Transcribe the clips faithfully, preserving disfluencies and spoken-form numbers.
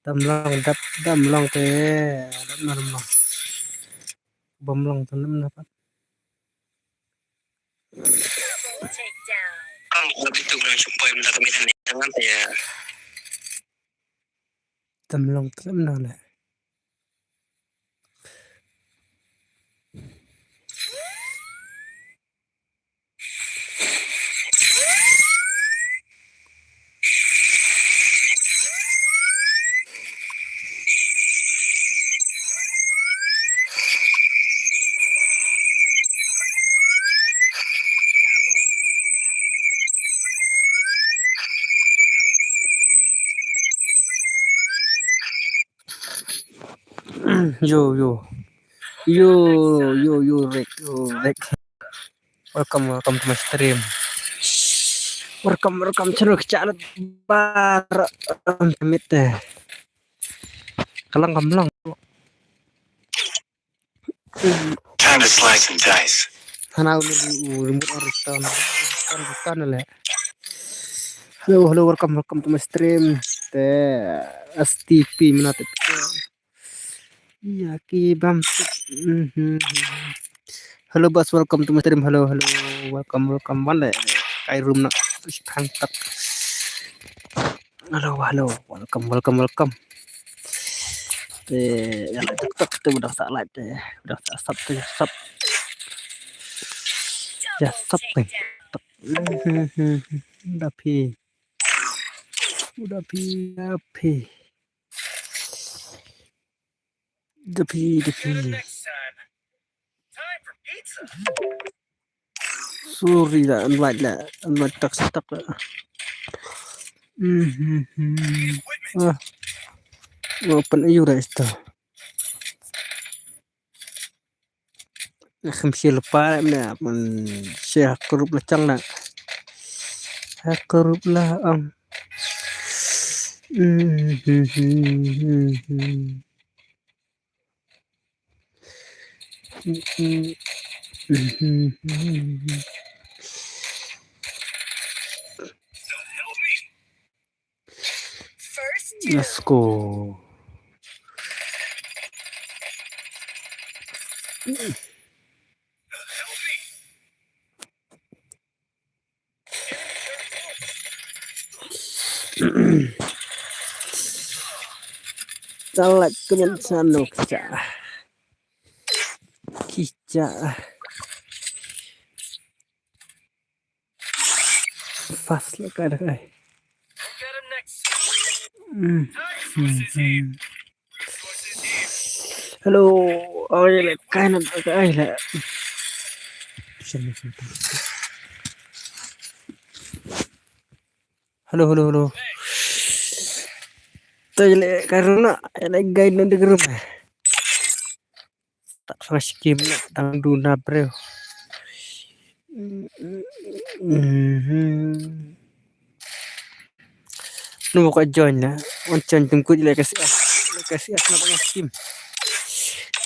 Dam long, dap, dam long te, dam na long. Bam long te, dam na pat. Dam long te, dam na le. Yo, yo. Yo, yo, yo, Rick, yo, Rick. Welcome, welcome to my stream. Welcome, welcome to the channel. Bar, um, mit, eh. Ka long, ka long. Time to slice and dice. Hana u, u, u, remote on return. Return, return le. Hello, hello, welcome, welcome to my stream. Te S T P mina te. Ya ki bam. Mhm. Hello, boss, welcome to my stream. Hello, hello, welcome, welcome. Wan le. Kai room na. Pang tak. Hello, hello. Welcome, welcome, welcome. Te, ya, live TikTok te udah sa live te. Udah sa sub te, sub. Ya, sub te. Udah pi. Udah pi, udah pi. Udah pi, udah pi. Sorry la, invite la, invite tak tak la. Mhm. Ah. Open ayu la ito. Kham share pa la mna, man share group la chang la. Ha group la ang. Mhm. Let's go. Talak kemen sanok cha. Kicha. Fast la kai da kai. Mm. Mm, mm. Hello. Ai le kai na da kai le. Hello, hello, hello. Te le kai runa, le guide na de group. Tak sa skim na dang duna bro. Mhm. Nu ka join na. Wan join tum kut le ka S S. Le ka S S na dang skim.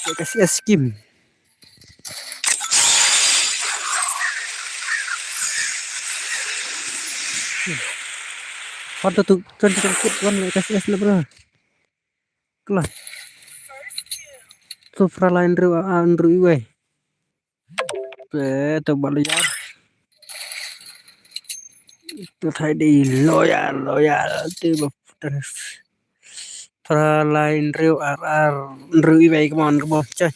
Le ka S S skim. Wan tu tu join tum kut wan le ka S S na bro. Kla. Tu front line ru, ah, ru iwei. Pe tu baliar. Tu thai di loyal, loyal. Tu ba front line ru, ar, ar, ru iwei, come on, come on, coy.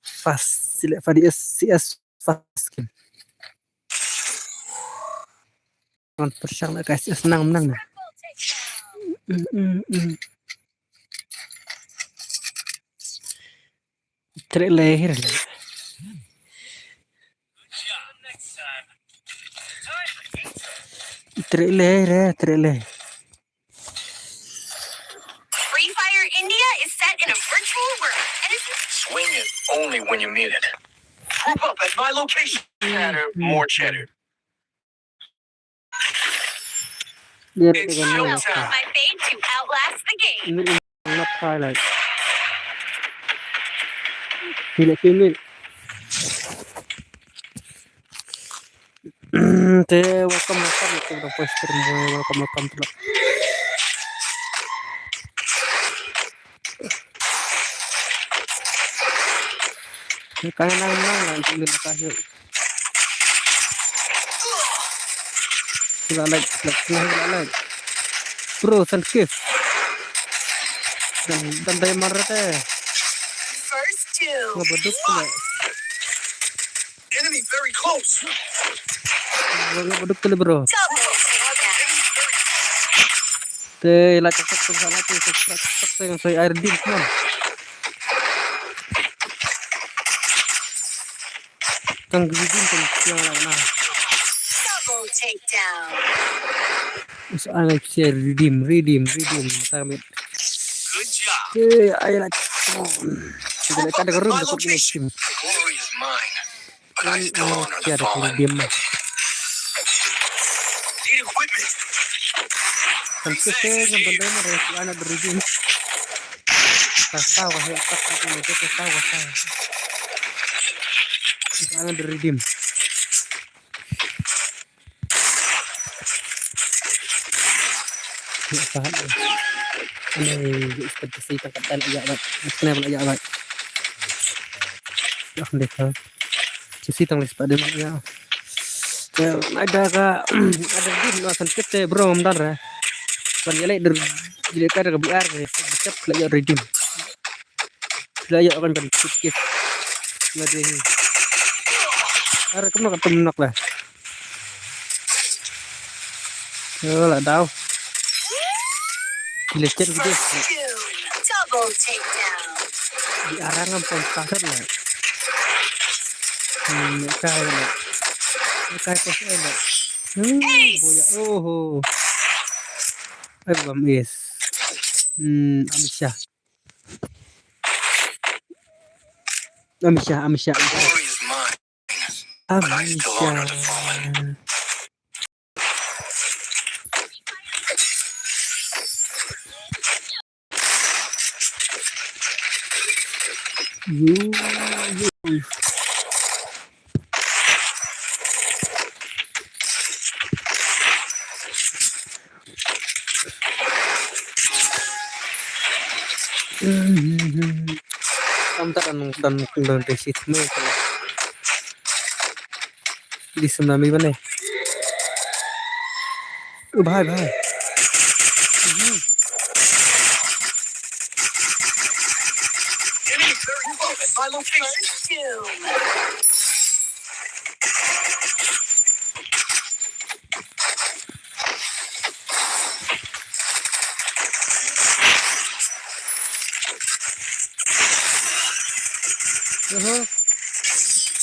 Fast, select for the S C S, fast game. Ngan pyrshang na guys, is nang menang na. Mm, mm, mm. Trek lehir le. Trek lehir, trek lehir. Free Fire India is set in a virtual world, and it's Swing it only when you mean it. Group up at my location. Chatter, more chatter. It's showtime. My fade to outlast the game. Not highlight. Te welcome, welcome, welcome to the first stream, welcome, welcome to the Ka nang nang nang jingin ka shu. Sila like, like, sila like. Bro, thank you. Dan dan diamond rate. First two. Nga baduk pula. Enemy very close. Nga baduk pula, bro. Double. Te la cakap tu salah tu, cakap tu yang saya air dim, come on. Kang redeem kan yang lain lah. Double takedown. Us anak saya redeem, redeem, redeem. Tamit. Good job. Te ayo lah. Kita ada room dekat ini. Team. The glory is mine, but I still honor the fallen. Dia dia dia. Need equipment. Kan tu saya yang benda mana yang anak redeem. Kasar wah, ya, tak, tak, tak, kasar wah, kasar. Jangan di-redeem. Ya, faham. Ini, ya, seperti si tangkap dan ayak, Mat. Kenapa ayak, Mat? Ya, deh, ha. Sisi tang leh pat de, ya. Ada ka, ada redeem noh kan kete, bro, ym don re. Ban ïaleh der, ïaleh ka da ka B R re, cep la ïa redeem. La ïa kan ban kit kit. La de hi. Are kumno ka tum nok le. Yo, la daw. Ki leh chet video. First doom. Double takedown. Di arang am pon pasar le. Hmm, kai le. Kai pas le. Hmm, boya. Oho. Ai bam is. Hmm, Amisha. Amisha, Amisha, Amisha. Amisha. Yo, yo. Kam ta dan dan dan basic me. Di tsunami bane. Oh, bhai, bhai.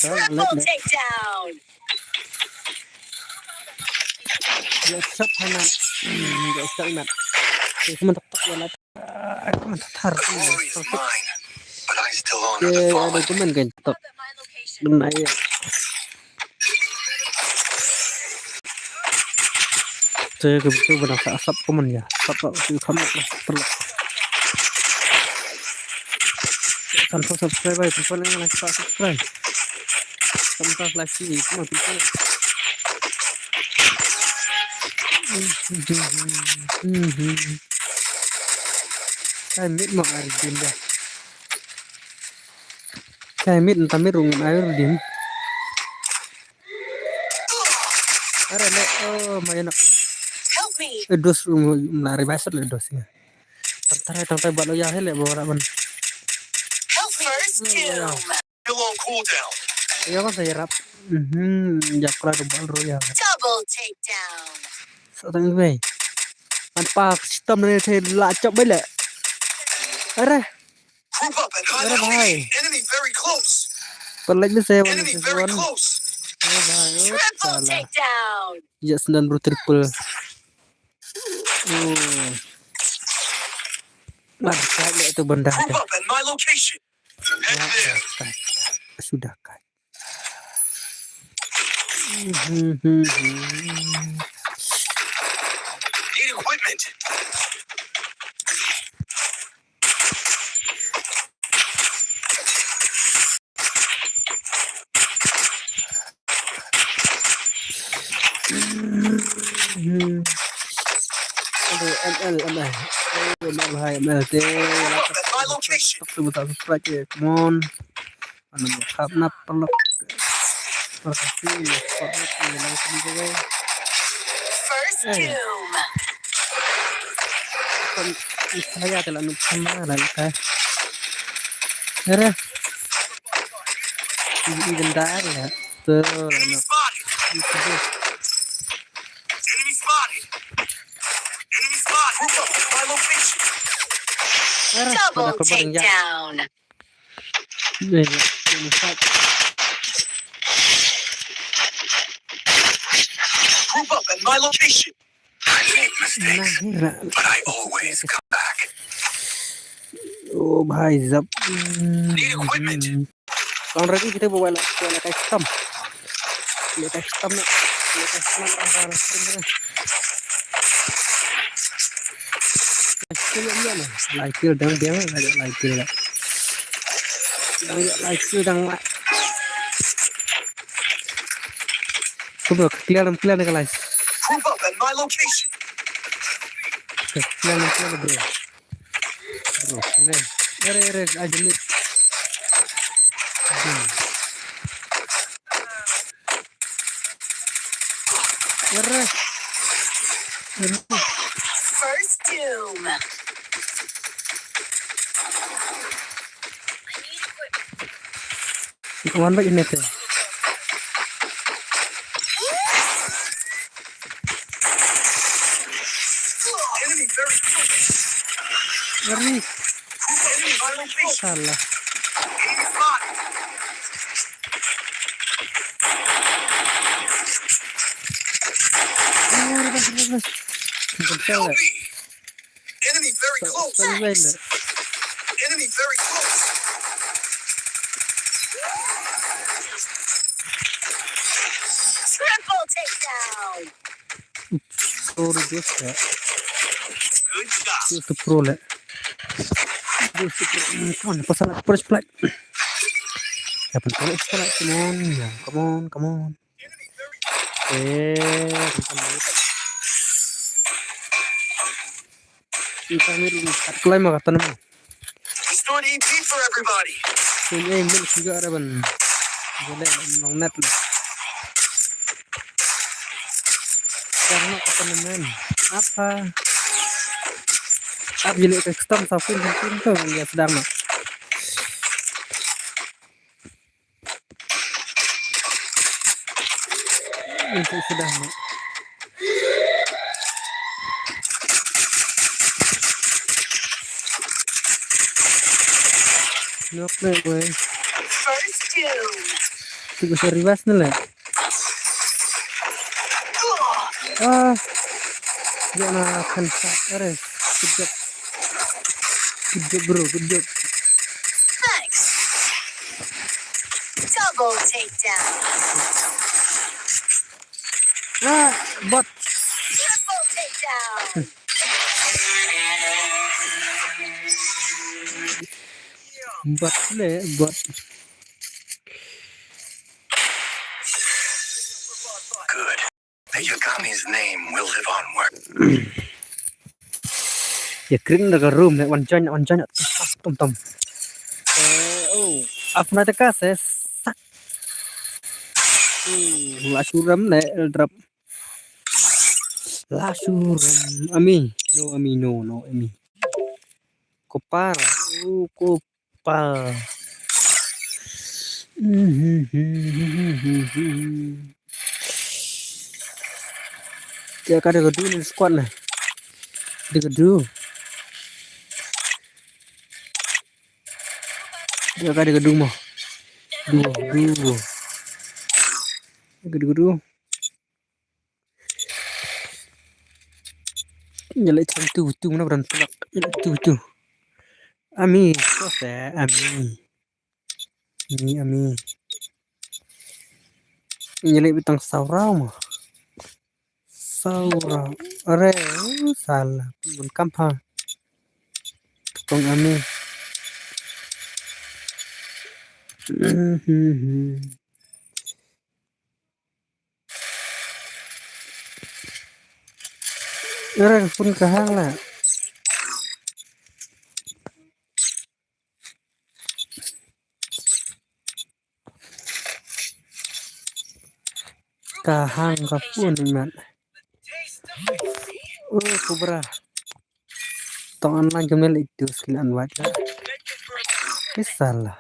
Triple takedown. Dia shot hana. Dia shot hana. Dia cuma tok tok ya lah. Cuma tok tok. Dia ada teman kan tok. Benar ya. Te ka video ba dang sa sap comment ya. Sap ka tu comment lah. Perlu. Kan subscribe ai, kan like, subscribe. Kan like sih, itu mah people. Kai mit mak ai redeem dah. Kai mit entah mit rung ai redeem. Are le, oh, mayan nak. Help me. Eh, dos rung melari basar le dos ya. Tang tare tang tai balo ya hele bawa ban. Help me. First doom. Still on cooldown. Ya kan saya rap. Mhm, ya kala do bal ro ya. Double takedown. Sa tang bai. Tanpa sistem ni saya la chop bai le. Are. Group up and hide. Are bhai. Enemy very close. Pernah ni saya wan. Enemy very close. Are bhai. Oh, triple takedown. Ya sendan bro triple. Oh. Mantap le tu benda. Group up at my location. Head there. Sudah kan. Need equipment. Aduh, M L, M L. Oh, M L, hai, M L. Te, my location. Subscribe, subscribe, come on. Ano mo khap na paralok. Paralok si, paralok si, lang kali ko, guys. First doom. Kan, saya telah nuk sama lah, kan. Nere. Even dar ya. Tuh, ano. Enemy spotted. Enemy spotted. Group up at my location. Nere. Double takedown. Group up at my location. I make mistakes, but I always come back. Oh, bhai, zap. Need equipment. Kong ragi kita bawa lah, bawa lah custom. Lah custom nak, lah custom nak, apa nak, apa nak. Lai kill dang dang, lai kill. Dang lai kill dang lai. Kumno, clear dang, clear dang, guys. Group up at my location. Clear dang, clear dang, bro. Bro, clear. Ere, ere, aja ni. Ere. Ere. First doom. Wan ba ini te. Enemy very close. Ngeri. Enemy vital field. Salah. Enemy spotted. Oh, rebas, rebas. Bukan salah. Enemy very close. Enemy very close. Triple takedown. Sorry, just that. Good job. Just the pro, le. Just the pro. Come on, pasal aku first flight. Ya, betul, first flight. Come on, ya, come on, come on. Eh, bukan gitu. Kita ni dulu, kat kelai mah kata nama. Let's do an E P for everybody. Sini, eh, mil juga ada, ban. Boleh, long net lah. Sedang nak kata nama. Apa? Apa jadi custom, sapin, sapin tu, ya, sedang nak. Untuk sudah, Mak. Knock na, boy. First doom. Tu bisa revive na, le. Ah. Ya, na kan sa. Are. Good job. Good job, bro. Good job. Thanks. Double takedown. Ah, bot. Triple takedown. Bot le, bot. Good. The Yagami's name will live onward. Ya, kring da ka room ne, wan join, wan join. Tom, tom. Eh, oh, afna te ka se sak. Oh, la shuram ne, drop. La shuram. Ami. No, ami, no, no, ami. Kopar. Oh, kopar. Ya, ka da ka du ne squad ne. Da ka du. Ya, ka da ka du mo. Du, du. Ka da ka du. Nyalai thang tu, tu mana beran tulak. Nyalai tu, tu. Ami, kose, ami. Ami, ami. Nyalai bitang saurau ma. Saurau. Are, oh, salah. Pun kam ha. Tukang ami. Ere phone ka hang la. Ka hang ka phone ni mat. Oh, Cobra. Tong online kemne le itu skill an wat. Kisah lah.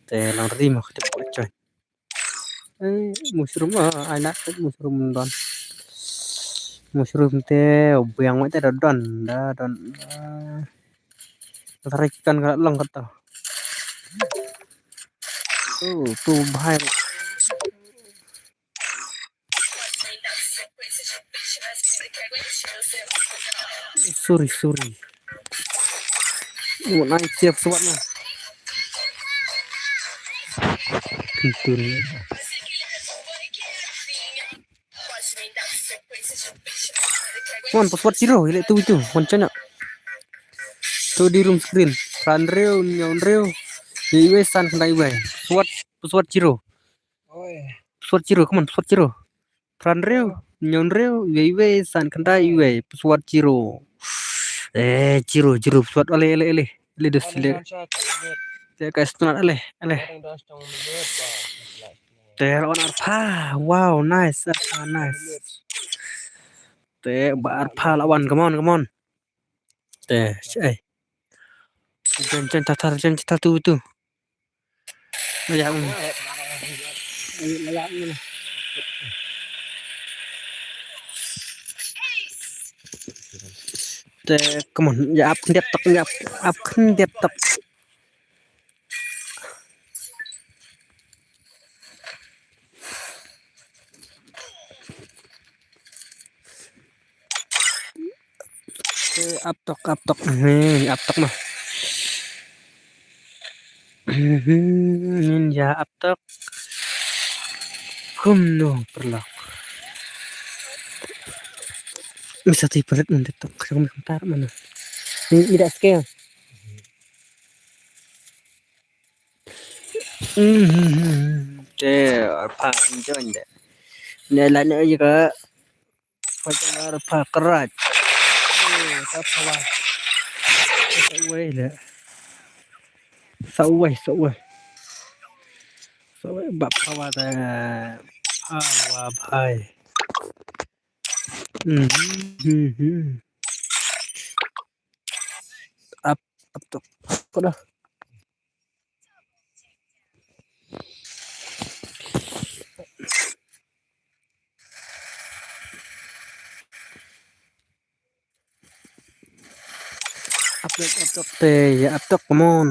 Te lang ri ma kete buat coy. Eh, mushroom ah, ai nak mushroom don. Mushroom te biang ma te da don, da don. Da. Tara ikan ka long kata. Oh, tu bahaya. Sorry, sorry. Mo nai siap suat na. Pintu ni. Mon, password zero, ile tu itu, mon chanya. Tu di room screen. Pran reu, nyaun reu. Iwe san kena iwe. Password, password zero. Oi. Password zero, come on, password zero. Pran reu, nyaun reu, iwe iwe, san kena iwe. Password zero. Eh, zero, zero, password, ale, ale, ale. Ale, dos, ale. Te ka stunat, ale, ale. Te la wan arpha. Wow, nice, arpha, nice. Te ba arpha la wan, come on, come on. Te, ai. Jen, jen, tatar, jen, tatar, tu, tu. Ya, um. Te, come on, ya, ap, khyndiat tok, ya, ap, ap, khyndiat tok. Eh, ap tok, ap tok. Hmm, ap tok mah. Hmm, ya ap tok. Kumno perlok. Misa ti pelet nanti tok. Kau mi komentar mana? Ini tidak scale. Hmm, te arpha join de. Ne la ne ji ka. Pajar arpha kerat. Eh, ta phawa. Sa uwei le. Sa uwei, sa uwei. Sa uwei ba phawa ta. Phawa bhai. Hmm, hmm, hmm. Ap, ap tok. Ko dah. Ap tok, ap tok te, ya ap tok, come on.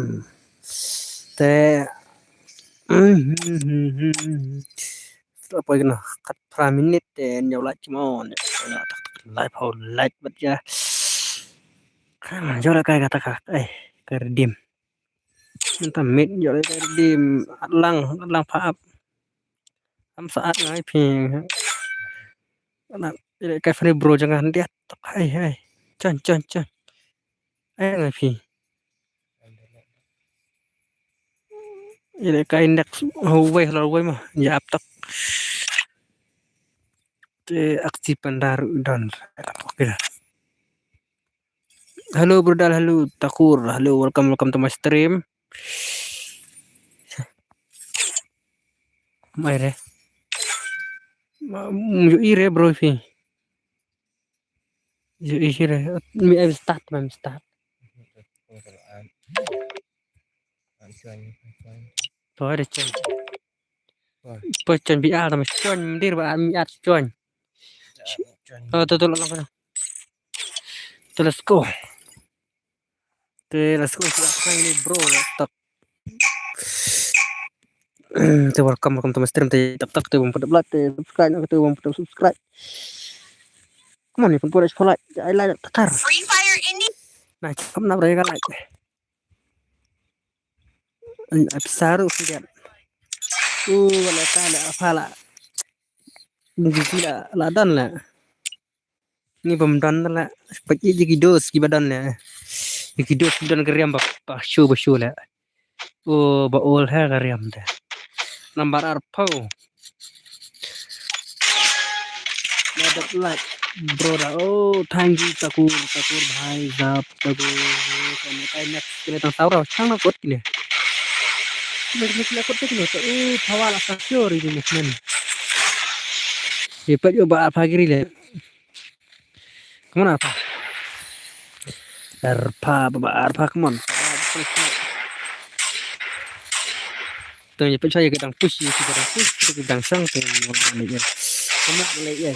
Te. Hmm, hmm, hmm, hmm. Sa poi kena khatphra minit te ñiew like, come on. Ñiew like, tak, tak, like, pau like bad ya. Kan jor kai kata ka, eh, ka redeem. Mynta mit jor kai redeem, at lang, at lang pha ap. Am sa at ngai phi. Ana, ile kai free bro jangan dia. Tak, hai, hai. Chan, chan, chan. Ai ngai phi. Ile kai index ho wei, ho wei ma. Ya ap tak. Te aksi pandar don. Okay. Hello, brother. Hello, Takur. Hello, welcome, welcome to my stream. Mai re. Ma, mm, yo ire, bro, phi. Yo ire. Mi, I will start, I will start. To, ada chan. Poi chan bi ar, tama chan, dir ba mi ar chan. Oh, to, to, lang, lang. To, let's go. Te, let's go. Kita main ni, bro, laptop. Te, welcome, welcome to my stream. Te, tak, tak, te, bang pada belat, te, subscribe, nak, te, bang pada subscribe. Come on, ni pun pada like, ai like, takar. Free Fire Indie. Nah, cakap nak berani kan like. Ai, ai, saru, lihat. Uh, wala ta la, apa la. Ni la, la don la. Ni bym don la. Pat ïa ki dos kiba don la. Ïa ki dos kiba don ka riam ba, ba shu, ba shu la. Oh, ba ol ha ka riam te. Nambar arphew. Love that like, brother. Oh, thank you, Takur, Takur, bhai, zap, Takur. Kane kai next, kine tang saura, chang na kot kine. Kine, kine, kine kot kine, to, eh, phawa la sa sure ini, man. Ye, pat yo ba pha giri le. Come on, Arpha. Arpha, baba, Arpha, come on. Tang ye pynshai ye ka dang push, ye ka dang push, ye ka dang sang, tang ye ka dang sang, tang ye ka dang sang. Come on, le, ye.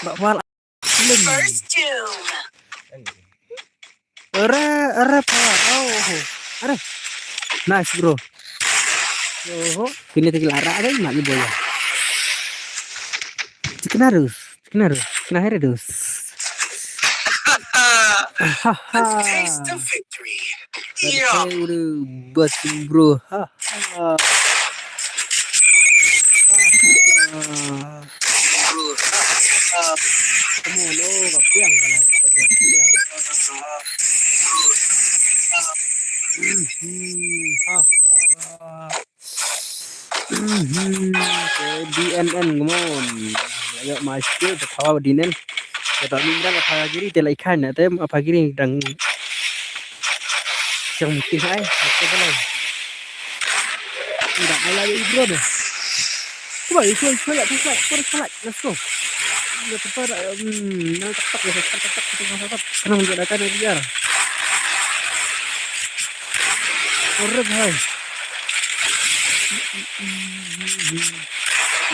Ba, wal, lim. First doom. Ara, ara, pa. Oh, oh. Ara. Nice, bro. Oh, oh. Kini tak lara ada, mak ibu ya. Cikna dus, cikna dus, cikna here dus. Ha, ha. Taste of victory. Taste of victory. Bas, bro. Ha, ha. Ha, ha. Bro, ha, ha. Come on, oh, ka biang ka la, ka biang, ka biang. Mhm, ha, ha. Mhm, okay, D N N, come on. Ayo, master, ta thawa D N N. Kata ni dah kata giri, te lai khan, te apa giri dang. Siang meeting hai, apa balai. Dah, I love you, bro, deh. Come on, you should, you should, you should, you should, let's go. Let's go. Let's go, um, nak tak tak, tak tak, tak tak, tak tak. Kenapa dia dah kena biar? Alright, hai.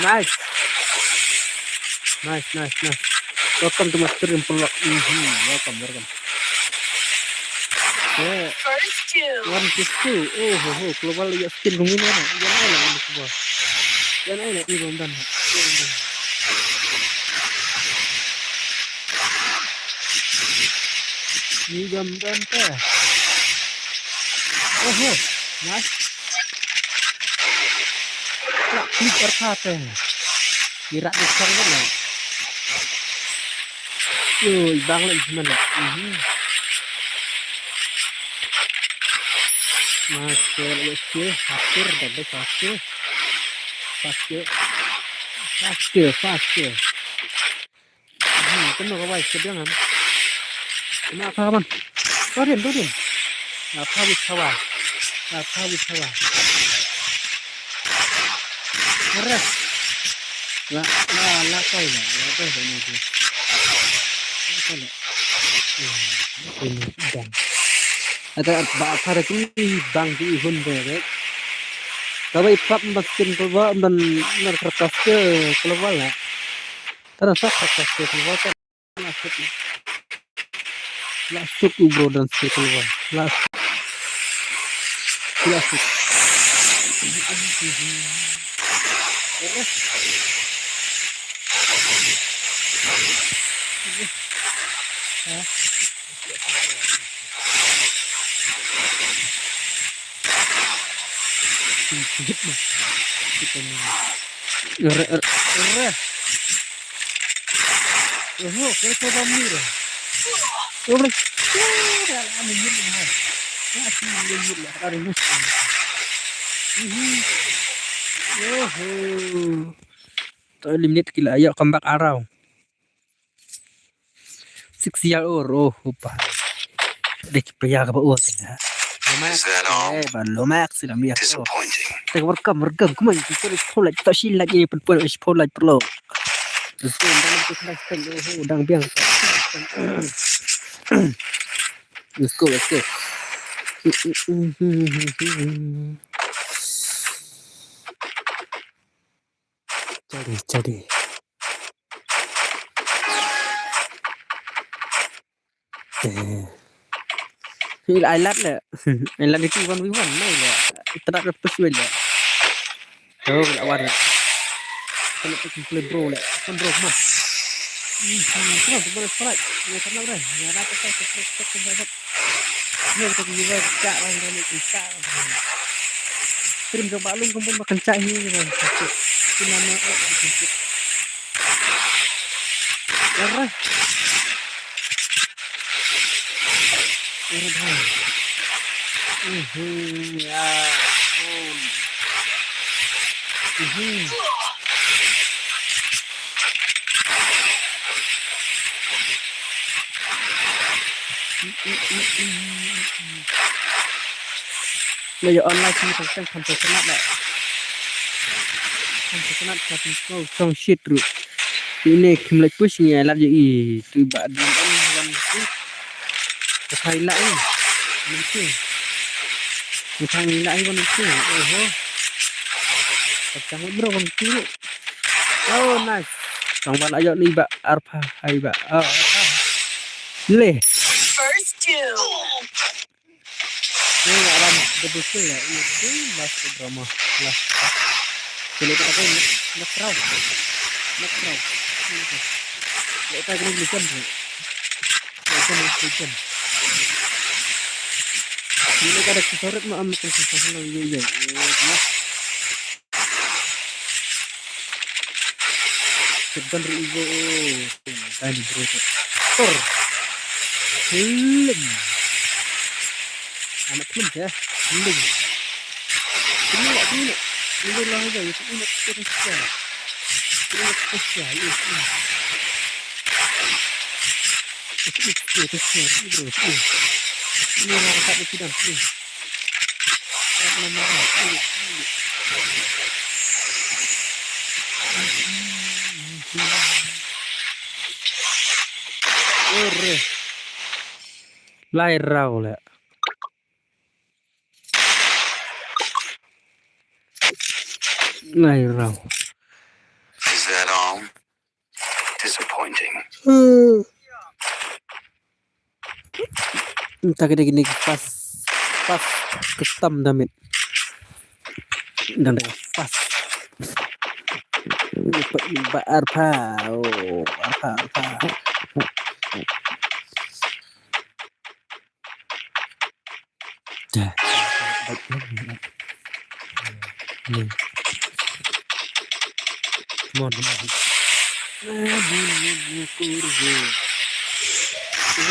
Nice. Nice, nice, nice. Welcome to my stream, bro. Mhm, welcome, welcome. Yeah. First two. One, two, two. Oh, ho, ho. Global ya skin kung ini na. Yan ai la ini global. Yan ai la ini bom dan. Ini bom dan. Ini bom dan ta. Oh, ho. Nice. Rak klik Arpha te. Ni rak ni sang kan na. Ui, bang lagi mana? Mhm. Masih lagi sikit, hampir dah habis, faster. Faster. Faster, faster. Hmm, kena ka wai, ka biang kan. Kena apa, man? Tuh din, tuh din. Apa wis kawa? Apa wis kawa? Keras. La, la, la, kai la, la, kai la, ni tu. Kai la. Hmm, ini bang. Ada ba, ada tu bang di hun tu, ya. Ka bai prap ba skin tu ba, ban, ban kertas ke keluar la. Tara sa kertas ke keluar kan. Lasuk u bro dan skill keluar. Lasuk. Lasuk. Hah? Re, re, re. Oho, kau coba mira. Kau boleh. Oho. To eliminate kila, ayo comeback arrow. Six year old, oh, upa. Dek pria ka ba ua kena. Lomax, eh, ba Lomax sila mia ko. Disappointing. Teka rekam, rekam, kumai, kita dah sekolah, kita sila je, pun pun sekolah perlu. Let's go, dang kita kena spend, oh, dang biang. Let's go, let's go. Jadi, jadi. Eh. Ni la ai lad le. Ai lad itu one v one mai le. Ita nak push win le. Tu la wan le. Kena tu play bro le. Kan bro mah. Hmm, tu boleh strike. Ya kan dah. Ya dah tak tak tak tak tak. Ni kita juga cak lah, kita ni cak. Kirim coba lu kumpul makan cak ni kan. Kita nama eh. Arah. Arah, bhai. Mhm, ya. Mhm. Lei ïa online sini tang tang kan sa sanat la. Kan sa sanat ka pun song song shit ru. Ine kim lek push ngi ai lap ïa i tu ba dum an wan tu. Ka thai la i. Wan tu. Ka thai la i wan tu. Oho. Ka chang bro wan tu. Oh, nice. Tang ba la ïoh ni ba arpha hai ba. Oh, arpha. Le. First kill. Ni alam double kill ya. Ini tu last drama. Last. Kini tak ada nak raw. Nak raw. Kita kena beli jam tu. Kita kena beli jam. Ini kada kesorot ma am kesorot lo ye ye. Nah. Sebentar ibu. Tadi bro. Tor. Film. Anak film ya. Film. Ini lah ini. Ini lah aja. Ini lah kita. Ini lah kita. Ini. Ini lah kita. Ini. Lai raw le. Lai raw. Is that all? Disappointing. Nta ka dei kine ki fast, fast custom damage. Dang dei fast. Ba arpha, oh, arpha, arpha. Dah. Ni. Come on, come on.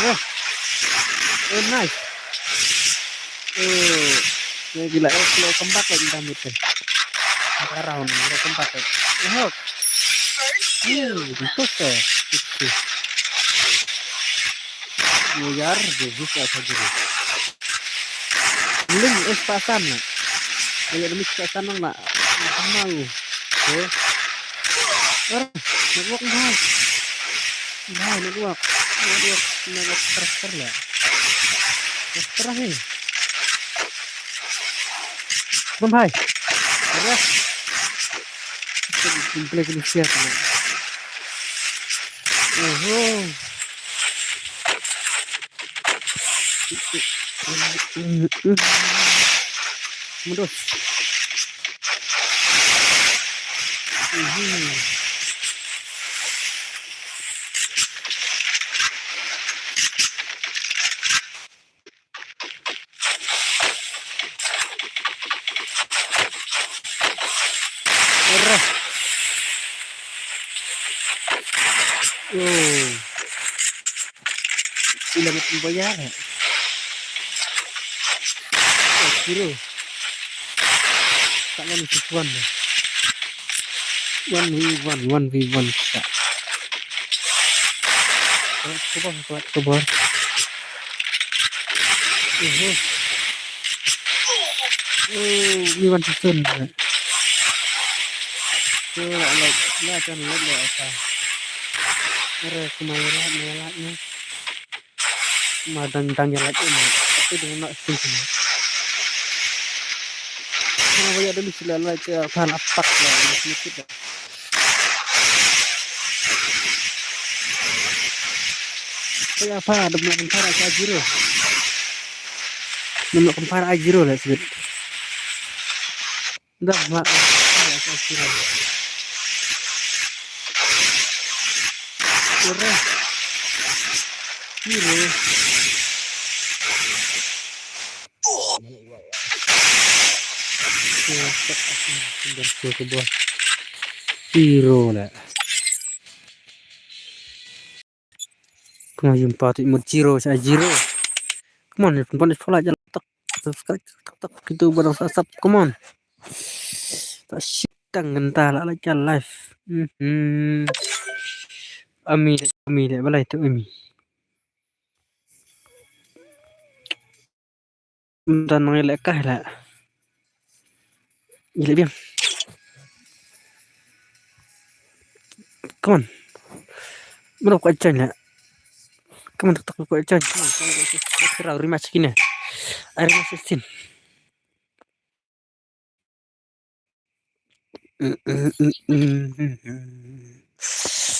Wah. Oh, nice. Oh. Ya, gila, eh, kalau comeback lagi dah muter. Sekarang nih, udah comeback lagi. Oh. Hmm, betul tuh. Betul. Buyar, bagus apa dulu. Ling, eh, pasan na. Kaya demi pasan na. Sama lu. Oh. Ah, network, bhai. Bhai, network. Network, network terus terus lah. Terus terus ni. Bhai. Terus. Gameplay kena siap ni. Oho. Mundur. Mhm. Ora. Oh. Ila makin boya. Oh, kiro. Tak mau nusuk tuan dah. One v one, one v one kita. Kuat, kuat, kuat, kuat. Uhuh. Oh, ini wan susun. Tu lah, lah, lah, kan, lah, lah, apa. Ada kemarin lah, lah, lah, lah. Ma dang dang ïa lait ma. Tapi dang nak sting sini. Ma ba ïa dulu sila lait ïa phan apak la ïa sini kita. Ïa phan dam nak kempar ïa zero. Dam nak kempar ïa zero la sini. Dah, mak. Dah, dah, kira. Kira. Kira. Kira, tak, tak, tak, tak, tak, tak. Kira lah. Kena jumpa tu imut zero sa zero. Come on, jumpa ni sekolah jalan tak subscribe tak tak kita barang sasap. Come on. Tak sidang genta lah lah jalan live. Mhm. Ami le, ami le, balai tu ami. Ym don nang ïalehkai la. Ïaleh biang. Come on. Mano kwah join la. Come on, tok tok kwah join. Come on, come on, come on. Rematch kine. Ai rematch sixteen.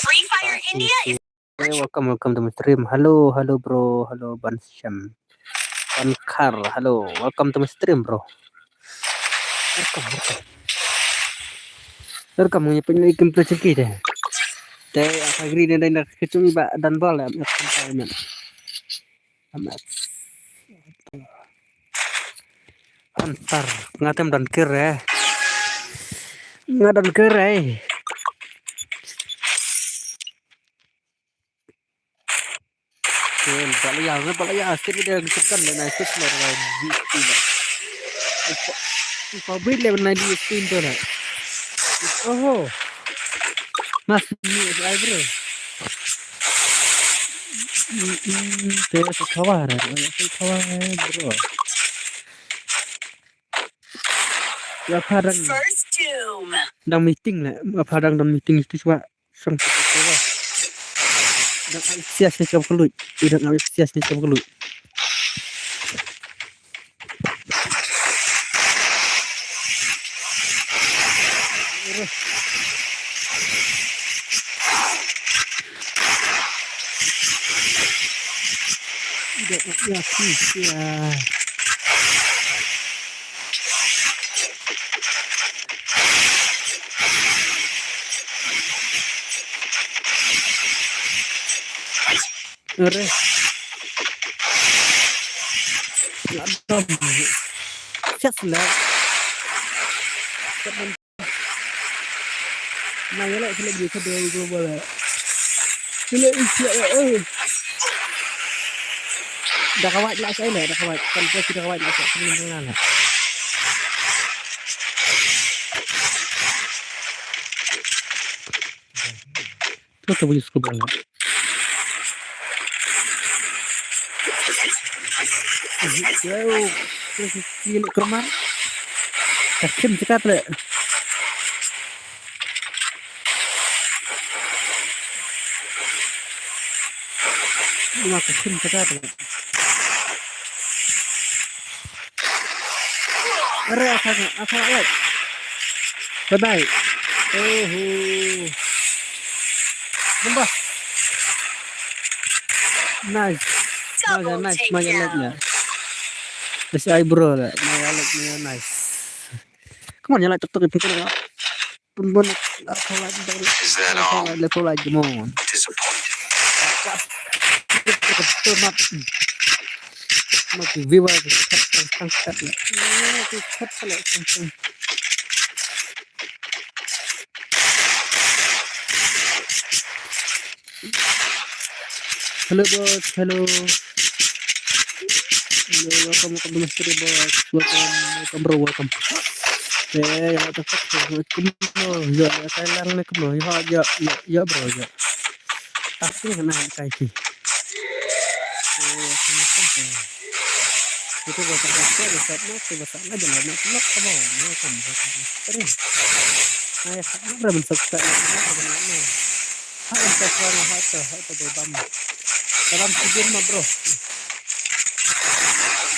Free Fire India is Hey, welcome, welcome to my stream. Hello, hello, bro. Hello, Ban Shem. Ban Kar. Hello, welcome to my stream, bro. Welcome, welcome. Welcome, ngin pynlong ikim pynlong chingki te. Te, apa green dan dak kecung ba dan bal ya, ya, ya, ya. Amat. Antar, nga tem dan kir eh. Nga dan kir eh. Kel, bala ya, bala ya, sip dia ketekan dan assist lah dengan V P lah. Upa, upa bit lah dengan V P tu lah. Oh, mas ni, ai bro. Hmm, hmm, te sa khawar, sa khawar, bro. Ya, pha dang, First doom. Dang meeting lah, pha dang, dang meeting itu cuba. Sang tu cuba. Dang anxious ni cuba keluar. Dang anxious ni cuba keluar. Ida yak yak yak. Ere. Yak dom. Siap sila. Siap dom. Nang ïaleh sila beli kado global eh. Sila isi eh. Dah kawat lah saya lah, dah kawat. Kan dia sudah kawat lah, saya pernah dengar lah. Tuh, tuh, beli scuba lah. Wow, terus sila kermar. Kakim sekat lah. Ina ka khun ka jar. Are, asa, asa, asa. Bye bye. Oho. Nambah. Nice. Nice, nice. Maya like nya. Nice eyebrow lah. Maya like nya nice. Come on, ïa like tok tok ïa pynkhun ïa. Pynbun left or right, left or right, left or right, come on. Disappointing. Mat viewer ki chat tang tang chat la. Ki chat la tang tang. Hello, boss. Hello. Hello, welcome, welcome to my studio, boss. Welcome, welcome, bro, welcome. Eh, ya, tak tak. Kumno, ya, ya, Thailand ni kumno. Ya, ya, ya, ya, bro, ya. Tak sih kena kai sih. Eh, ya, kena kai sih. Itu bahasa Indonesia, bahasa apa? Itu bahasa apa? Jalan nak nak apa? Ya, kan, bahasa Indonesia. Nah, ya, tak nak berapa subscribe, nak berapa nak. Hot and fresh one, hot to, hot to the bum. Dalam si game mah, bro.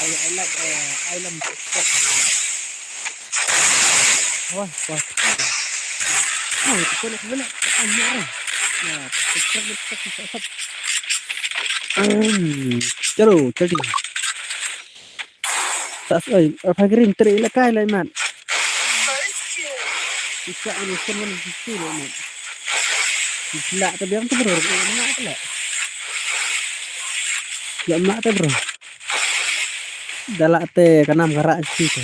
I, I like, uh, I love to explore. Wah, wah. Oh, itu pun aku nak. Ah, ni orang. Ya, subscribe, subscribe, subscribe. Hmm, chalo, chalo. Tak, oi, apa green tree lah kai lah, mat. Kita ni kan mana sisi lah, mat. Lah, tapi yang tu, bro, yang mana tu lah? Yang mana tu, bro? Dah lah te, kanam karak sisi tu.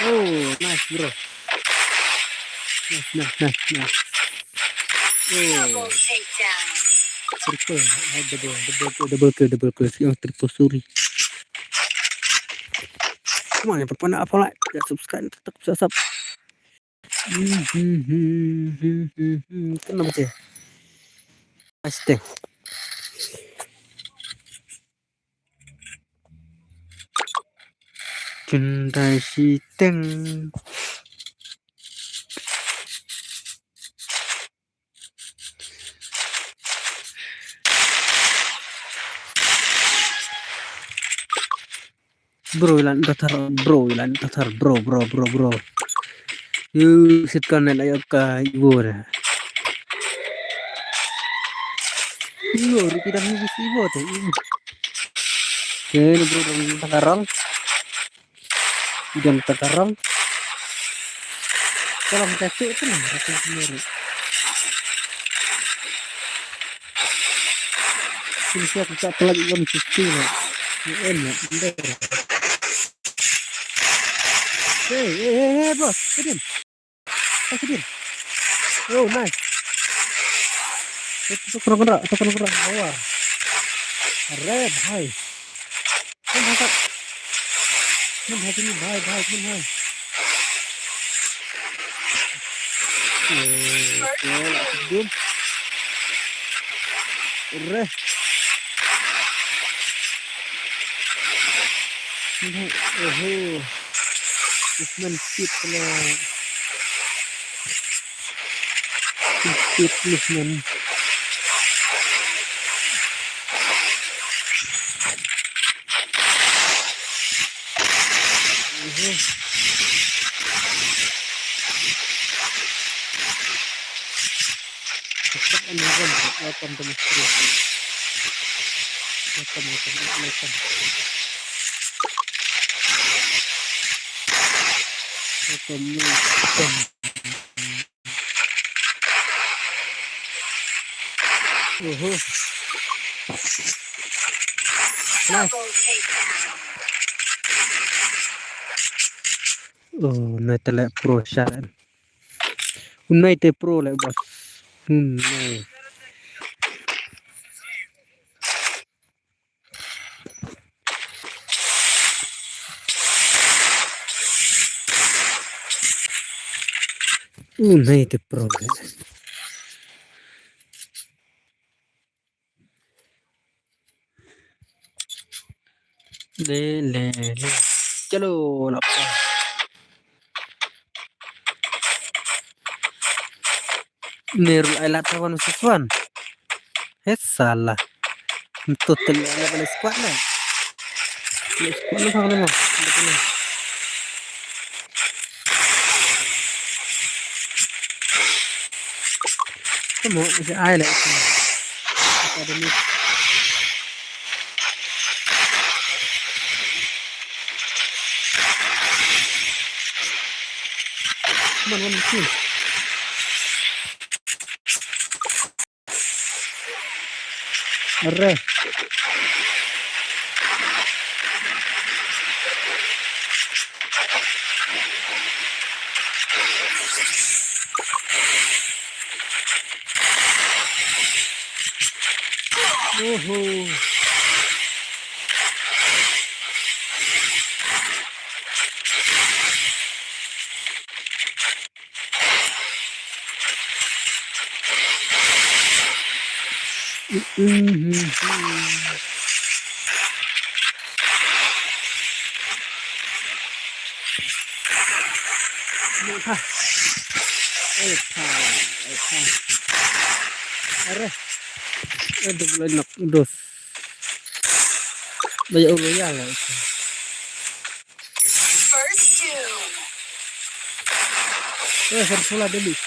Oh, nice, bro. Nice, nice, nice, nice. Oh. Double takedown. Triple, ah, double, double kill, double kill, double kill. Yang triple, sorry. Come on, ya, papa nak apa like? Ya, subscribe, tetap subscribe. Hmm, hmm, hmm, hmm, hmm, hmm. Kenapa sih? Pasti. Jundai Siteng. Bro, ilan tatar, bro, ilan tatar, bro, bro, bro, bro. Yu, sit kan la yok ka ibu dah. Ibu, Ricky dah mibis ibu tu. Ibu. Okay, ni bro, dah minta karang. Idan takarang. Kalau kita cek tu lah, rasa sendiri. Sini siap tak pelan belum cuci lah. Ni enak, bener. Hei, hei, hei, hei, bos, kedin. Kasih dia. Oh, nice. Itu, itu kurang gerak, itu kurang gerak. Awar. Red, hai. Kan haka. Kan haka ni, bhai, bhai, kan hai. Oh, okay, lah, dum. Re. Oho. Usman speed pala. Speed Usman. Oho. Welcome to my stream. Welcome, welcome, welcome. Welcome, welcome. Uhu. Nice. Oh, nai te leh pro sha. Nai te pro leh, boss. Hmm, nai. Nai te pro leh. Le, le, le. Chalo, lap. Nerul ai lap one versus one. He sala. Total ai lap squad na. Squad na, squad na. Come on, is it I like Academy? Come on, one, two. Arre. Uhu. Are. Ada bulan nak dos. Banyak ulu ya lah. First two. Eh, satu pula dulu.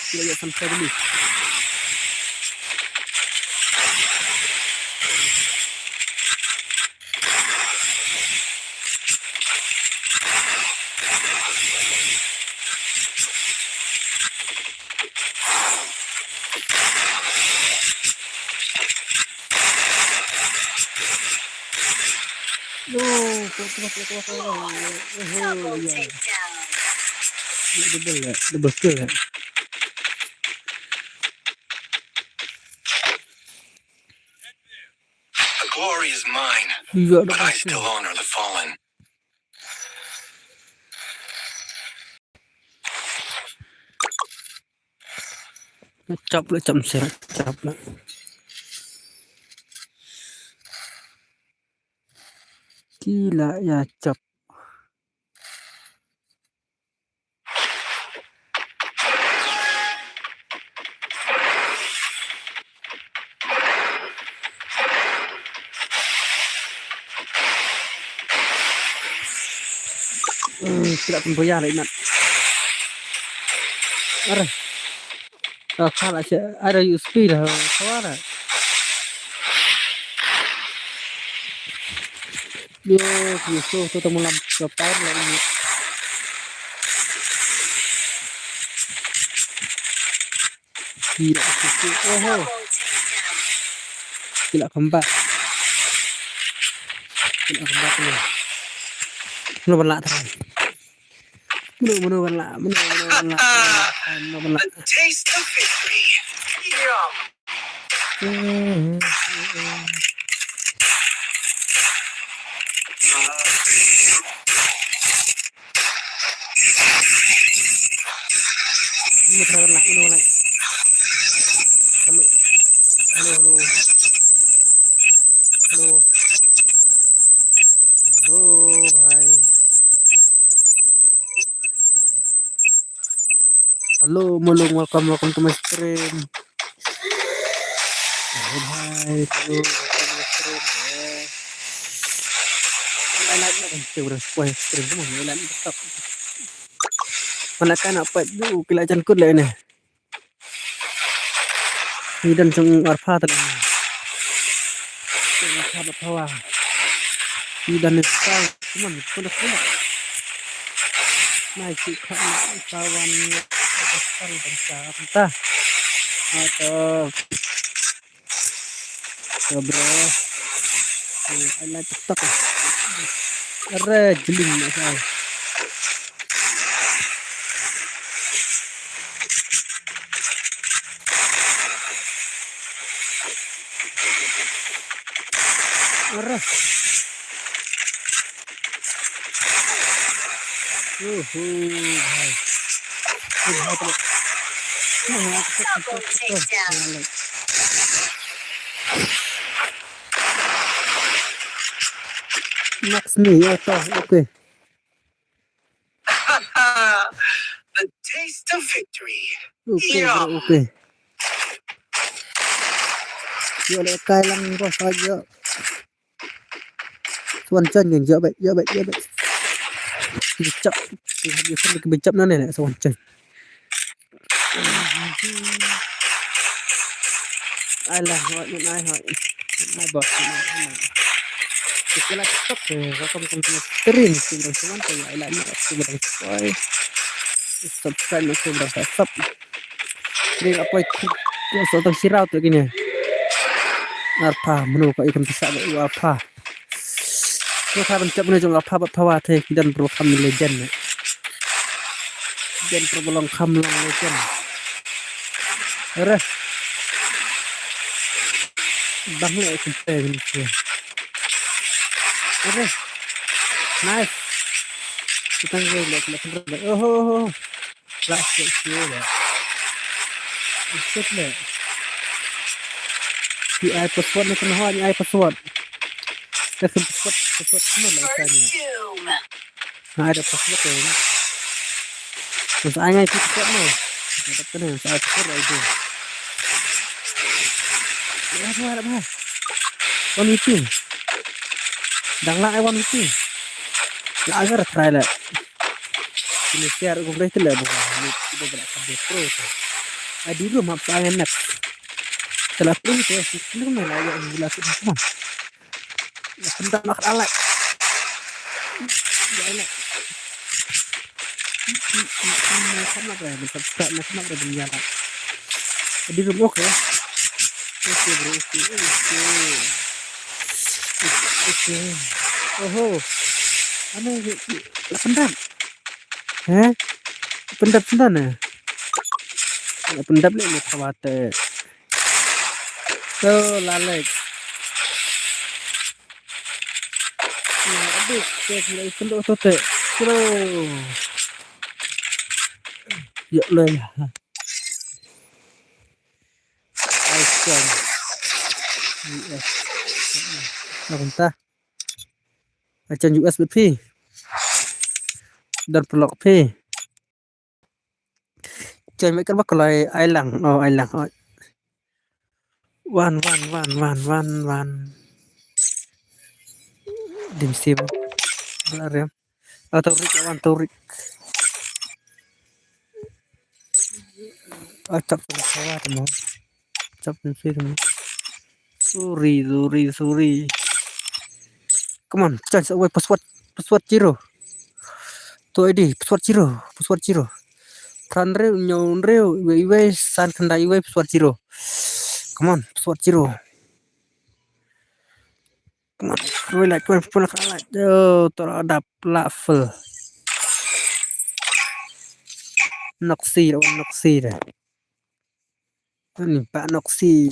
Kita lihat sampai dulu. Oh, kuat, kuat, kuat, kuat, kuat. Oh, ya. Double, eh, double kill, eh. The glory is mine, but I still honor the fallen. Chop le, chop sel, chop le. Ki la ïa chop. Hmm, tidak pun boya lah inat. Are. Ah, kala sia, ada U S P dah, suara. Yo, yo, so, so, temu lam, so, power lah ini. Gila, gila. Oho. Gila, kembat. Gila, kembat ni. Mano ban lah tang? Mano, mano ban lah? Mano, mano ban lah? Mano ban lah? The taste of victory. Yum. Mano ban lah? Mano ban lah? Hello. Hello, hello. Hello. Hello, bhai. Hello, Mulung, welcome, welcome to my stream. Hello, bhai. Hello, welcome to my stream. Eh. Ai, live na kan, kita udah spoil stream semua, ni live ni tetap. Mana kan apa tu, kila jangkut lah ini. Ki don jong u Arpha te. Arpha bad Thawa. Ki don ne sa, kumno, kumno, kumno. Nai ki kha na sa wan ne sa wan sa ta. Ato. So, bro. Ai la TikTok. Are, jling na sa. Are. Uhu, bhai. Uhu, bhai. Double takedown. Next ni, ya, toh, okay. The taste of victory. Okay, bro, okay. Yo, le kai lang, bro, saja. Swan chan, yo, yo, yo, yo. Bichap. Bichap na ne, swan chan. Ai la, hoi, ngan ai, hoi. Ngan ai, bot, ngan ai, ngan ai. Kita la TikTok, eh, welcome, welcome to my stream. Kita dang cuman, kayu ai la, ngan ai, kita dang cuman. Subscribe, ngan kita dang sub. Ini apa itu? Kau sotong sirau tu kini. Arpha, mano kau ikan besar tu, Arpha. Ngi kha ban jop ne jong Arpha bad Thawa te ki don bro kham legend ne. Ki don bro ba long kham long legend. Are. Bang le kum pe ni ke. Are. Nice. Kita ngi le le kum pe. Oho, oho, oho. Lah, siap, siap, lah. Siap, lah. Ki ai password ne kena hoi, ai password. Dah kena password, password kena lah ikan ni. Ha, ada password ni. Masa ai ngai ki password ni. Ada kena, masa ai password lah itu. Ya, ada, ada. One meeting. Dang lah ai one meeting. Lah, agar try lah. Kine share kum dei tyle ba ngi kine ba la ka dei pro te. Adi rum hap sa ngan nep. Tela pro te, kine me la ya ngi la sut hap man. Ya kenta nak alai. Ya alai. Kena kena kena kena kena kena. Adi rum, okay. Okay, bro, okay, okay. Okay. Oho. Ano, la kenta. Hah? Pyndap sendang eh. Pyndap leh mo kawate. So, lalek. Nah, abis, kes leh kendo to te. Kiro. Yuk leh. Ai chan. U S. Nak entah. Ai chan U S bad phi. Dan pelok phi. Chan mai kan ba kalai ai lang. Oh, ai lang. Oh. Wan, wan, wan, wan, wan, wan. Dim sim. Bla rem. Ah, tau rik, wan, tau rik. Ah, chap tu kawa tu mo. Chap tu sih tu mo. Sorry, sorry, sorry. Come on, chance away, password, password zero. Tu I D, password zero, password zero. Pran reu, nyau reu, iwe, iwe, san kenda iwe, password zero. Come on, password zero. Come on, iwe, like, iwe, iwe, like, like. Oh, tu la dap la full. Noksi, wan noksi dah. Ani pa noksi.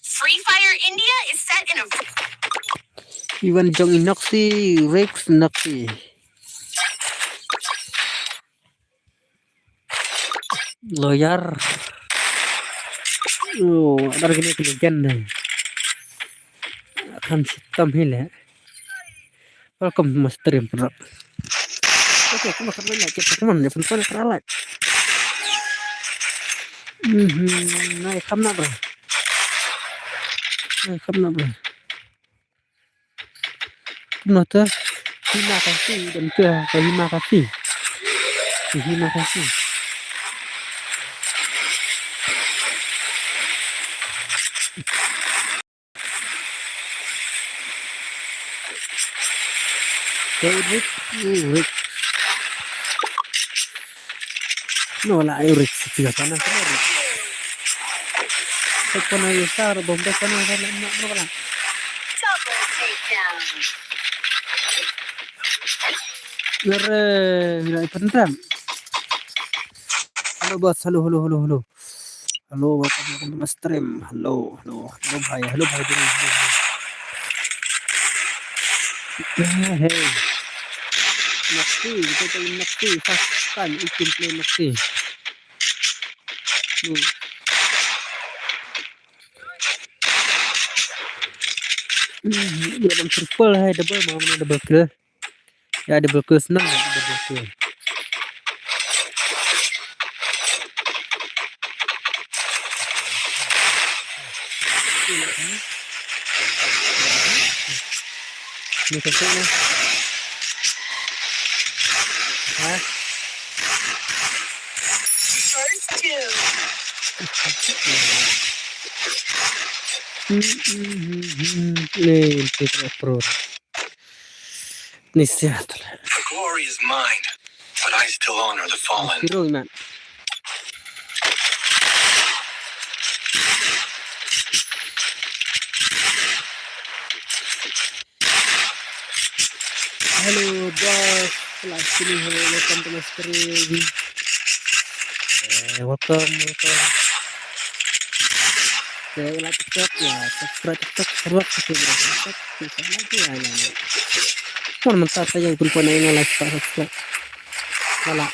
Free Fire India is set in a Iwan jong i noksi, Rex noksi. Lawyer. Oh, dar gini kena jan deh. Kan sitam hile. Welcome to my stream, bro. Okay, come on, come on, like, come on, you can like. Mhm, nah, come on, bro. Nah, come on, bro. Come on, to. Hima kasi, dan ke, ke hima kasi. Hima kasi. Ke Rick, Rick. No, la ai Rick, si tiga panah, kena Rick. Tek panah ya sar, bom tek panah sar, lama, bro, lah. Ngere, ngere, pendam. Hello, boss. Hello, hello, hello, hello. Hello, welcome, welcome to my stream. Hello, hello, hello, bhai, hello, bhai, hello, hello, hello. Ah, hey. Maxi, kita cari Maxi. First time, ikin play Maxi. Hmm. Hmm, dia bang triple, hai, double, mau mana double kill? Ya, double kill senang, ya, double kill. Ni kecil ni. Hah? First two. Hmm, hmm, hmm, hmm. Ni, kita pro. Ni siya tu lah. The glory is mine, but I still honor the fallen. Hero man. Hello, boss. Live streaming, hello, welcome to my stream. Eh, welcome, welcome. Ke like TikTok, ya, subscribe TikTok, seruat sikit, bro. Subscribe, subscribe lagi, ya, ya, ya. Mon mynta sa ïa u pynpoi na ïa nga like, subscribe. Wala.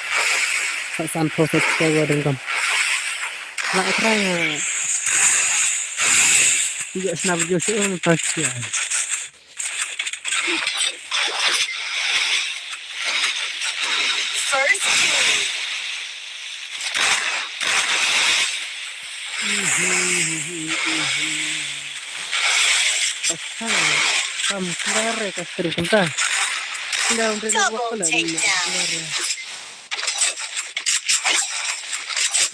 Sa san phew subscriber dang kam. La try nga. Tiga snap video shu mynta sia. First kill. Kam clear ka stream kumta. Tinggal beri. Double takedown.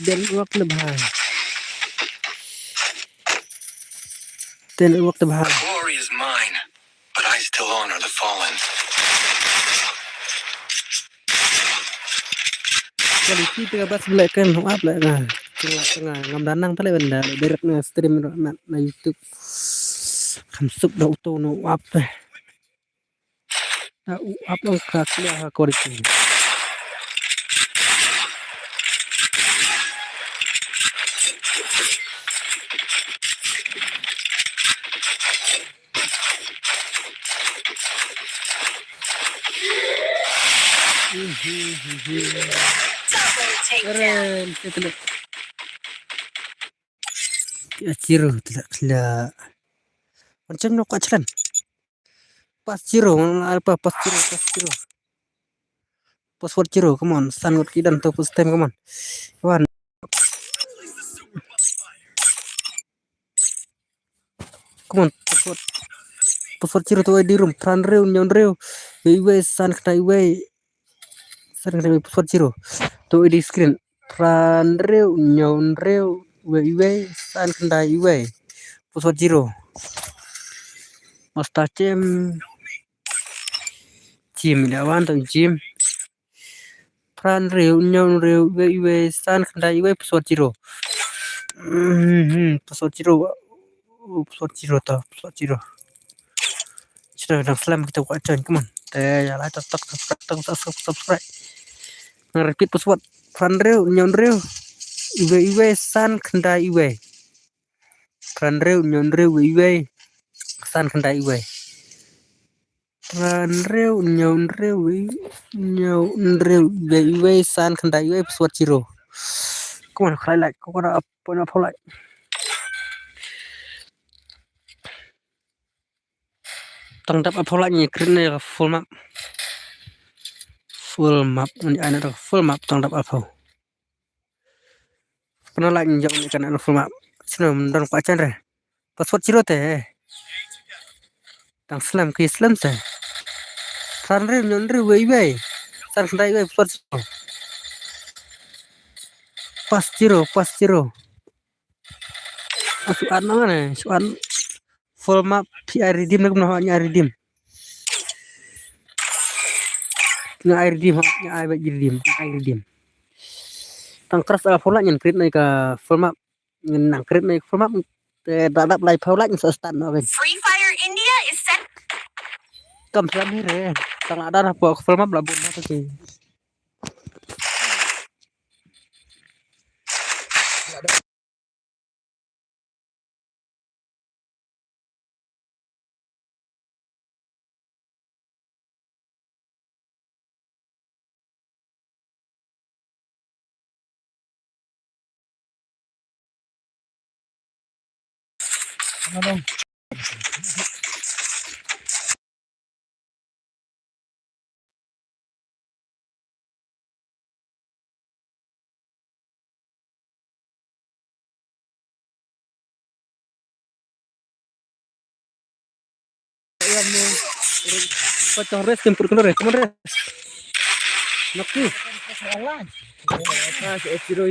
Dan wak lebih. Dan wak lebih. The glory is mine. But I still honor the fallen. Quality te ka bas blek kan, hok ap leh nga. Tengah tengah ngam danang tale benda direct na stream na, na YouTube. Kam suk da uto no ap te. Ah, u ap ong ka klia ha quality. Karen, kita lihat. Kia zero, tidak, tidak. Macam nak kat jalan. Pas zero, apa, pas zero, pas zero. Password zero, come on. San ngut ki dan tu first time, come on. Wan. Come on, password. Password zero tu A D room. Phra hynriew, hynñiew hynriew. Wei wei, san khyndai wei. San khyndai wei, password zero. Tu A D screen. Phra hynriew, hynñiew hynriew. Wei wei, san khyndai wei. Password zero. Master Jim. Jim, ila wan tang Jim. Phra hynriew, hynñiew hynriew, wei wei, san khyndai wei, password zero. Hmm, password zero. Oh, password zero to, password zero. Zero, dang slem kita buka join, come on. Te, ïa like, tok, tok, subscribe, tok, tok, subscribe. Ngan repeat password. Phra hynriew, hynñiew hynriew, wei wei, san khyndai wei. Phra hynriew, hynñiew hynriew, wei wei, san khyndai wei. Phra hynriew, hynñiew hynriew, wei, hynñiew hynriew, wei wei, san khyndai wei, password zero. Come on, khlai like, come on, ap, point up like. Tang dap ap like ni kren ni full map. Full map, ni ai na full map, tang dap ap. Pynlait ni jong ni kan anu full map. Sino don kwa chan re. Password zero te. Tang slem ki slem se. Phra hynriew, hynñiew hynriew, wei wei. San khyndai wei, password zero. Pas zero, pas zero. Asu an na ne, su an. Full map, phi ai redeem, na kumno ha, nga ai redeem. Nga ai redeem, ha, nga ai redeem, nga ai redeem. Tang crash a full map ngan create na ka full map. Ngan nang create na ka full map. Te da dap lai phaw lai ngan sa start na ben. Free Fire India is set. Kam sa mi re. Tang ada na po full map la bun na to ki. Pacang res, tempur kena res, come on res. Nak tu.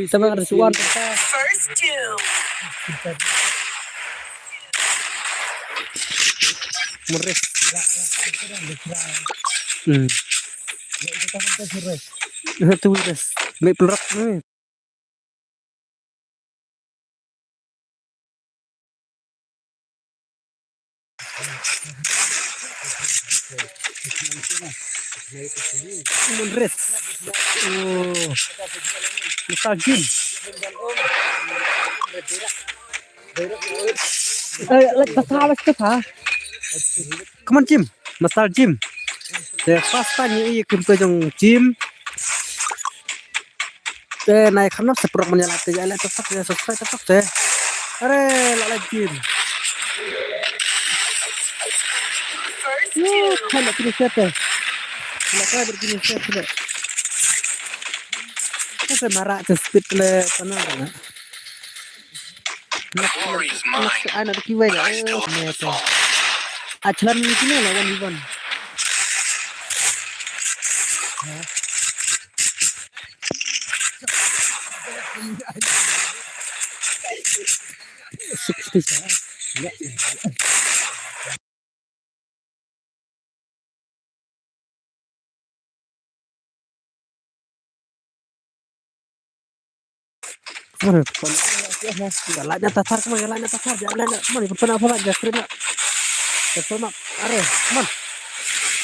Sama ada suan. First two. Meres. Hmm. Itu res. Baik pelrak ni. Menres. Oh. Mustaqim. Eh, like, tata, like, tata. Come on, Jim. Master Jim. The first time you eat Kim Pejong Jim. Te nai kham nap se prok manya lak te ya lak tok tok ya subscribe tok tok te. Are lak lak Jim. Yo, kan nak kini siapa? Nak kau berkini siapa? Kau semarak tu speed le panah kan. Nak, nak, nak, anak kiwai dah. Oh, mate. Achalan ni kini lah one v one. Sixty. Come on, come on. Ya, lainnya tatar, come on, ya, lainnya tatar, ya, lainnya, come on, ya, pernah apa lagi, ya, kena. Ya, come on, are, come on.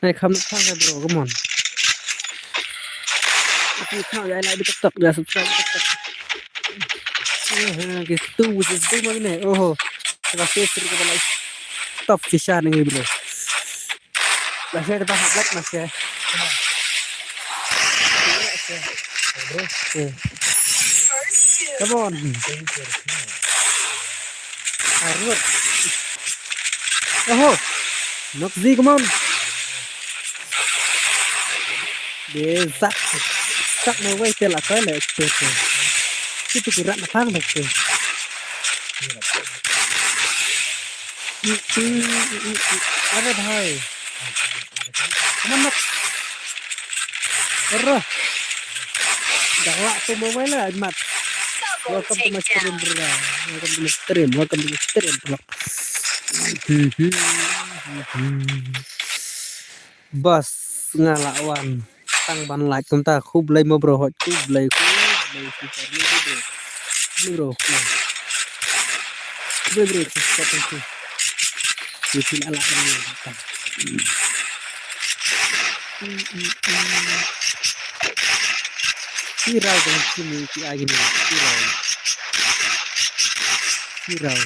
Hey, kham nuk khang, bro, come on. Ki khang, ya like, TikTok, ya subscribe, TikTok. Eh, eh, ki stu, ki stu ma ne. Oho. Ka stu, stu, ka like. Top, ki sha ni, bro. Like, share, ta, like, na, share. Eh. Come on. Arut. Oho. Nok zi, come on. Be zak. Zak na wei te la kai le te te. Kitu ki rat na phang te. Are bhai. Come on, nok. Arut. Dah lak tu mobile lah, mat. Welcome to my stream, bro. Welcome to my stream. Welcome to my stream, bro. Bas, nga la wan. Tang ban like kumta, khublei mo bro, hoi, khublei, khublei, khublei, khublei, bro. Khublei, bro, khublei. Khublei, bro, khublei, khublei. Ni phi la lah ban ngai kumta. Ki raw dang ki ni ki ai ni ki raw. Ki raw.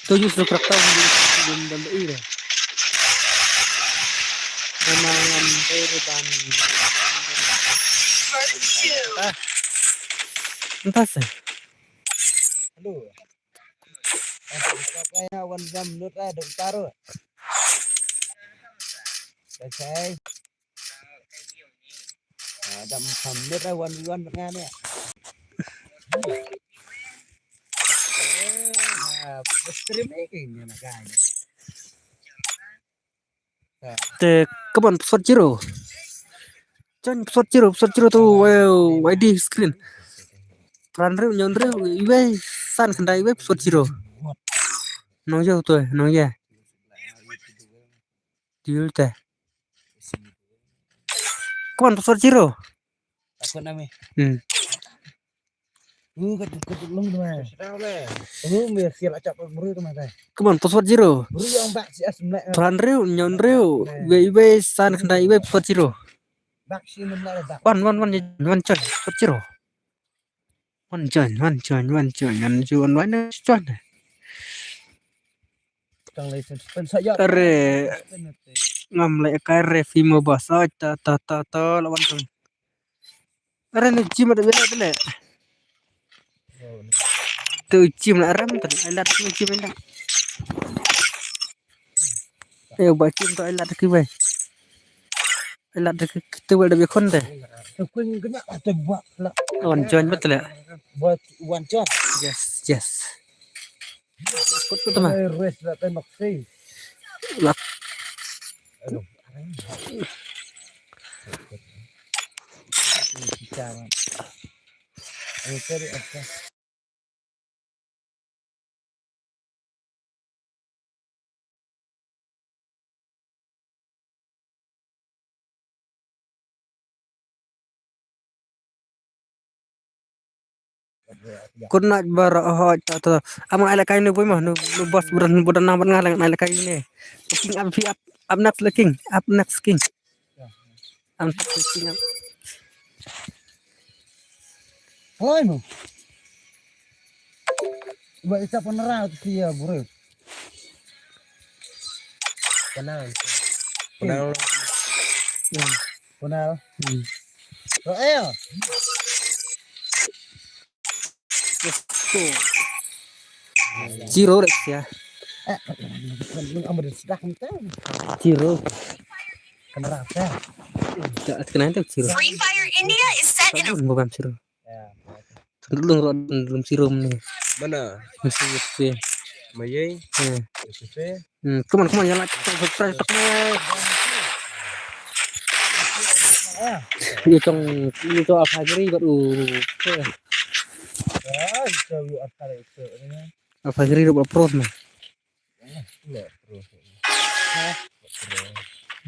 To use the character dum dum ire. Nama ngam ber ban. Entah sih. Hello. Wan jam lut eh dong taruh. Okay. Adam pamit eh wan wan ngan eh. Eh, ha, stream eh kini nak kan. Te, come on, password zero. Jan password zero, password zero tu, wow, I D screen. Pran riu, nyon riu, iwei, san khandai iwei, password zero. Nong yo tu, nong ya. Deal te. Come on, password zero. Aku nami. Hmm. Lu kat kat long tu mai. Lu me sia la chap bru tu mai. Come on, password zero. Bru yang bak si as mlek. Pran riu, nyon riu, iwei, iwei, san khandai iwei, password zero. Bak si mlek bak. One, one, one, one, join, password zero. One, join, one, join, one, join, one, join, one, join. Tang lai sen, sen sa ya. Are, ngam lai kai re fi mo bas. Ai, ta, ta, ta, ta, lawan tu. Are ni jim ada bela bela. Tu jim la ram tu. Ai lat tu jim ila. Eh, ba jim tu ai lat ki bai. Ai lat ki tu bela bi khon te. Tu kun kena tu buat la. Wan join betul ya. Buat wan join. Yes, yes. Kut kut mah. Rest la tembak sih. Lah. Aduh. Bicara. Ayo cari apa? Kun nat bar hoi ta ta. Am ai la kai nu bui ma nu nu boss buran buran nang ban ngai la kai ne. King up up up next la king. Up next king. Am king up. Hoi mo. Ba ita panara tu ya bro. Kenal. Kunal. Hmm. Kunal. Hmm. Oh, eh. Zero deh ya. Eh, lu ambil sedah kan? Zero. Kenapa? Tak kenapa zero. Free Fire India is set in a Bukan zero. Ya. Tang dulung rod dulung sirum ni. Mana? Mesti mesti. Mayai. Hmm. Mesti. Hmm, come on, come on, ya lah. Tok, tok, tok, tok. Ni tong, ni tong apa jeri buat u. Ah, itu apa itu? Apa jeri buat pros mah.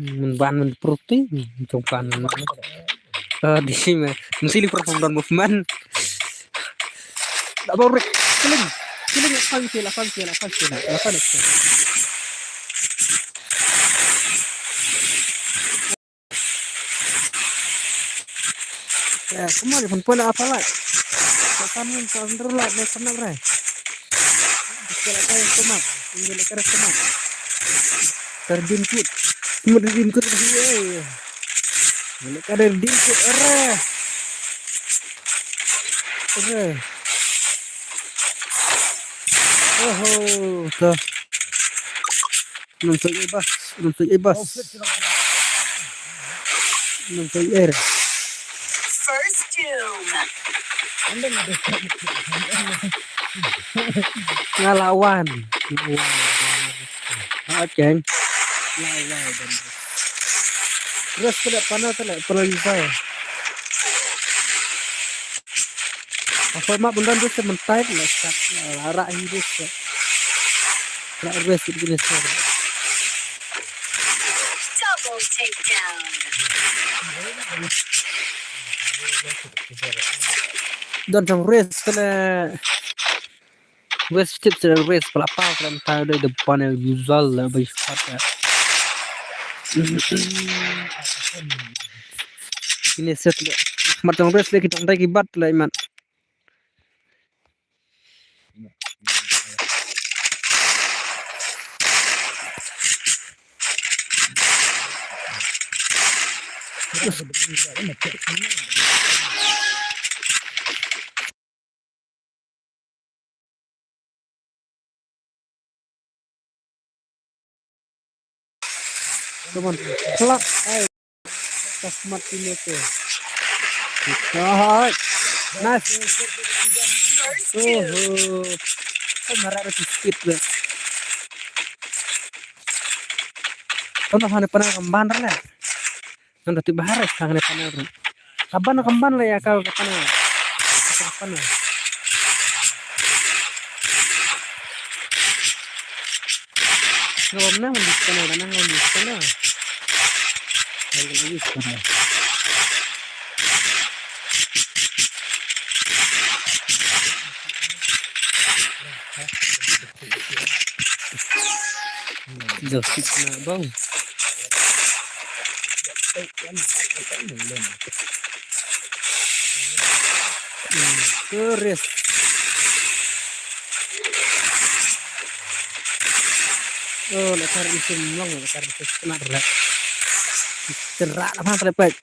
Mun ban mun prut ti jong pan. Ah, di sini mesti li perform dan movement. Tak baru. Kiling. Kiling, lapan kill, lapan kill, lapan kill, lapan kill. Eh, come on, pun pun apa lah? Kapan pun kan terlalu lah, next time lah. Kita lah kayak tomat, tinggal kita lah tomat. Kardin kut, cuma kardin kut lagi eh. Bila kada kardin kut, arah, arah. Oh, tuh. Nonton ibas, nonton ibas. Nonton air. First doom. Ngalawan. Ngalawan. Okay. Ngalawan. Terus kada panel tadi, panel saya. Apa mak benda tu sementai pula start. Larak hidup. Larak rest itu kena start. Double takedown. Don sang rest kena. West tip sel west pelapau dalam tau dei depan yang usual lah bagi squad ya. Ini set le. Mat tong west le kita tong kibat le imat. Come on. Clutch. Ai. Kasmat ini tu. Hai. Nice. Oho. Kan marah ada speed dia. Kau nak hana pernah kemban lah. Ngan dati bahar eh, tang ne panel ru. Kaban kaban la ya ka kaban. Kaban. Ngam na ngan di panel, na ngan di panel. Ayo, ayo, panel. Jauh sikit nak bang. Hmm, keris. Oh, nak cari musim long, nak cari musim senar lah. Cerak lah, bang, terlepas.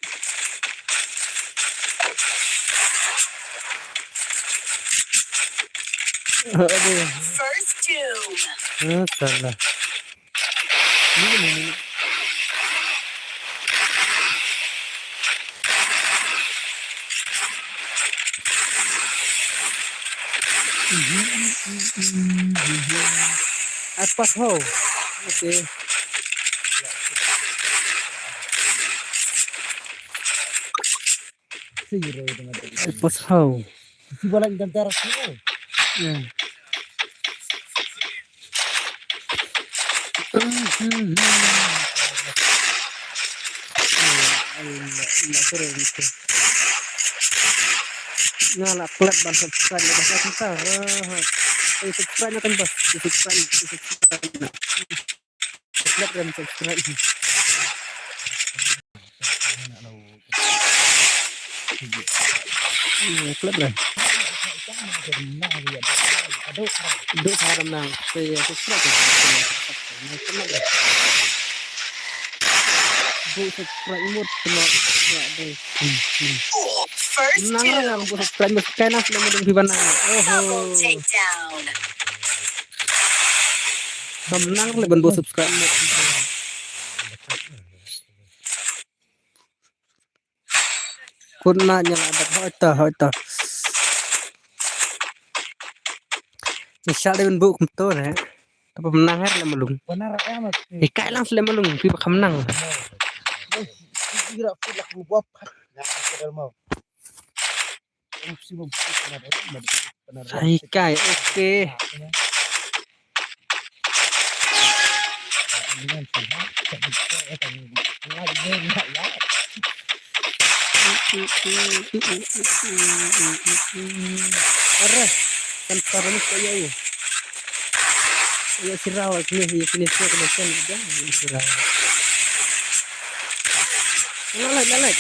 Aduh. First doom. Ah, salah. Ni, ni, ni. Atas ho. Okay. Pas hau. Si balang dan teras ni. Ya. Nga la klet ban subscribe, ban subscribe. Eh, subscribe na kan bas. Subscribe, subscribe na. Subscribe dan subscribe. Subscribe dan. Duk haram nang. Subscribe dan. Subscribe dan. Booh subscribe mut, kena subscribe dei. First kill. Nang lang booh subscribe mut, kena sila mut phi ban nang. Oho. Double takedown. Kam nang le ban booh subscribe mut. Kun na nya la dak hoi ta, hoi ta. Ni sha le ban booh kumto ne. Tapa menang her le malung. Benar ya mas. Ikai lang sila malung, pi bakam nang. Kira fit lah kebab. Nah, kita mau. Sai kai, oke. Arre, kan parang ko ya. Ya siraw, sini, sini, sini, siraw. Lalai, lalai.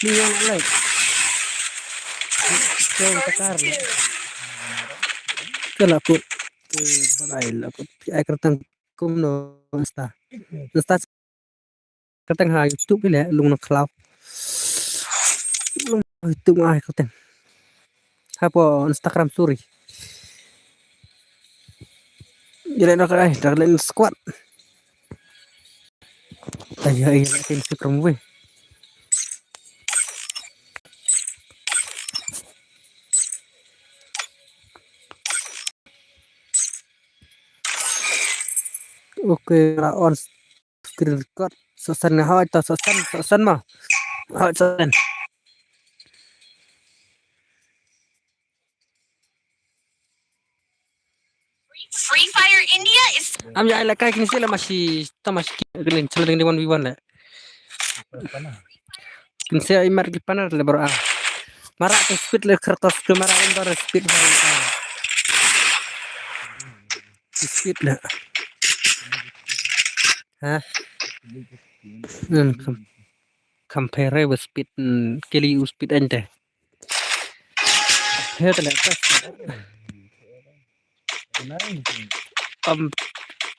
Ni yang lalai. Yang tekan. Ke lakut. Ke balai lakut. Pi ai kertang kumno sta. Sta kertang ha YouTube le lung na khlaw. Lung YouTube ai kertang. Hapo Instagram, sorry. Jale nak ai, dah lain squad. Ay, ay, ay, ay, si Pramwe. Okay, ra on screen record. Sosan nga hoi to, sosan, sosan ma. Hoi sosan. Free Fire India is. Am ya la kai kin sila masi, ta masi kin sila ding one v one le. Kin sila imar ki panar le bro ah. Mara ke speed le kertas ke mara imbar speed. Speed le. Ha? Hmm, kam, compare with speed, hmm, kili u speed ente. He tele pas. Am,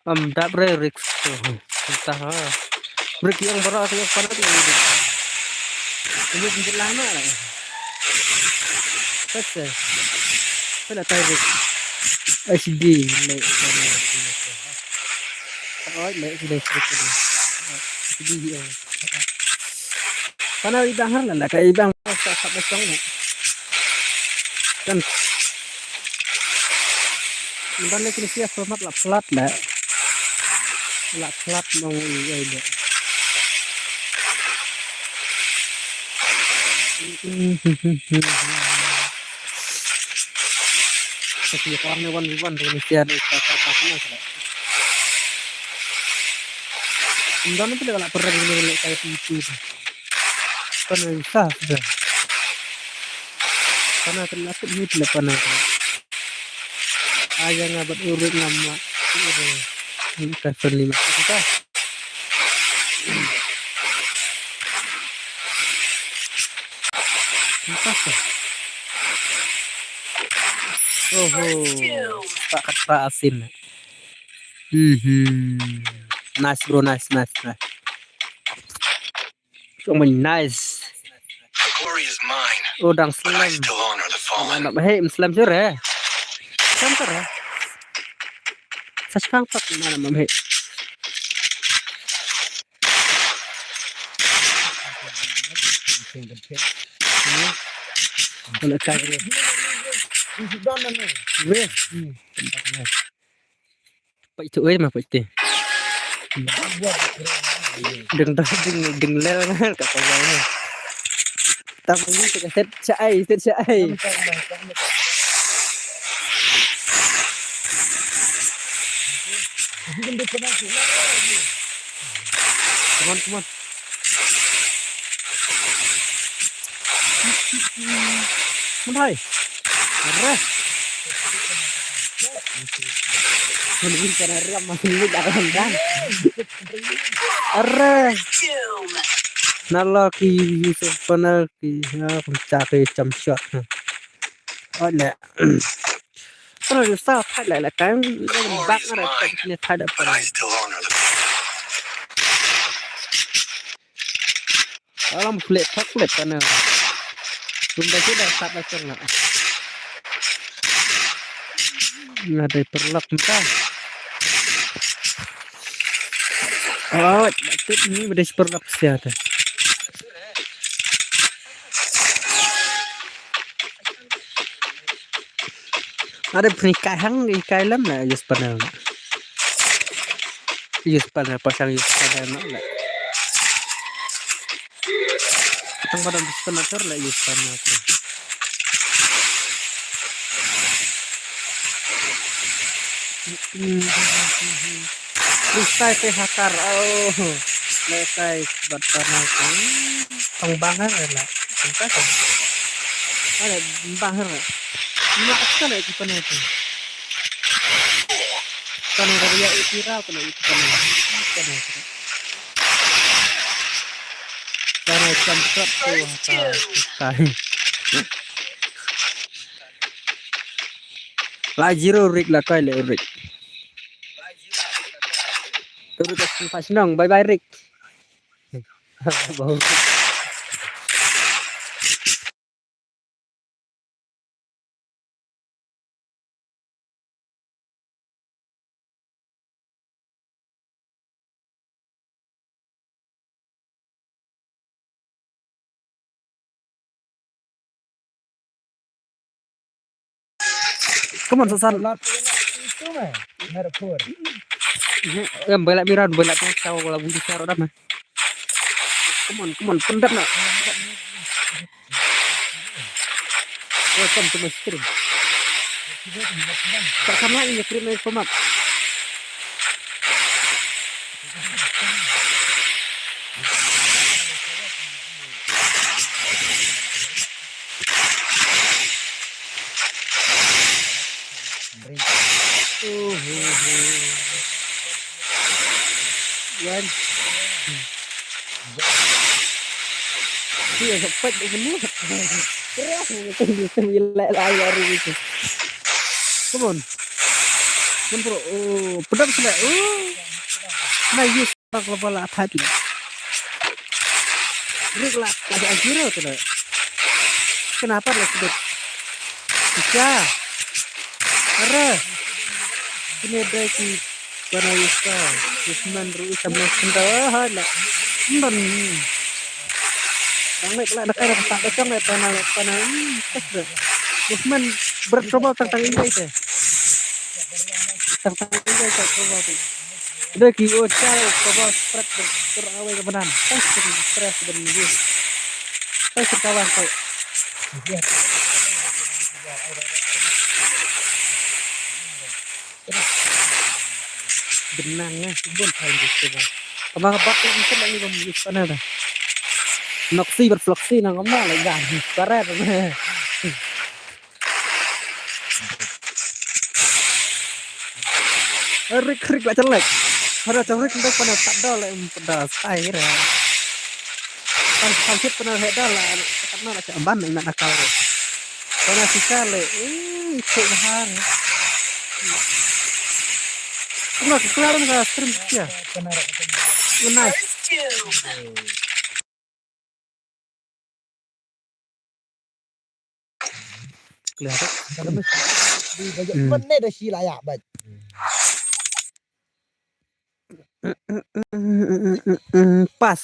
am dap re risk. Entah ha. Break yang berat yang panas tu. Ini penjelang nak. Pas. Pela tai risk. H D le. Oi le sini sini. H D yang. Kana ibang har la ka ibang sa sa ba song ne. Kan. Ban le kini sia format la flat la. La flat mong i ai le. Kasi ko ne wan wan kini sia ne ka ka ka na sa. Ndan pele la perang ni le kai ti ti. Pana isa sudah. Pana kena aku ni pele pana. Ayah ngabat urut nama. Ini kan son lima. Kita. Kita. Oho. Tak kata asin. Mhm. Nice bro, nice, nice, nice. Kong nice. The glory is mine. Oh, dang slam. But I still honor the fallen. Mana mah hei, slam sure. Slam sure. Saskang tak mana mah hei. Mana cakap ni? Weh. Pait tu oi ma pait te. Deng dah deng deng lel ka ka ya. Tam ni tu ka set cha ai, set cha ai. Come on, come on. Mun hai. Re. Mun bin kana ram ma ni da ran dan. Re. Na lo ki Yusuf pana ki ha kum cha ki cham shot. Oi le. Pero yo sa thai le le kan bak na re tak ni thai da pana. I still honor the. Alam flip, flip, flip, kana. Bun da sida sat da kana. Na dei pyrlok mynta. Oh, tip ni ba dei pyrlok sia te. Ada puni kai hang, kai lam la, use panel. Use panel, pasang use panel na la. Tang pada use panel tur la, use panel tur. Freestyle te hakar, oh. Letai bat panel tu. Tang bang har la. Tang ka. Ada bang har. Mak ka la ki panel tu. Panel dari ya ikira tu la ki panel. Panel tu. Panel champion tu hakar. Kai. La zero Rick la kai le Rick. Rick ka shnong, bye bye Rick. Bau. Come on, Susan. Em, bela miran, bela tu, kau bela bunyi sarok dah, mah. Come on, come on, pendap nak. Welcome to my stream. Tak sama ini stream yang format. Yan. Dia dapat dia kena. Terus dia kena, dia kena, dia kena, dia kena. Come on. Come on, bro. Oh, pedang sudah. Oh. Nah, yes. Bak la bala thait la. Rik la, la da zero tu la. Kenapa la sebut? Bisa. Ara. Kini ada ki bana yusa. Usman ru sama senda. Ah, la. Ndan. Bang lek la nak ada tak datang la bana, bana. Hmm, pas dah. Usman bercoba tentang ini aja. Tentang ini aja coba tu. Dei ki, oh, chai, kaba spread ber-, berawai ka banan. Tang spread, spread ban use. Tang spread kawan ko. Benang eh, bun ai use ka ba. Kama ka bat eh, mungkin lagi ban use kana dah. Noxy ber Floxy nang kama lagi dah. Karet. Rik, rik la chalek. Hada chalek nda pana tak dol em pada sai ra. Kan kan sit pana he dol la tak na la amban na nakal. Pana sisa le. Eh, cek har. Kuma kelar ka stream ya. Nice. Kelihatan. Hmm. Mana dah sila ya, bat. Pas.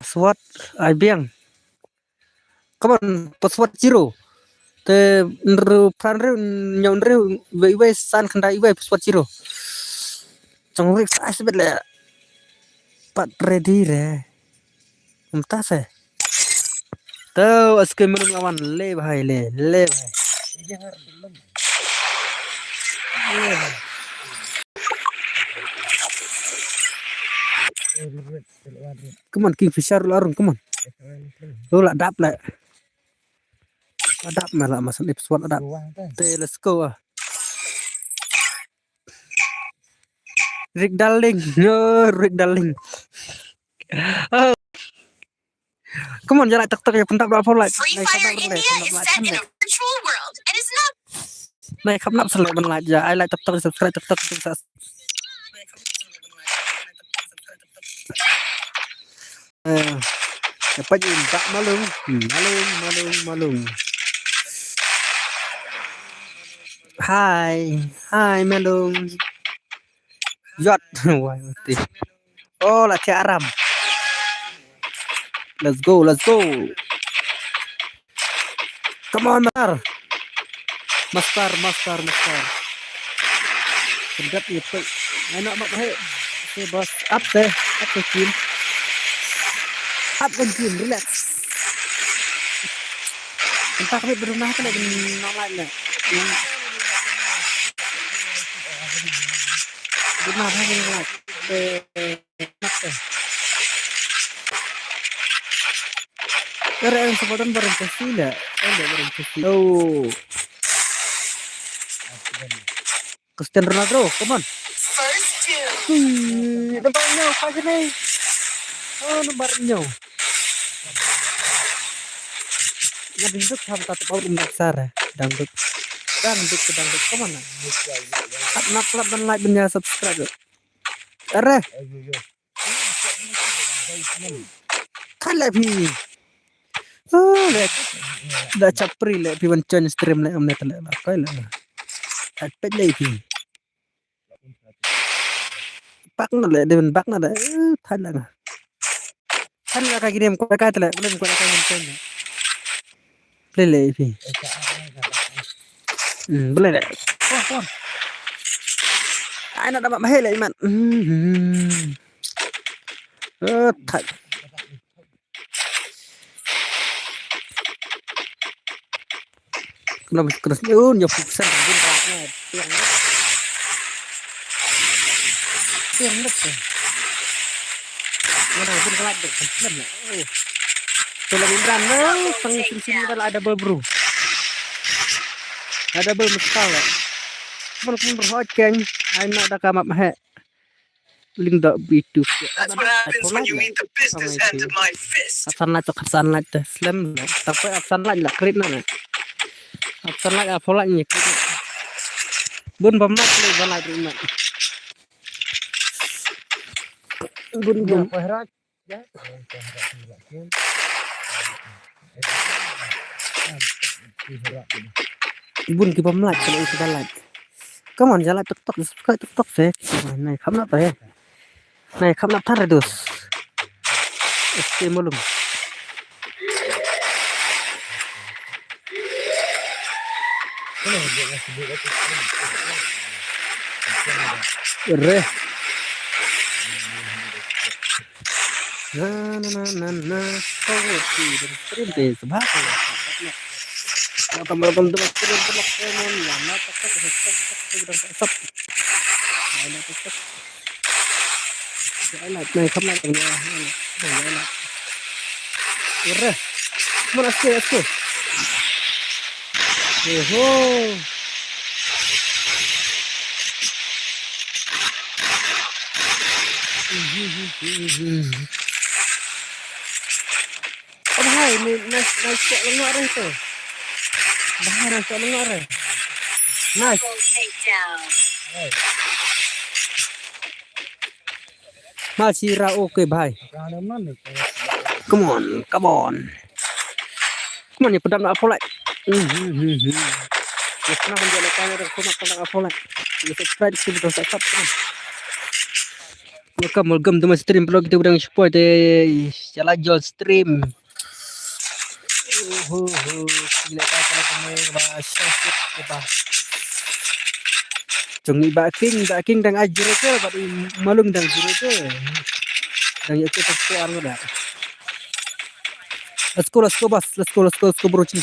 Password ai biang. Come on, password zero. Te nru pran ru nyau nru wei wei san khnda iwei password zero. Chong rik sa sibet le. Pat ready re. Umta se. To aske melung awan le bhai le, le bhai. Le bhai. Come on, Kingfisher la rung, come on. Lo la dap la. La dap ma la masan ip swat la dap. Te let's go ah. Rick Darling. No, Rick Darling. Oh. Come on, jangan tok tok ya, pendap berapa like. Free Fire India is set in a virtual world and is not. Naik kham nap selek ban like ya. Ai like tok tok, subscribe tok tok. Eh, dapat jumpa Malung. Hmm, Malung, Malung, Malung. Hai, hai Malung. Jot. Wah, mati. Oh, la thiah aram. Let's go, let's go. Come on, Master. Master, Master, Master. Kendap ni pek. Anak mak baik. Okay, boss. Up deh. Up deh, Kim. Up kan, Kim. Relax. Entah kami berumah tu nak nak nak. Berumah tu nak. Eh, Kare ang sa badan barang kasi la. Ang da barang kasi. Oh. Cristiano Ronaldo, come on. First two. Ui, nampak nyaw, pa sini. Oh, nampak nyaw. Nga dangdut ham ta tep au rum dak sar. Dangdut. Dangdut ke dangdut, come on. Tap nak lap ban like ban ïa subscribe. Are. Kala phi. Oh, le. Da chapri le phi wan join stream le amne tale la. Kai la. At pet le phi. Bak na le, de bak na le. Thala. Thala ka ginem ko ka tale, ko ka wan join. Play le phi. Hmm, play le. Oh, oh. Ai na da ba mahele man. Hmm. Oh, thai. Kena kena senyum ya puksan pun kelak ni. Tiang ni. Tiang ni. Mana pun kelak dek kan. Oh. Tolong Imran, no, pang sini sini dah ada bel bro. Ada bel mesti lah. Mana pun berhot kan. Ai na da ka map he. Ling da bitu. That's what happens when you meet the business end of my fist. Apsan la chok apsan la te slem la. Tapi apsan la la krit na. Apsan la apola ni krit. Bun bam la krit bala krit na. Bun bun. Bun ki bam like, kalau ki bam like. Come on, ja like TikTok, subscribe TikTok se. Nai kham na pa he. Nai kham na thar dos. Este mulum. Re. Na na na na na. Kau ngerti dan stream deh sebab. Welcome, welcome to my stream, teman-teman. Ya, na tak tak tak tak tak tak tak tak. Ya, na tak tak. Ya, na, na, come on, come on. Ya, na. Ura. Come on, aske, aske. Oho. Oh, bhai, ni nice, nice shot lengah re tu. Bhai, nice shot lengah re. Nice. Masih ra, okay, bhai. Come on, come on. Come on, ya pedam nak follow. Hmm, hmm, hmm, hmm. Ya, kenapa dia nak tanya dah, kau nak follow? Ya, subscribe, kita dah subscribe, come on. Welcome, welcome to my stream, bro. Kita udah support, eh, jalan jual stream. Uhuhu, gila ka kala kemai ba shit ke ba. Jong i ba King, ba King dang ai zero ke, ba i Malung dang zero ke. Dang ya ke tak ko ang da. Let's go, let's go, boss. Let's go, let's go, let's go, bro. Ching.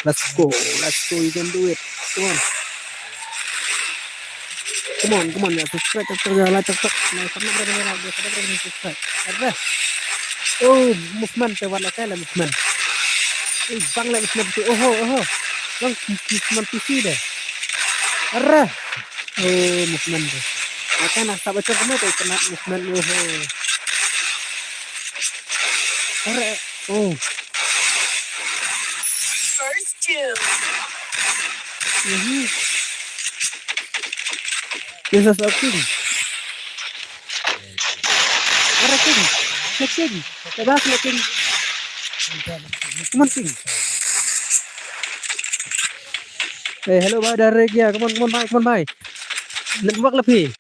Let's go, let's go, you can do it. Come on. Come on, come on, ya, subscribe, subscribe, ya, like, subscribe. Nah, subscribe, subscribe, subscribe, subscribe. Ada. Oh, movement te wala kala movement. Eh, bang la movement tu. Oho, oho. Bang movement tu si deh. Ada. Oh, movement tu. Maka nak sabar cakap tu kena movement, oho. Ada. Oh. First two. Mhm. Yes, yes, okay. Ada King. Ada King. Bas le King. Come on King. Eh, hello bhai, direct ya. Come on, come on bhai, come on bhai. Network la phi.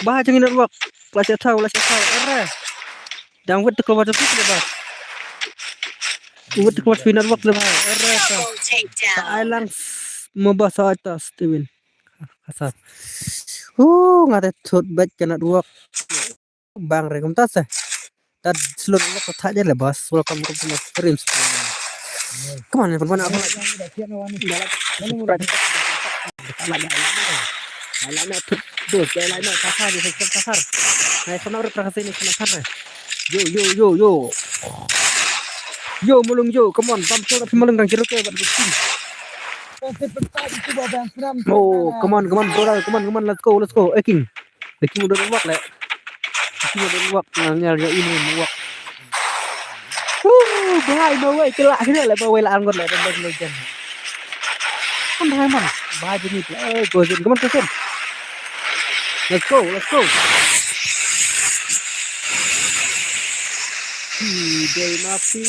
Bhai jong ngi network. La sha thaw, la sha thaw. Arre. Dang wit ko wat phi le bas. Wit ko wat phi network le bhai. Arre. Ai lang mo bas sa ta Steven. Kasar. Uh, nga te thut bad ka network. Bang re kumta se. Tad slow network ko thah je le bas. Welcome, welcome to my stream. Come on, everyone. Apa lagi? Lain na thut dos, lain na kasar, kasar. Nah, sana udah terasa ini kena kasar. Yo, yo, yo, yo. Yo, mulung yo, come on, bam tu tapi mulung dang jeruk ya buat bikin. Oh, come on, come on, brother, come on, come on, let's go, let's go, eh King. Eh King udah luak le. Eh King udah luak, ngel ya ini luak. Huh, bahai bawai kelak sini le bawai la anggot le dan dan lejan. Come on, come on, bahai jenis le. Eh, go Zin, come on, go Zin. Let's go, let's go. Hi, dei napi.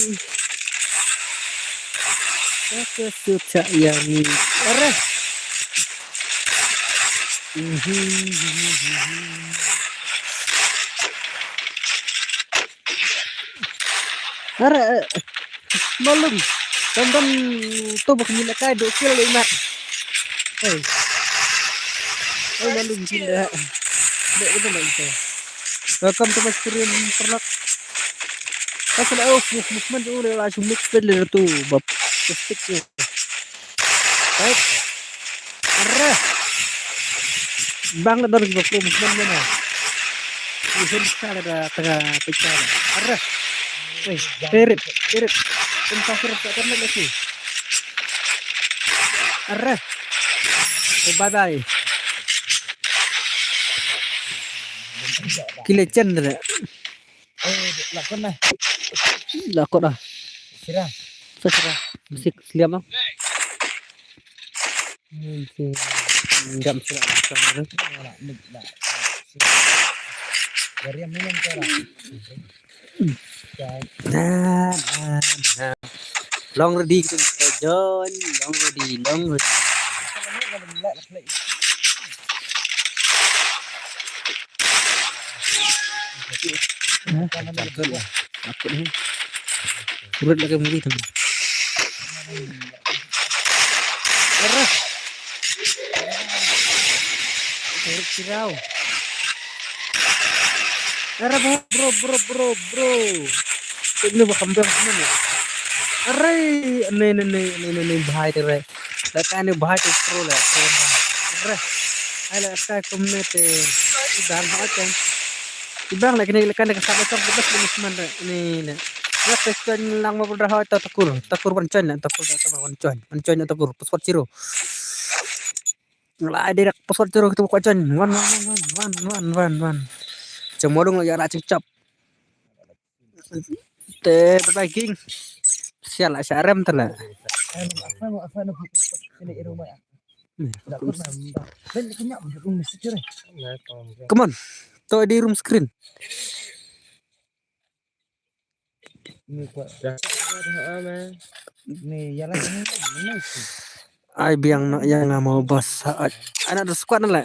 Oke, sudah ya ni. Arre. Mhm. Arre, eh, malum. Tonton tu bak ni lakai duk kil le mat. Hey. Hey, malum gila. Dek kita main tu. Welcome to my stream, Perlak. Pasal oh, movement tu la sumik tu le tu bab stick tu. Baik. Arre. Bang na dor ki bab movement mana? Ni sen sa da tengah pecah. Arre. Eh, pirit, pirit. Tempat pirit tak pernah lagi. Arre. Eh, bye bye. Kile chen deh. Eh, lakon lah. Lakon ah. Sira. Sa sira. Musik seliam ah. Ngam sira lakon ah. Dari yang minum sekarang. Nah, nah, nah. Long ready kita join, long ready, long ready. Nah, cakap lah. Aku ni. Urut lagi movie tu. Arre. Urut sirau. Arre, bro, bro, bro, bro, bro. Ini bakam bang mana? Arre, ini, ini, ini, ini, ini bahaya deh, re. Laka ni bahaya tu pro lah, pro lah. Arre. Ai la ka kumne te. Iban ha kan. Ibang lagi ni kan ka sa ka sa ka bas ni man re. Ni ni. Ya te kan lang ma bra ha ta takur. Takur wan chan na takur ta wan chan. Wan chan na takur. Password zero. Lai direct password zero kita buka chan. Wan wan wan wan wan wan wan. Chem wadung la ya ra ching chap. Te bye bye King. Sial la sha rem te la. Come on. To di room screen. Ai biang noh ïa nga mo boss. Ai, anak da squad na la.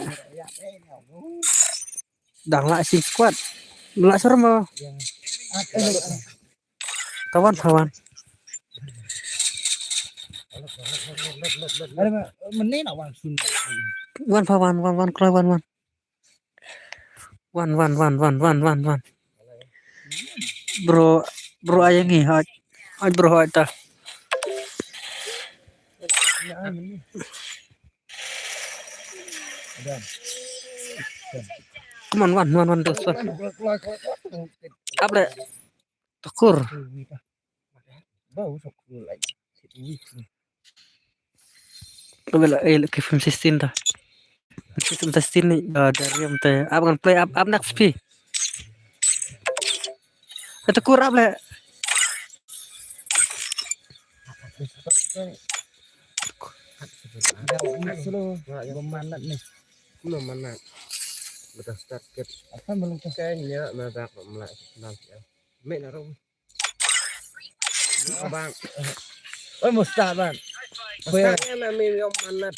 Dang la sing squad. La sharma. Tawan, tawan. Wan, tawan, wan, wan, kloi, wan, wan. Wan, wan, wan, wan, wan, wan, wan. Bro, bro, ayangi, haj. Haj, bro, haj ta. Come on, wan, wan, wan, dos, wan. Ap le. Takur. Bela, eh, ke film sixteen ta. Film sixteen ni, ah, dari am te. Ap ngan play, ap, ap next pi. Eh, takur ap le. Slow, manat ni. Kuno manat. Mata start kit. Apa malu tu? Kanya madak melak. Me na rum. Bang. Oi, mustah, bang. Mustah na me yom manat.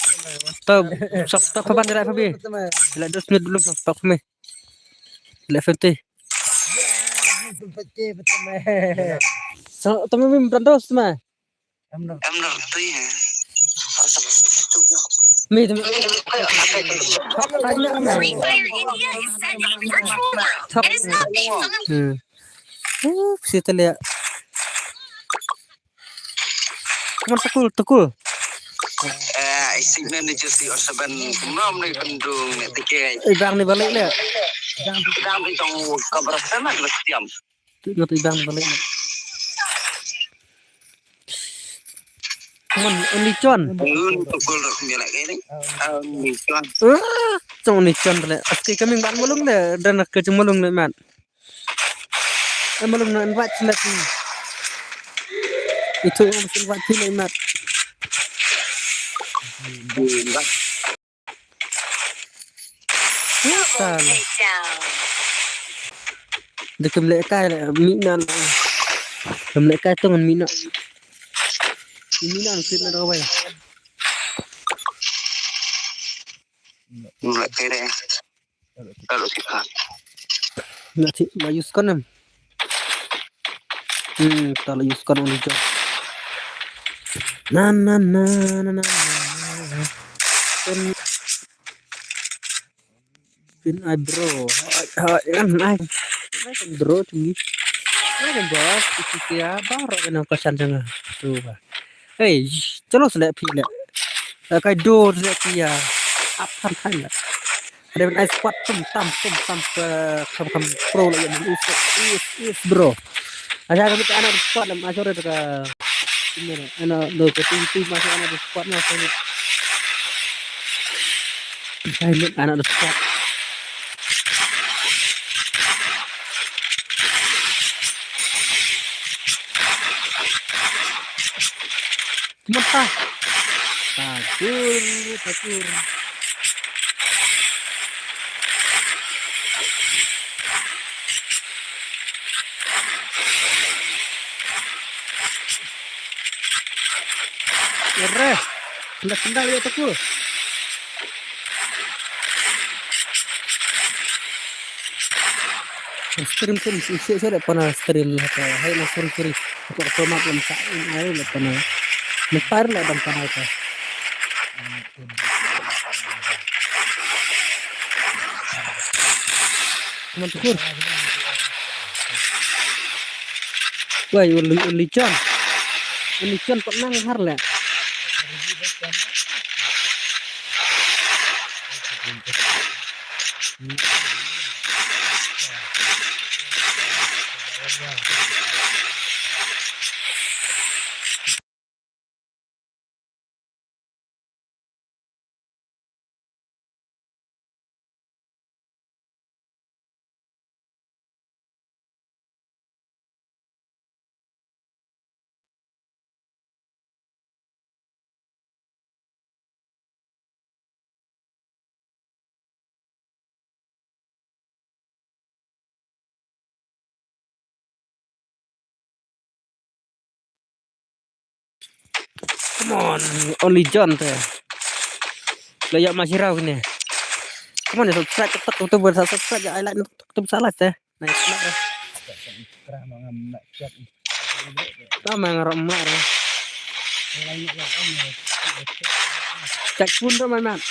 Stop, stop, stop, kapan dia, Fabi? Betul, bang. Lek dos minit dulu, stop, stop, me. Lek fifty. Ya, betul, betul, betul, bang. So, tama me, betul, bang. Em, em, em, em. Me, tama. Stop. Hmm. Uh, situ lihat. Come on, Tukul, Tukul. Eh, isik na ni jesi or saban kumam ni kendung ni tike. Eh, bang ni balik ni. Bang ni tong kabar sana ni bestiam. Tu ngat bang ni balik ni. Come on, Only John. Ngun Tukul dah kumia lagi ni. Only John. Ah, Only John balik. Aski kami ban mulung ni, dan ke mulung ni, man. Eh, malum na invite sila ti. Itu yang mesti invite ti na imat. Bukan. Bukan. Dia kemlek kai lah, mina lah. Kemlek kai tu ngan mina. Mina ngan kena dah wai. Kemlek kai deh. Lalu kita. Na ti la use kon em. Hmm, ta la use kon Only John. Na na na na na na. Pin, pin ai bro. Hai hai kan ai. Ai kan bro tinggi. Ai kan bos itu sia baru kan angkatan jangan. Tu bah. Hey, chalo selek phi lek. Eh, kai dur selek phi ya. Ap kan kan lek. Ada ben ai squad tum tam tum tam ke kam kam pro lagi men is is is bro. Aja kami tak anak squad lam aja ada ke ini ni. Anak do ke tim tim masih anak squad masih ni. Saya ni anak squad. Mentah. Takur, takur. Ere. Kena kendal ya takur. Stream tu isi isi ada pernah stream apa? Hai na sorry sorry. Aku aku mak lem sa ai le pernah. Mepar le dang pernah ka. Teman tukur. Wah, uli uli chan. Uli chan pernah ngar le. Come on, only John te. Lah ya masih raw ni. Come on, subscribe tek tek tu buat subscribe ya, I like tek tek tu salah te. Nice lah. Tama ngarok mak re. Cek pun tu mamat.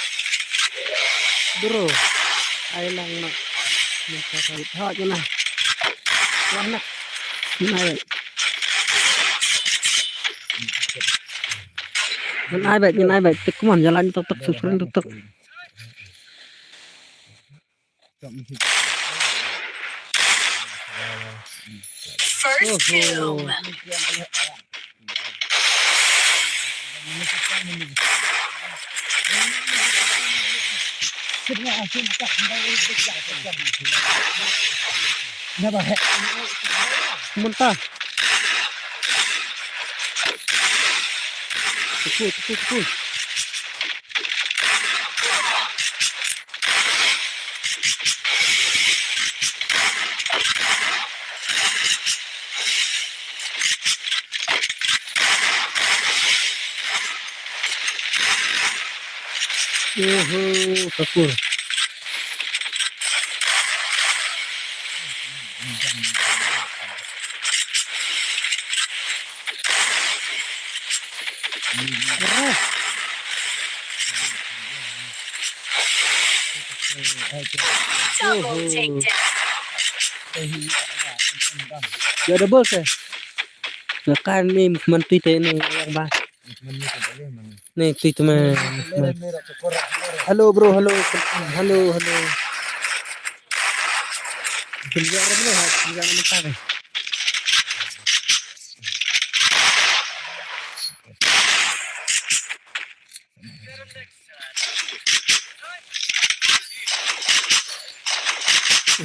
Duru. Ai lang mak. Minta kait ha je nah. Wah nak. Nai bet. Nai bet, nai bet. Tik man jalan tuk tuk subscribe tuk tuk. First kill. Mentah. Tepu, tepu, tepu. Uhu, kapur. Double takedown. Ya double ke. Nga kan ni man tui te ni yang ba. Ni tui te ma. Hello bro, hello. Hello, hello. Kin ya ram ni ha, kin ya ram ni.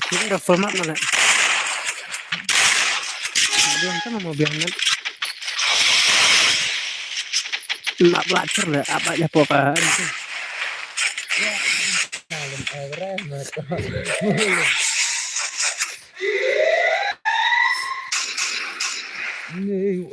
Kin da format na le. Biang kan mo biang na. Mak belajar le apa ya poka. Ni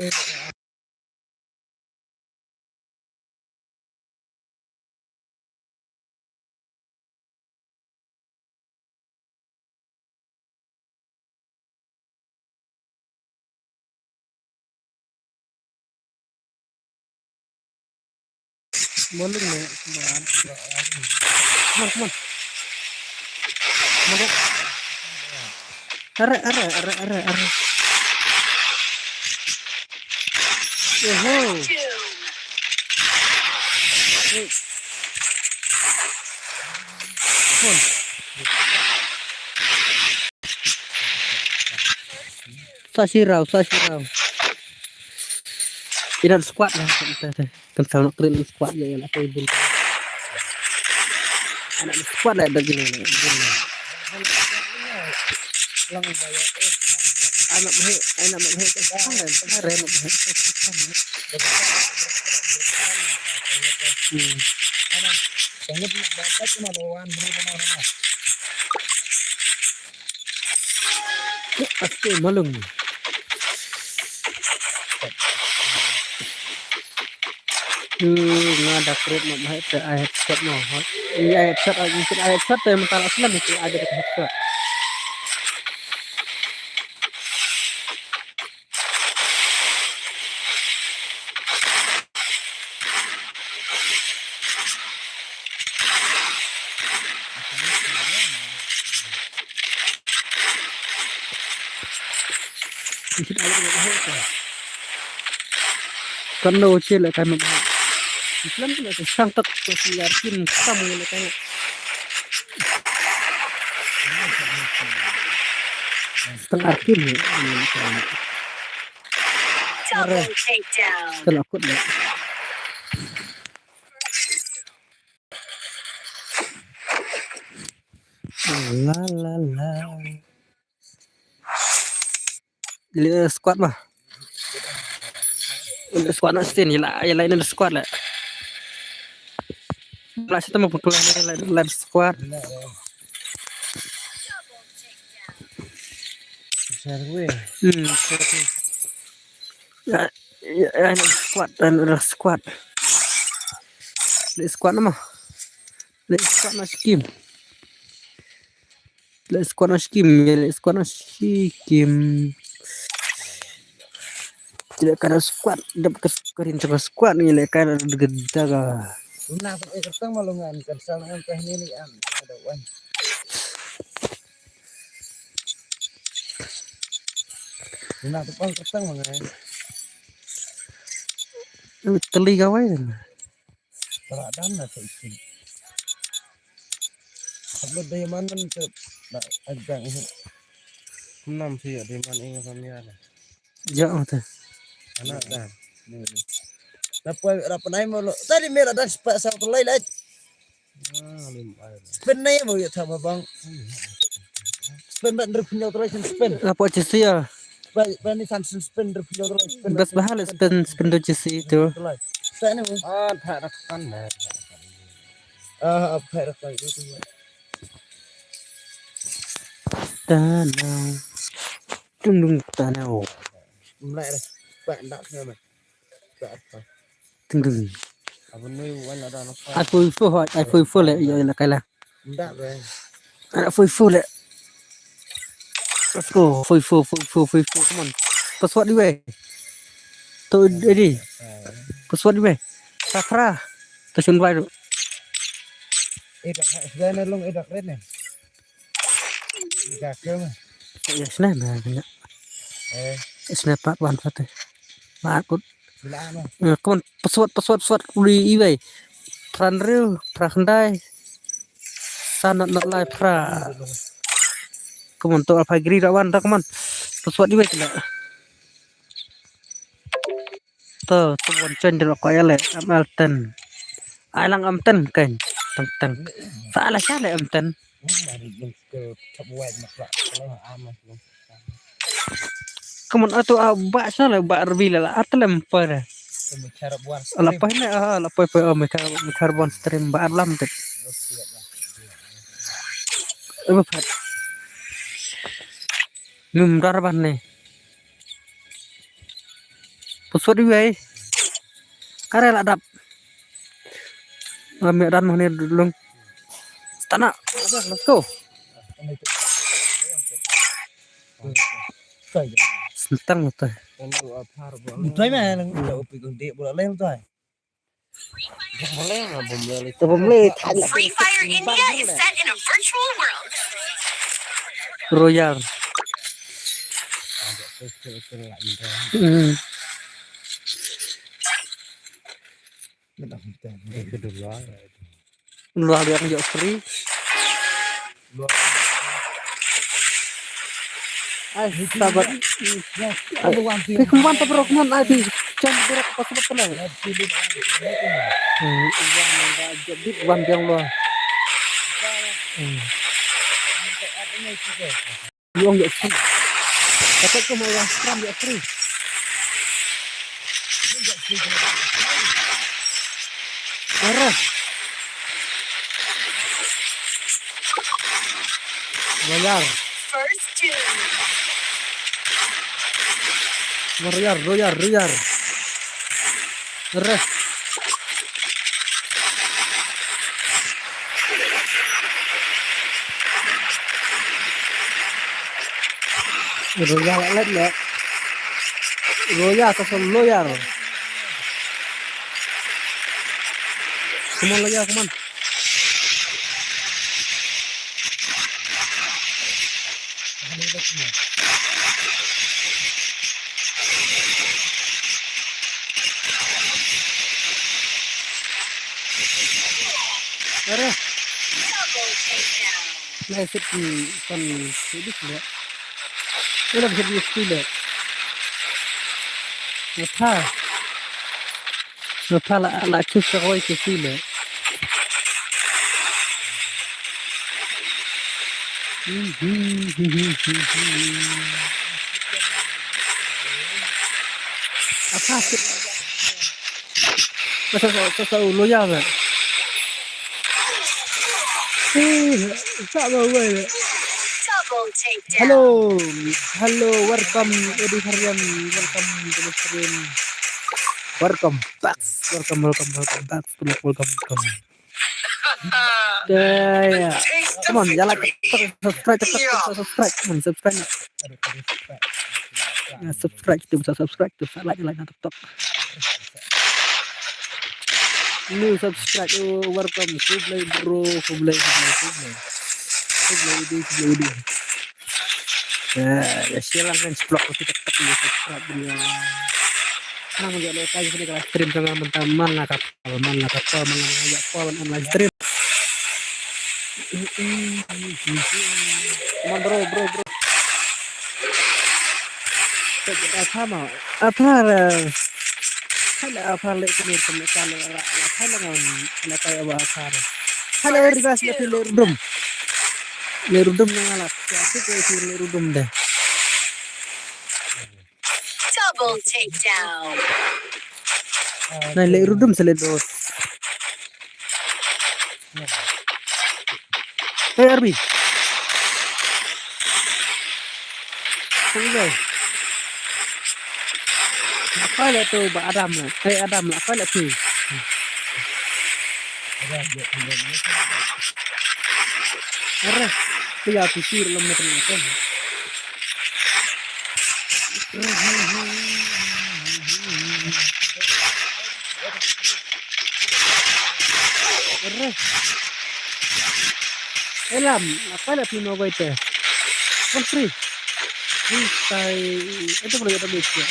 Morning, mate. Come on, come on. Come on, come on. Are, are, are, are, are. Oho. Hey. Come on. Sa sirau, sa sirau. Ina squad lah. Kan sa nak kren squad ya, ya lah, apa yang anak squad lah dah gini ni. Anak mah, anak mah, anak mah. Hmm. Ate malung. Hmm, nga da create mo, hai te ai headshot mo. Ni ai headshot, ai headshot te mental aslan itu ada headshot. Kan no chile kan no. Islam tu le sang tak ko si arkin kamu le kan. Setengah arkin ni. Double takedown. Kalau aku ni. La la la. Ila squad mah. Ila squad na stin, ila ila ina squad la. La sita mah pengkelah ila ila squad. Hmm. Ya, ya, ya, ina squad, ina squad. Ila squad mah. Ila squad na skim. Ila squad na skim, ila squad na skim. Ila kana squad, dap ka screen jong ka squad ni, ila kana gedega. Una tu eh kertang malungan kan sal ngan teh ni ni am. Ada wan. Una tu pang kertang mangai. Teli kawai kan. Tara dan na sa isi. Upload diamond kan ke na ajang ini. Kumnam si diamond ini kami ada. Ja mata. Anak dan. Napa rapan ai malu. Tadi merah dan sepak sa tulai lagi. Spin na ïa mo ïa thama bang. Spin ban rep nyau trai spin. Apa cisi ya? Ba ba ni san spin rep nyau trai spin. Bas bahal spin spin do cisi tu. Sa ni mo. Ah, thak rakan na. Ah, apa rakan itu. Tanau. Tung dung tanau. Mlai re. Ba ndak sini. Ba apa? Tung dung. Abang ni wan ada nak. Ai phone four, ai phone four le, yo le kai la. Ndak be. Ai phone four le. Let's go, phone four, phone four, phone four, come on. Password di wei. Tu di. Password di wei. Safra. Tu sun bai tu. Eh, dah, dah, dah, long, eh, dah, keren, eh. Dah, keren, eh. Ya, sini, nah, banyak. Eh. Sini, Pak, wan, Pak, eh. Pak, put. Bila, no. Eh, come on, password, password, password, uli iwei. Pran riu, pran khyndai. Sa not, not live, pra. Come on, to alpha gri, da wan, da, come on. Password iwei, sila. To, to wan chen dilo ko ya le, M L ten. Ai lang M ten kan. Teng, teng. Sa la sha le M ten. Come on, atu, ah, ba sha le, ba rbi le, la, atlem pa de. La pa ne, ah, la pa, pa, oh, me kar, me kar bon stream, ba lam te. Eh, ba pat. Mim dar ban ne. Password iwei. Kare la dap. Ram ya dan mane dulung. Stana. Let's go. Sentang tu. Mutai mah lang udah upi gung dek bola lain tu. Free Fire India is set in a virtual world. Royal. Hmm. Luar biasa juga free. Ai, sabar. Ai, pi kumban ta bro, kumban ai pi. Chan bro, pas betul lah. Hmm, wan da jadi wan biang lo. Hmm. Yong ya free. Kata tu mau yang scrum ya free. Arah. Royal. First two. Royal, Royal, Royal. Arah. Royal, let, let. Royal, sasa Royal. Come on, Royal, come on. Are. Lai sit kan sit le. Ila sit ni sit le. Apa? Nopha la, la chu sa oi ke si le. Apa si? Sa, sa, sa, sa, sa, ulo ya ba. Eh, sa ba wai. Double takedown. Hello. Hello, welcome, Eddie Harian. Welcome to the stream. Welcome back. Welcome, welcome, welcome back. Welcome, welcome, welcome. Yeah, yeah. Come on, ya like, subscribe, subscribe, subscribe. Come on, subscribe. Ya, subscribe, tu, subscribe, tu, like, like, tok, tok. New subscribe, oh, welcome. Khublei, bro, khublei, khublei, khublei. Khublei, Eddie, khublei, Eddie. Ya, ya, share lang kan, vlog ko, kita, kita, kita, subscribe dia. Nang ya le kai sini ka stream sama mentang man la ka pal, man la ka pal, man la ka pal, man live stream. Come on, bro, bro, bro. Apa ma? Apa la? Hala apa le kini kami kala la apa la ngon la kai apa apa. Hala ri bas le le rudum. Le rudum na la. Ya tu ke le rudum de. Double takedown. Nai le rudum se le dos. Hey, Arbi. Sini deh. Apa le tu ba Adam le? Hey, Adam le, apa le tu? Arre, pia piti lam na tengah kan. Arre. Elam, apa la pino bai te? Kan free. Free tai, itu boleh ada bis ya.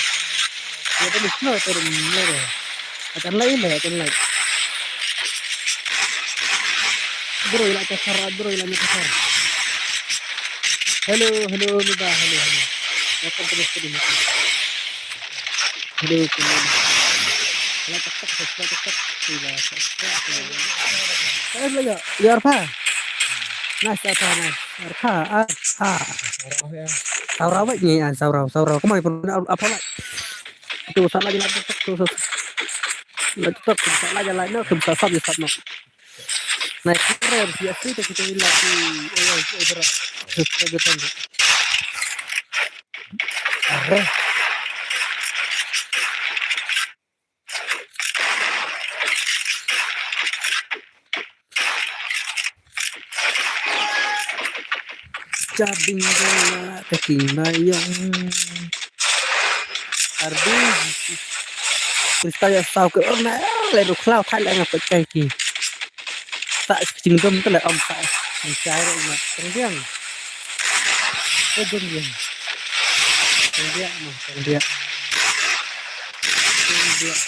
Ya ada bis no turun lere. Akan lain deh, akan lain. Bro, ila kasar, bro, ila kasar. Hello, hello, Miba, hello, hello. Welcome to the studio. Hello, hello. Ila tak tak, ila tak tak. Ila tak tak. Ila tak tak. Ila tak tak. Nice, Arpha, nice. Arpha, Arpha. Saurau ni, ah, saurau, saurau. Kemai pun apa lah? Tu salah je lah, tu, tu, tu. Lah, tu, tu, salah je lah. No, tu, salah je, salah. Nah, kira dia free tu kita ilah di, eh, eh, eh, berat. Terus kita getan tu. Arre. Jabing jala taking bayang. Ardi. Krista ya sau ke orna le ru khlau thai le ngap kai ki. Sa jingdom te le om sa. Ni chai re ma. Tengdiang. Tengdiang. Tengdiang ma. Tengdiang. Tengdiang.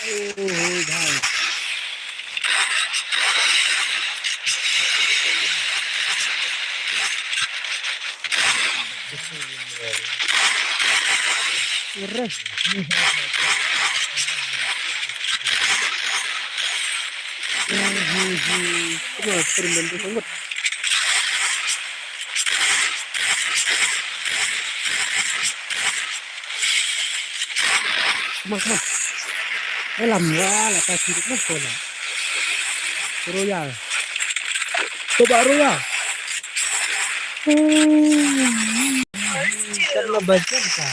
Oh, bhai. Arre. Kuma, kuma, kuma, kuma. Come on, come on. Eh, lam lah, lah, kasi dikit lah, bola. Royal. Coba Royal. Hmm. Kan lah baca kita.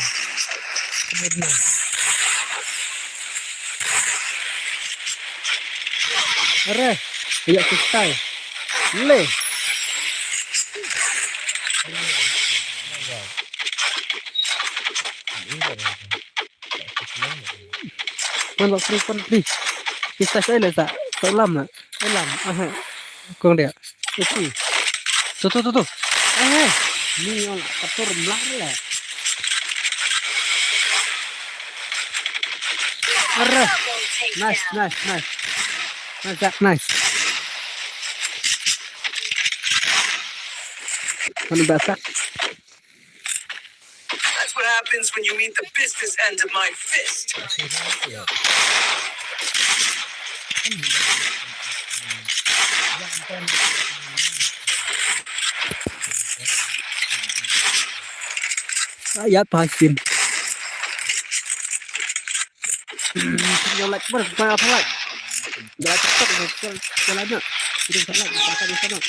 Benar. Arre, ya, kita. Le. Kan bak free, kan free. Kita saya le sa. Salam na. Salam. Aha. Kong dia. Oke. Tu, tu, tu, tu. Eh. Ni ola katur mlar le. Arre. Nice, nice, nice. Nice, Zach, nice. Mana basak? That's what happens when you meet the business end of my fist. Ah, ya, pasin. Yo, like, mana, mana, apa, like? Dah cakap, dah cakap, jalan nak. Kita tak like, kita tak like.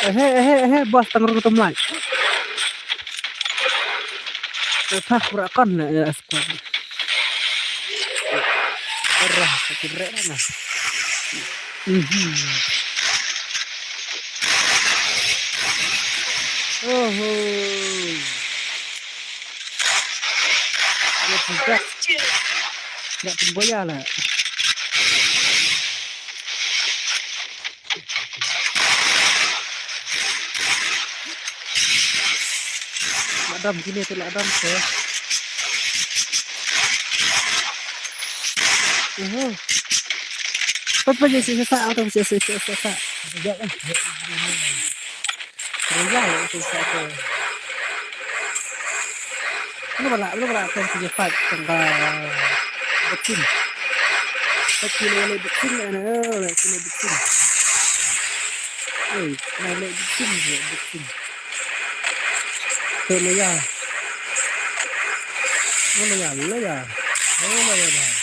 Eh, eh, eh, eh, bos, tang rung tum like. Eh, tak, kurang kan, eh, squad. Arah, sakit rek mana? Mhm. Oho. Dia tidak. Tidak pun boya lah. Ladam kini tu ladam tu. Uhu. Apa je sisa sa atau sisa sisa sa. Kerja lah tu sisa tu. Ano bala, ano bala tu sisa sa tengah betul. Betul le betul le na, betul betul. Oi, na le betul le betul. Hello ya. Hello ya, hello ya. Hello ya, bhai.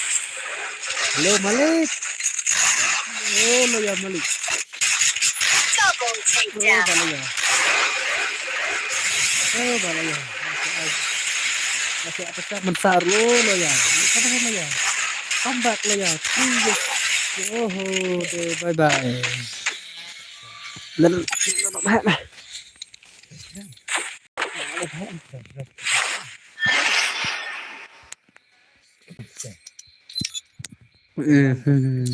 Hello, Malik. Hello ya, Malik. Double takedown. Hello, hello ya. Hello, hello ya. Masih apa sih? Mensar lo, lo ya. Apa lo ya? Comeback lo ya. Three years. Oho, de, bye bye. Lan, lan, lan, lan. Mhm.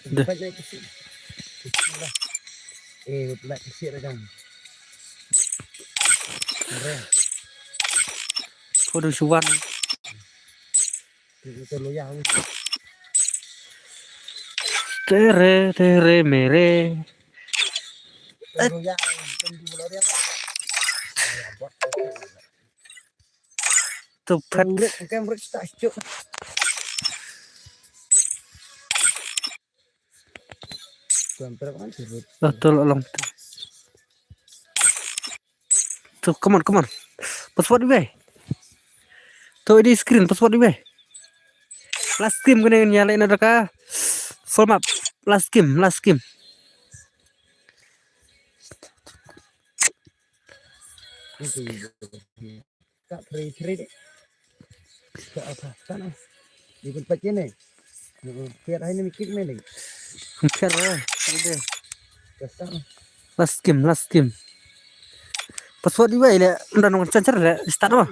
Dah. Eh, pula kecil dah. Kau dah suan. Tere, tere, mere. Tuh, pet. Tuh, tuh, long. Tuh, come on, come on. Password iwei. Tuh, di screen, password iwei. Last game kena nya le na daka. Full map. Last game, last game. Ka three three de. Ka apa? Sana. Di tempat kene. Heeh, kiat hai ni mikit mene. Kiat, eh. Ada. Ka sana. Last game, last game. Password iwei le, nda nong chancer le, start apa?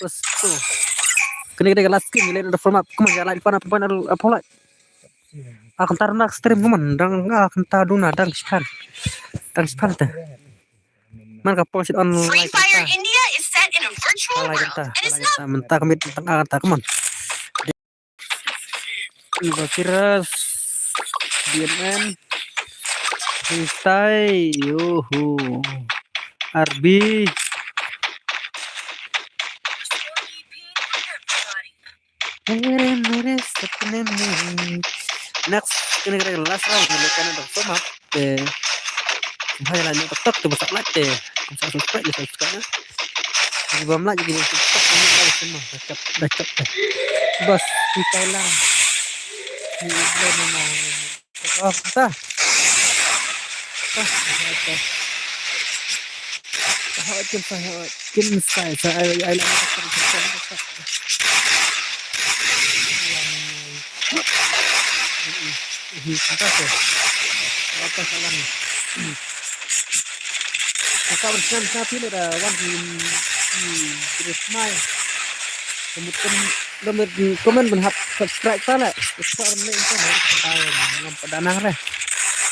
Let's go. Kene kene last game le, nda full map. Come on, ya, like, fan apa, fan apa, like. Ah, kynta na stream, come on, dang, ah, kynta duna, dang span. Dang span te. Man ka pong sit on. Free like Fire kynta. India is set in a virtual world. Like kynta, and it's like not kynta. Mynta ka mit, mynta ka kynta, come on. Viva Virus, B M N, Freestyle, yoho, R B. Mere, mere, sapne mein. Next, kene kene last round, kene kene dah sama. Te, hai la ni tok tok tu, basa like te. Basa subscribe, basa subscribe na. Jadi bam like, jadi subscribe, ini like semua. Dah cap, dah cap, dah. Bas, kita lah. Ini belum memang. Oh, kita. Ah, kita. Ah, kita, kita. Kin sai sa ai ai la. Kata tu. Apa salam ni? Kata bersama sapi le da wan di di Krismai. Kemudian komen ben hap subscribe ta le. Subscribe ne itu ne. Ngam pada nang le.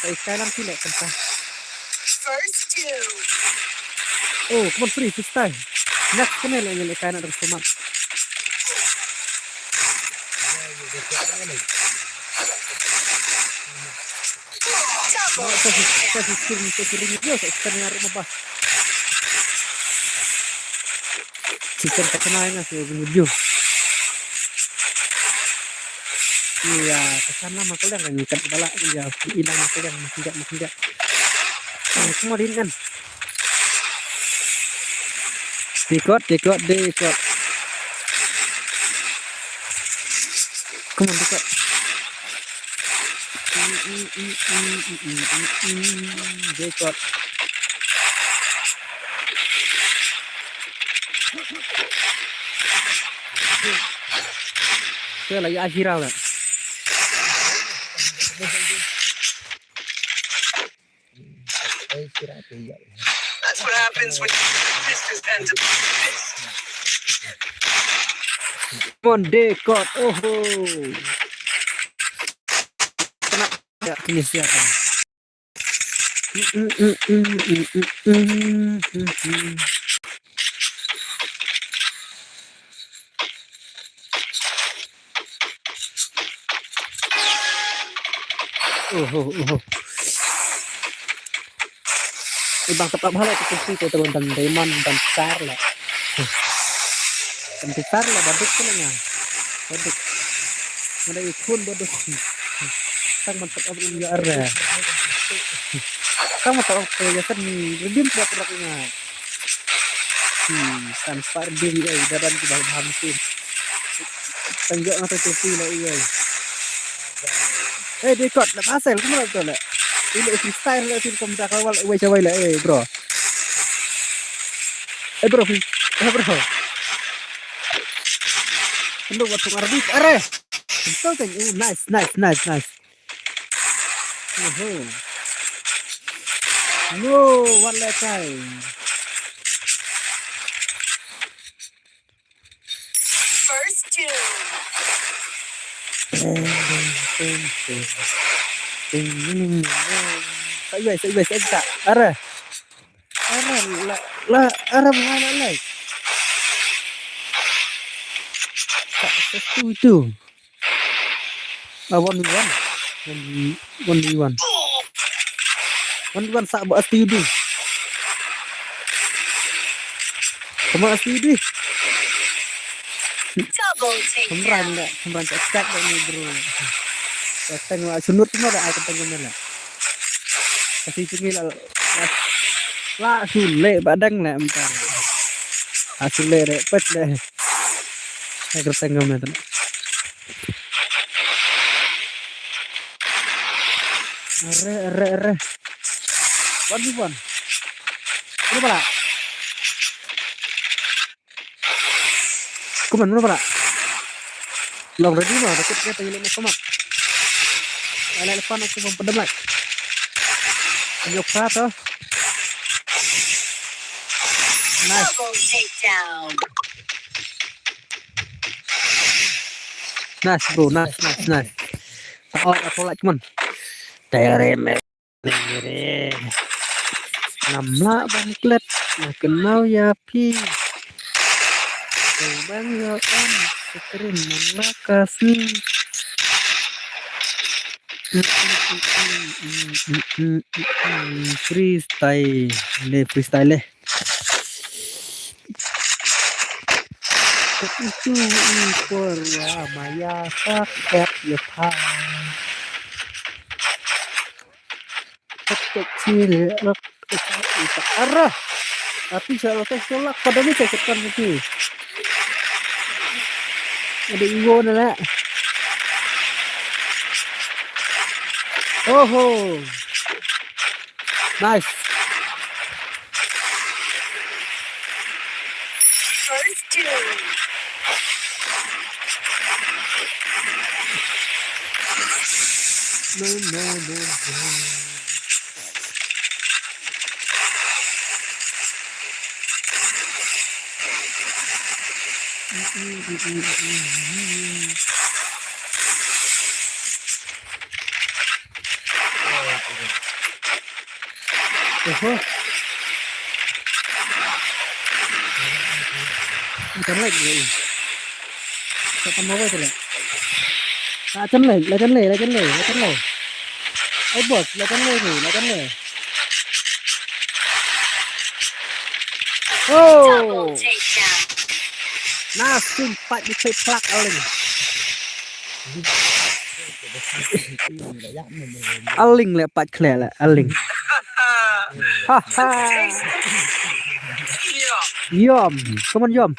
Kai kai lang ti le kata. First two. Oh, come on, free, freestyle. Next kene le, le kai na dah semat. Double. Sa si, sa si screen, sa si ring dia, sa si screen yang rumah bah. Chicken tak kena ingat si ring dia. Iya, kesan lah makan yang ikat balak iya, hilang makan yang makan dia, makan dia. Semua ringan. Dikot, dikot, dikot. Come on, dikot. Dikot. Ke lagi akhiral lah. That's what happens when you put your fist and Monday God, oho. Kena ya, ini siapa? Oho, oho. Ibang top up hala tu kusti tu tu ban diamond ban star la. Ban star la baduk tu la nga. Baduk. Ngada ikun baduk. Tang man top up in your area. Tang man top up tu ya kan redeem tu rak nga. Hmm, transfer diri ai dadan ki bal bham tin. Tang jok ngata tu ti la ai. Eh, dikot la pasal kumno tu la. Ilo freestyle la tin kom da kawal wai chawai la eh bro. Eh, bro, eh, bro. Kendo wat tung arbi, are. Kendo kan, oh, nice, nice, nice, nice. Oho. No, wat le kai. First two. Sai bai, sai bai, sai bai. Are. Are, la, la, are, la, la, la. Sa, sa, tu, tu. Ah, one v one. One v one. One v one sa ba S T U D. Sama S T U D. Double takedown. Khamran da, khamran ka attack da ni, bro. Ka teng la sunut mo da, ai ka teng mo la. Kasi chingi la, la, la sule ba dang la emtar. La sule re pet le. Ai ka teng mo la. Are, are, are. One v one. Ano pala? Kuman, ano pala? Long ready mo, takut ka tayo mo kumat. Ala ala pa na kumang padamlay. Ano pa to? Nice. Double takedown. Nice, bro. Nice, nice, nice. Taot, ako like man. Tere me. Tere. Namla bang klet. Makan mau ya pi. Bang ya on. Screen namla kasi. Freestyle. Le freestyle le. Itu ikor ya maya sakit ya pa. Kecil ya. Ara. Tapi saya rasa selak pada ni saya tekan ni. Ada iwo na lah. Oho. Nice. First two. No, no, no, no. Oho. Ikan lagi. Sa tama ba sila. La kan lei, la kan lei, la kan lei, la kan lei. Ai boss, la kan lei, la kan lei. Oh! Double takedown. Na sim pat ni plak aling. Aling le pat khle le aling. Ha ha. Yom, come on yom.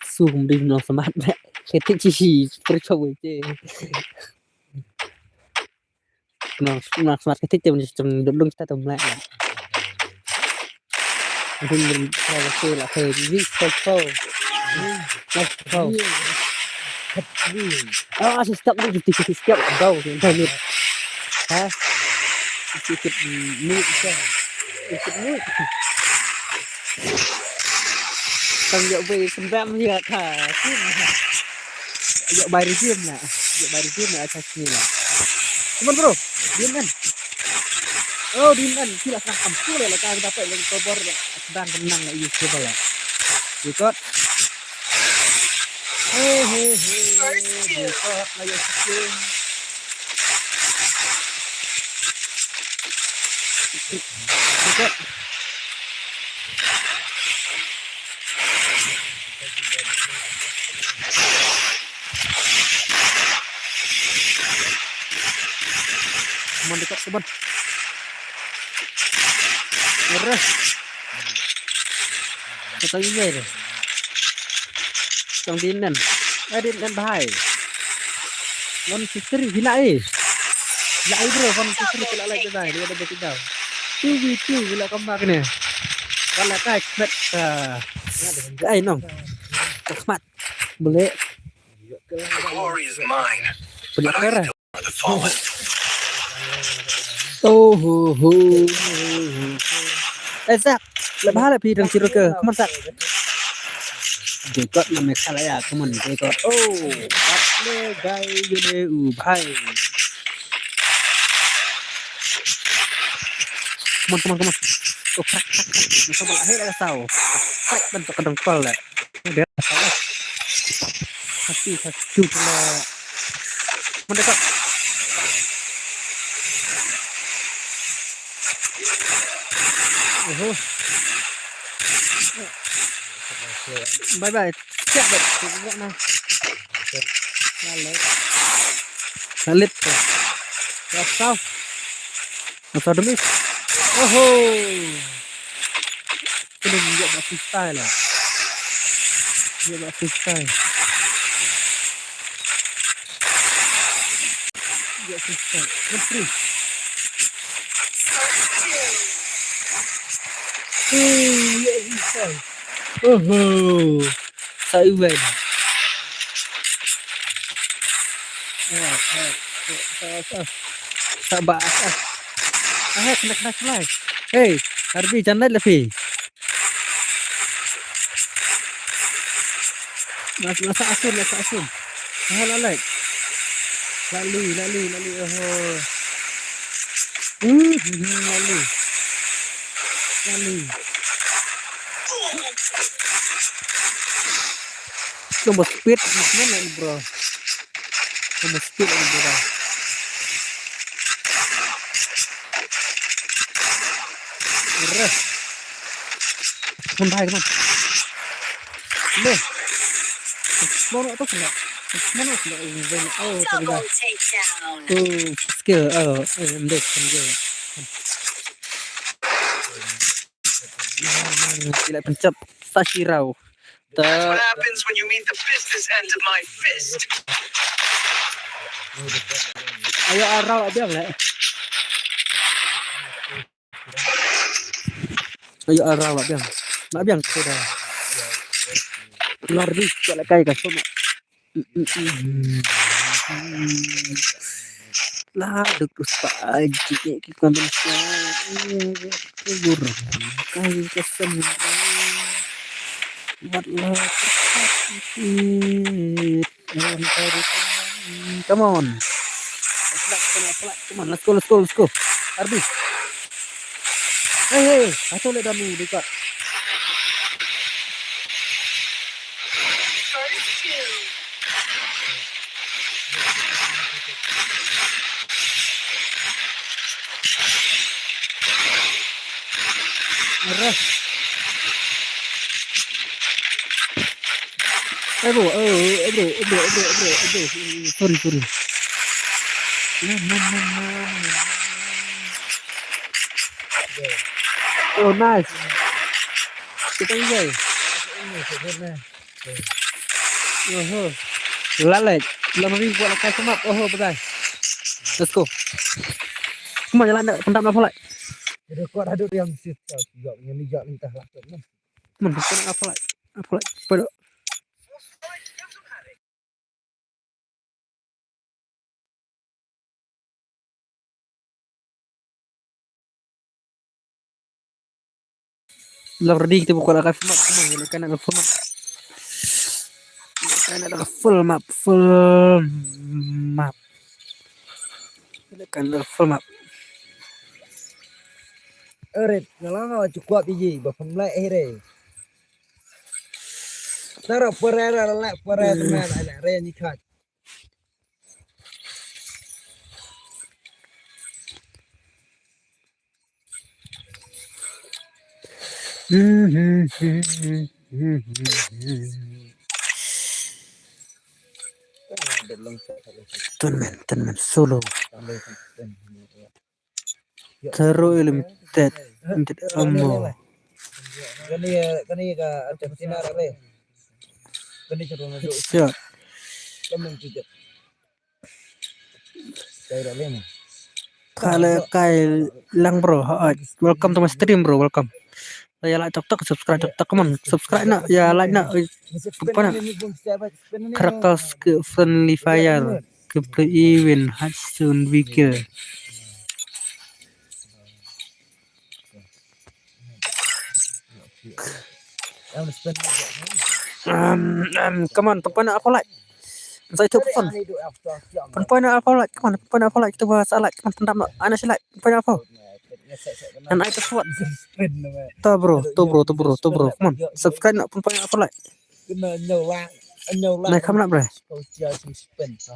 Sum ding no smat le. Ketik chi chi percoboi che. Nang nang smat ketik te mun chang dot lung ta tam le. Mun mun ta ke la ke ni ko ko. Ko. Ah, si stop ni, si stop kau ni. Ha? Sikit ni, sikit ni. Tang ïa bai sembam ïa ka. Ïa bai rejim na. Ïa bai rejim na acha sini la. Come on bro. Din kan. Oh din kan. Sila sang kampung la ka dapat lagi kobor la. Sedang menang la yu coba la. Record. Hey hey hey. Record la yu. Record. Come on, dekat, come on. Terus. Kata iya deh. Tang din nan. Eh, din nan bahai. One two three, hina eh. Hina eh bro, one two three, kala lai kedai, dia ada betul dah. two v two, la kam ba kane. Ka la kai khmat, ah, kai nong. Ka khmat. Bele. The glory is mine. Bele kara. The fallen. Oh ho ho. Eh, Zak. Lep bha lep phi dang siro ke. Come on, Zak. They got na Meghalaya. Come on, they got. Oh, what le guy you le u bhai. Come on, come on, come on. Oh, crack, crack, crack. Masa bala hai dah tahu. Crack bentuk kedengkol dah. Dia salah. Hati satu kena. Mendekat. Uhuh. Bye bye. Siap dah. Siap dah nah. Lalit. Lalit tu. Dah tahu. Masa demi. Oho. Kena juga buat freestyle lah. Dia buat freestyle. Dia freestyle. Menteri. Eh, dia freestyle. Oho. Sa Iwan. Ah, ah, ah, ah, ah. Sa ba, ah, ah. Ah, kena, kena selai. Hey, Arbi, jangan lagi. Mas, masa asun, masa asun. Ah, lalai. Lali, lali, lali. Oh. Hmm, hmm, hmm, lali. Lali. Number speed, mana ni, bro? Number speed ni, bro. Reh. Come on, bhai, come on. Le. Mana tu kena? Mana kena? Oh, double takedown. Oh, skill. Oh, oh, ambil skill. Sila pencap Sashirao. That's what happens when you meet the business end of my fist. Ayo arau biang lah. Ayo arau biang. Nak biang kita dah. Lari kat kai ka sona. La duk sa ji ki kon sa. Kubur kai ka sem. Wat la. Come on. Come on, let's go, let's go, let's go. Arbi. Hey, hey, atau le damu dekat. Arrest. Eh, bro, eh, eh, bro, eh, bro, eh, bro, eh, bro, eh, bro. Sorry, sorry. Man, man, man, man. Oh, nice. Kita enjoy. Oho. Lalek. Lam ring buat lakai semap. Oho, bagai. Let's go. Kuma jalan dah, pendam lah pulai. Ada kuat ada yang sit. Juga yang ni juga minta lah. Mun, kena apa lagi? Apa lagi? Pada. Lah ready kita buka lah full map semua. Kita kena full map. Kita kena full map, full map. Kita kena full map. Eret, ngalang ngalang cukup biji, ba pemlek eh re. Tara pere re lek pere teman anak re ni kat. Ten man, ten man, solo. Taro Limited, Limited Ammo. Kani, kani ka Argentina re. Kani ka Ronaldo. Headshot. Kani ka Ronaldo. Kale kai lang bro. Hai, welcome to my stream bro, welcome. Ïa like tok tok, subscribe tok tok, come on. Subscribe na, ïa like na. Oi, pynpaw na. Characters ke friendly fire. Gameplay event, hard soon weaker. Um, um, come on, pynpaw na arphew like. Sa ïathuh pynpaw. Pynpaw na arphew like, come on, pynpaw na arphew like, kita ba sa like, come on, pyndap na, ai na shi like, pynpaw na arphew. Ngan ai password. To bro, to bro, to bro, to bro, come on, subscribe na, pynpaw na arphew like. Nai kham na bre.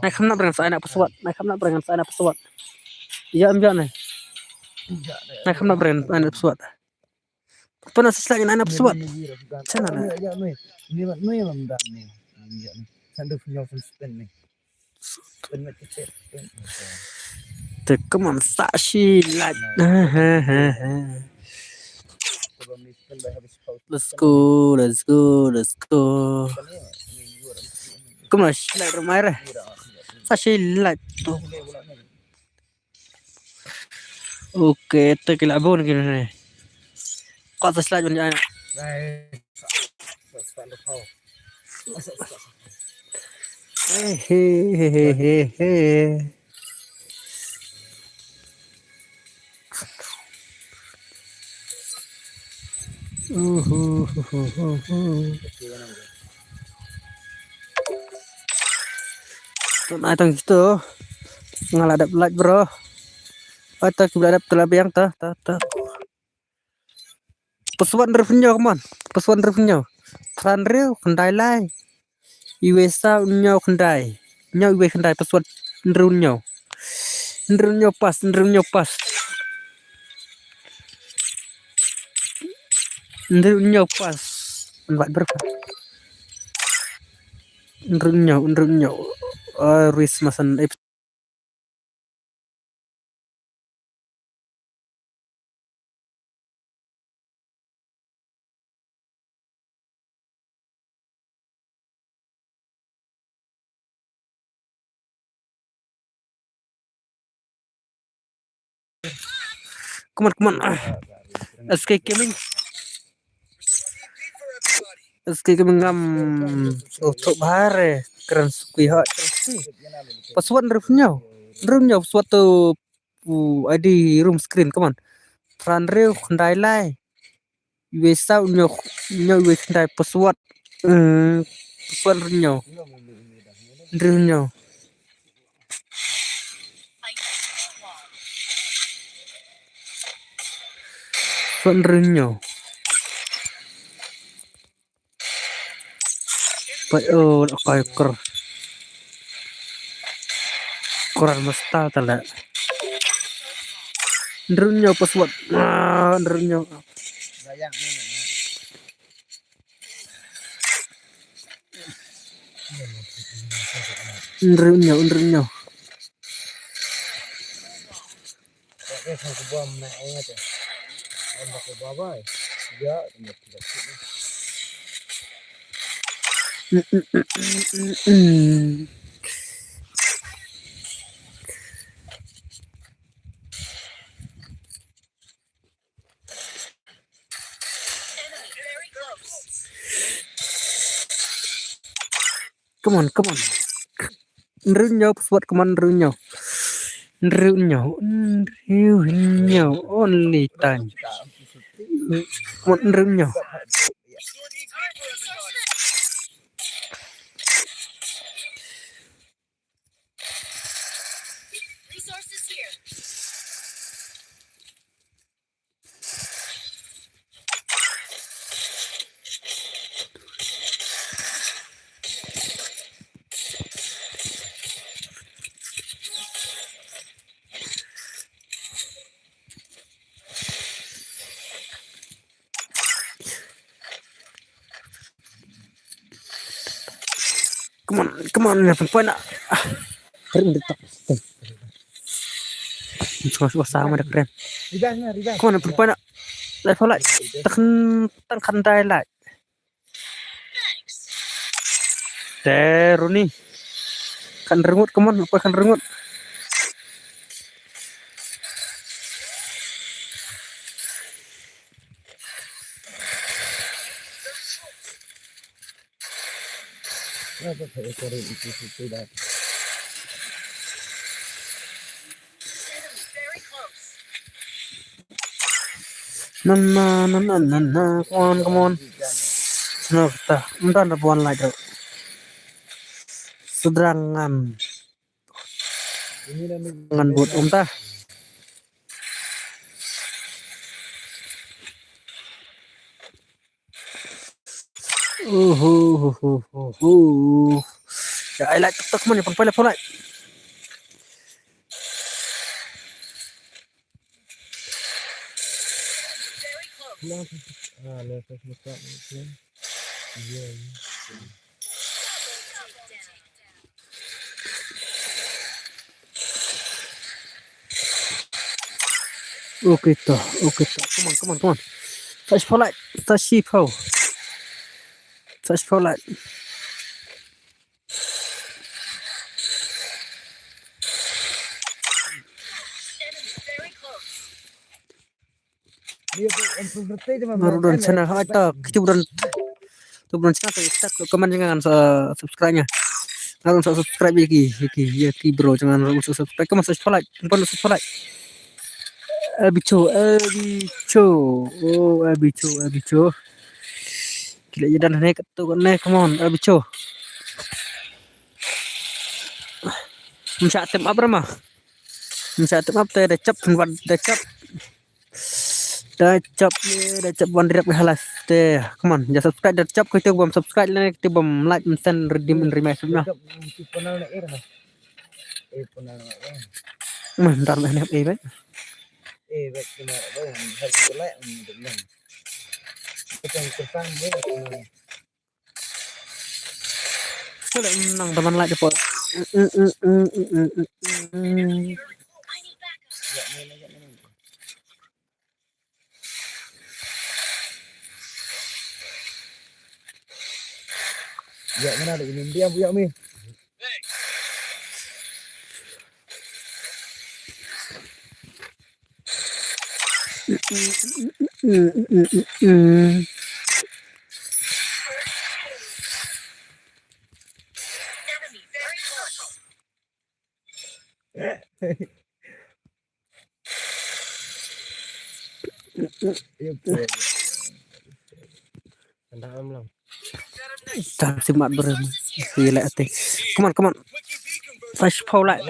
Nai kham na bre ngan sa ai na password. Nai kham na bre ngan sa ai na password. Ïa em ïa nai. Nai kham na bre ngan sa ai na password. Pynpaw na sa shi like ngan ai na password. Channel na. Te come on, sa shi like. Let's go, let's go, let's go. Come on, shi like ramai re. Sa shi like to. Okay, te ki la bun ki ne. Kwah sa shi like ban jai na. Hey, hey, hey, hey, hey. Uhuhuhuhu. Tang ai tang kito. Nga la dep like bro. Ata ki la dep te la biang ta ta ta. Password hynriew hynñiew, come on. Password hynriew hynñiew. Phra hynriew khyndai lai. Iwei saw hynñiew khyndai. Hynñiew iwei khyndai, password hynriew hynñiew. Hynriew hynñiew pass, hynriew hynñiew pass. Hynriew hynñiew pass. Invite berapa? Hynriew hynñiew, hynriew hynñiew. Ah, Ruiz Masan, eh, Come on, come on. S K Gaming. S K Gaming ngam. Oh, thok bahar eh. Kren sukui hot. Password hynriew hynñiew. Hynriew hynñiew password to. Uh, I D room screen, come on. Phra hynriew khyndai lai. Iwei saw hynñiew, hynñiew iwei khyndai password. Hmm, password hynñiew. Hynriew hynñiew. Password hynriew hynñiew. Pait, oh, la kai kor. Koran masta tala. Hynriew hynñiew password. Ah, hynriew hynñiew. Hynriew hynñiew, hynriew hynñiew. Come on, come on. Hynriew hynñiew password, come on, hynriew hynñiew. Hynriew hynñiew, hynriew hynñiew, only time. Come on, hynriew hynñiew. Come on, come on, na pynpoi na. Ah, kren dei tak. Sngewbha sngewbha sa ma da kren. Come on, pynpoi na. Lai pynlait. Tang, tang khyndai lai. Te Runi. Khathynriew ngut, come on, pynpoi khathynriew ngut. Na na na na na na, come on, come on. No, ta, ym don da ban like. Sdang ngan. Ngan bud um ta. Uhu, uhu, uhu. Ya, ai like TikTok man, ya, pang pala, pang like. Ah, no, no, no, no, no. Iya, iya. Okay to, okay to. Come on, come on, come on. Touch for light, touch for. Touch for light. Nga ruh don channel, hai ta, kita don, tu don channel, tu, tu, comment jangan sa subscribe nya. Jangan sa subscribe ya ki, ya ki, ya ki bro, jangan sa subscribe. Come on, sa subscribe, come on, sa subscribe. Abicho, abicho, oh, abicho, abicho. Kila ya dan ne, tu ne, come on, abicho. Msa tem apa mah? Msa tem apa te, da chap, da chap. Da chap ne, da chap wan direct halas. Te, come on, ja subscribe da chap, kito bam subscribe lane, kito bam like, mesen redeem in rematch na. Mah, ntar mah ne, eh, baik. Sila nang teman like po. Ya, mana ada ini dia, bu, ya, mi. Tam simat beren. Iya leh ati. Come on, come on. Flash power light.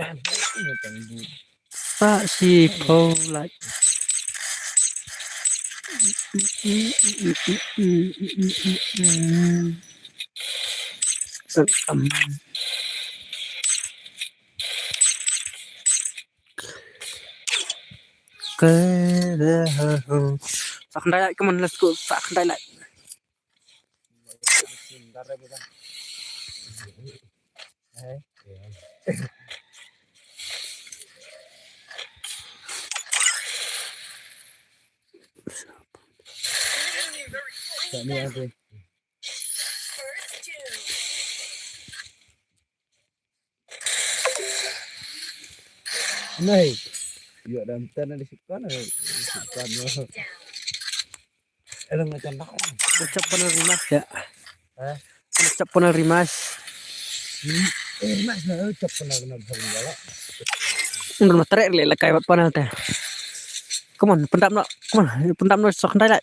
Sa shi pho lai. Sa khyndai lai, come on, let's go, sa khyndai lai. Nai. Yo, dam tan di sikan, sikan. Ucap panel rimas ya. Hah? Ucap panel rimas. Hmm. Eh, mas, na, ucap panel, panel, panel, panel. Ndur matre le, le kai wat panel te. Come on, pyndap noh. Come on, pyndap noh, sok ndai lai.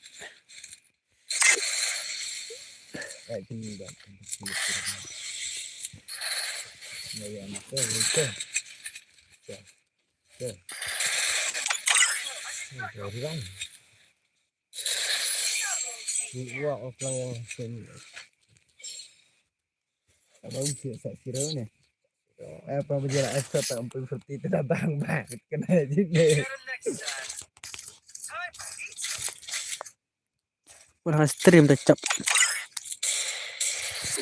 Right, sini, Bang. Ya, ya, nak, ya, ya. Ya. Ya, ya, ya. Gua offline yang sini. Apa usia sak kira ni? Eh, apa berjalan asal tak empat seperti itu datang banget kena aja ni. Wan la stream da chap.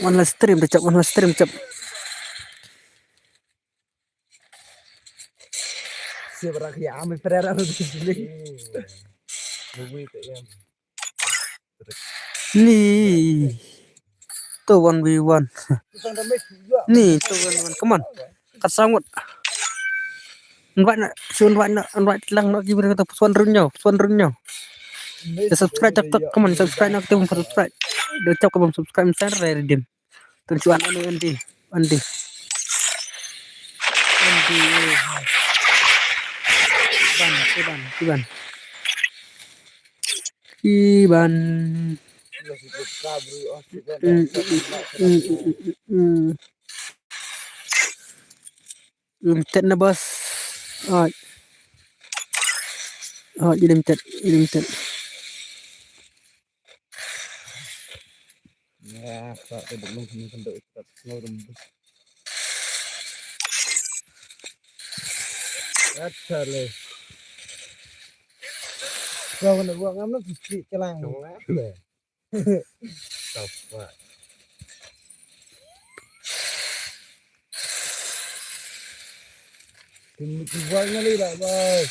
Wan la stream da chap, wan la stream chap. Siapa rak ya, ame Ferreira tu sini. Ni. Tu one v one. Ni tu one v one. Come on. Kat sangut. Invite na, shu invite na, invite lang na ki beri kata pasuan run nyau, pasuan run nyau. Ya subscribe chap tak, come on, subscribe na, kita bam subscribe. Dia chap ka bam subscribe, misalnya redeem. Tun chuan andi, andi, andi. Andi, eh. Ban, kiban, kiban. Kiban. Mm, mm, mm, mm, mm, mm. Limited na, boss. Oi. Oi, limited, limited. Ya, sa te belum sini kendo ikat ngorem. Acha le. Kau kena buat ngam nak sikit kelang. Sapa? Tim ni buat ngali dah, bos.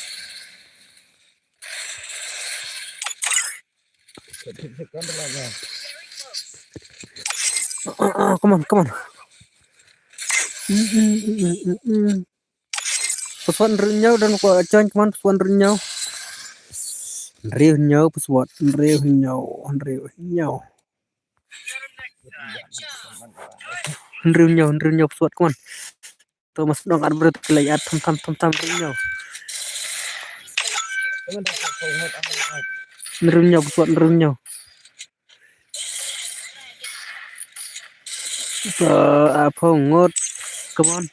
Tekan tekan. Ah, ah, come on, come on. Mm, mm, mm, mm, mm, mm. Password hynriew hynñiew, don ko join, come on, password hynriew hynñiew. Hynriew hynñiew, password hynriew hynñiew, hynriew hynñiew. Hynriew hynñiew, hynriew hynñiew, password, come on. To mas dong ar brut, ki la ïa add tham tham tham tham, hynriew hynñiew. Hynriew hynñiew, password hynriew hynñiew. To, ah, phone ngot. Come on.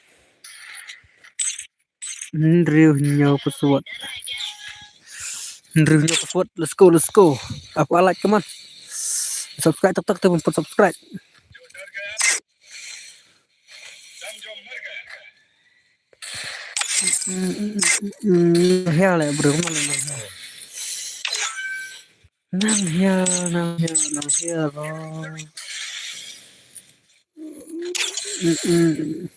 Hynriew hynñiew password. Hynriew hynñiew password. Let's go, let's go. Apa like, come on. Subscribe, tok tok, te pun subscribe. Nang hiar le bro, nang hiar. Nang hiar, nang hiar, nang hiar, bro. Mm-mm.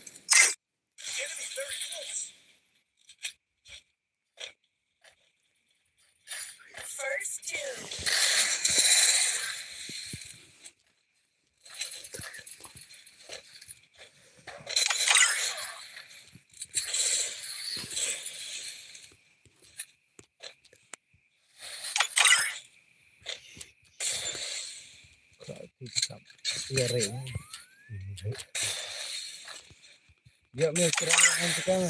Ya, me kurang ang tukang.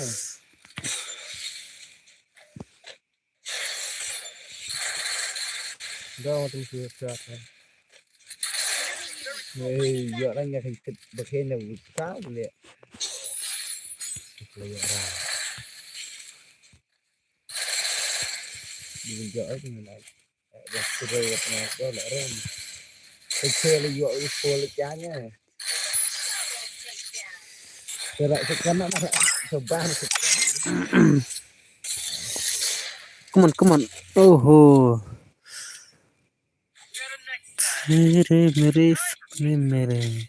Dah, tu siap, siap, kan. Hei, ya, orang yang sakit, berkena, buka, boleh. Boleh, ya, orang. Di, ya, orang, ya. Dah, sudah, ya, pernah, dah, lah, orang. Kecil, ya, itu, lagi, ya. Come on, come on. Oho. Mere, mere, mere, mere.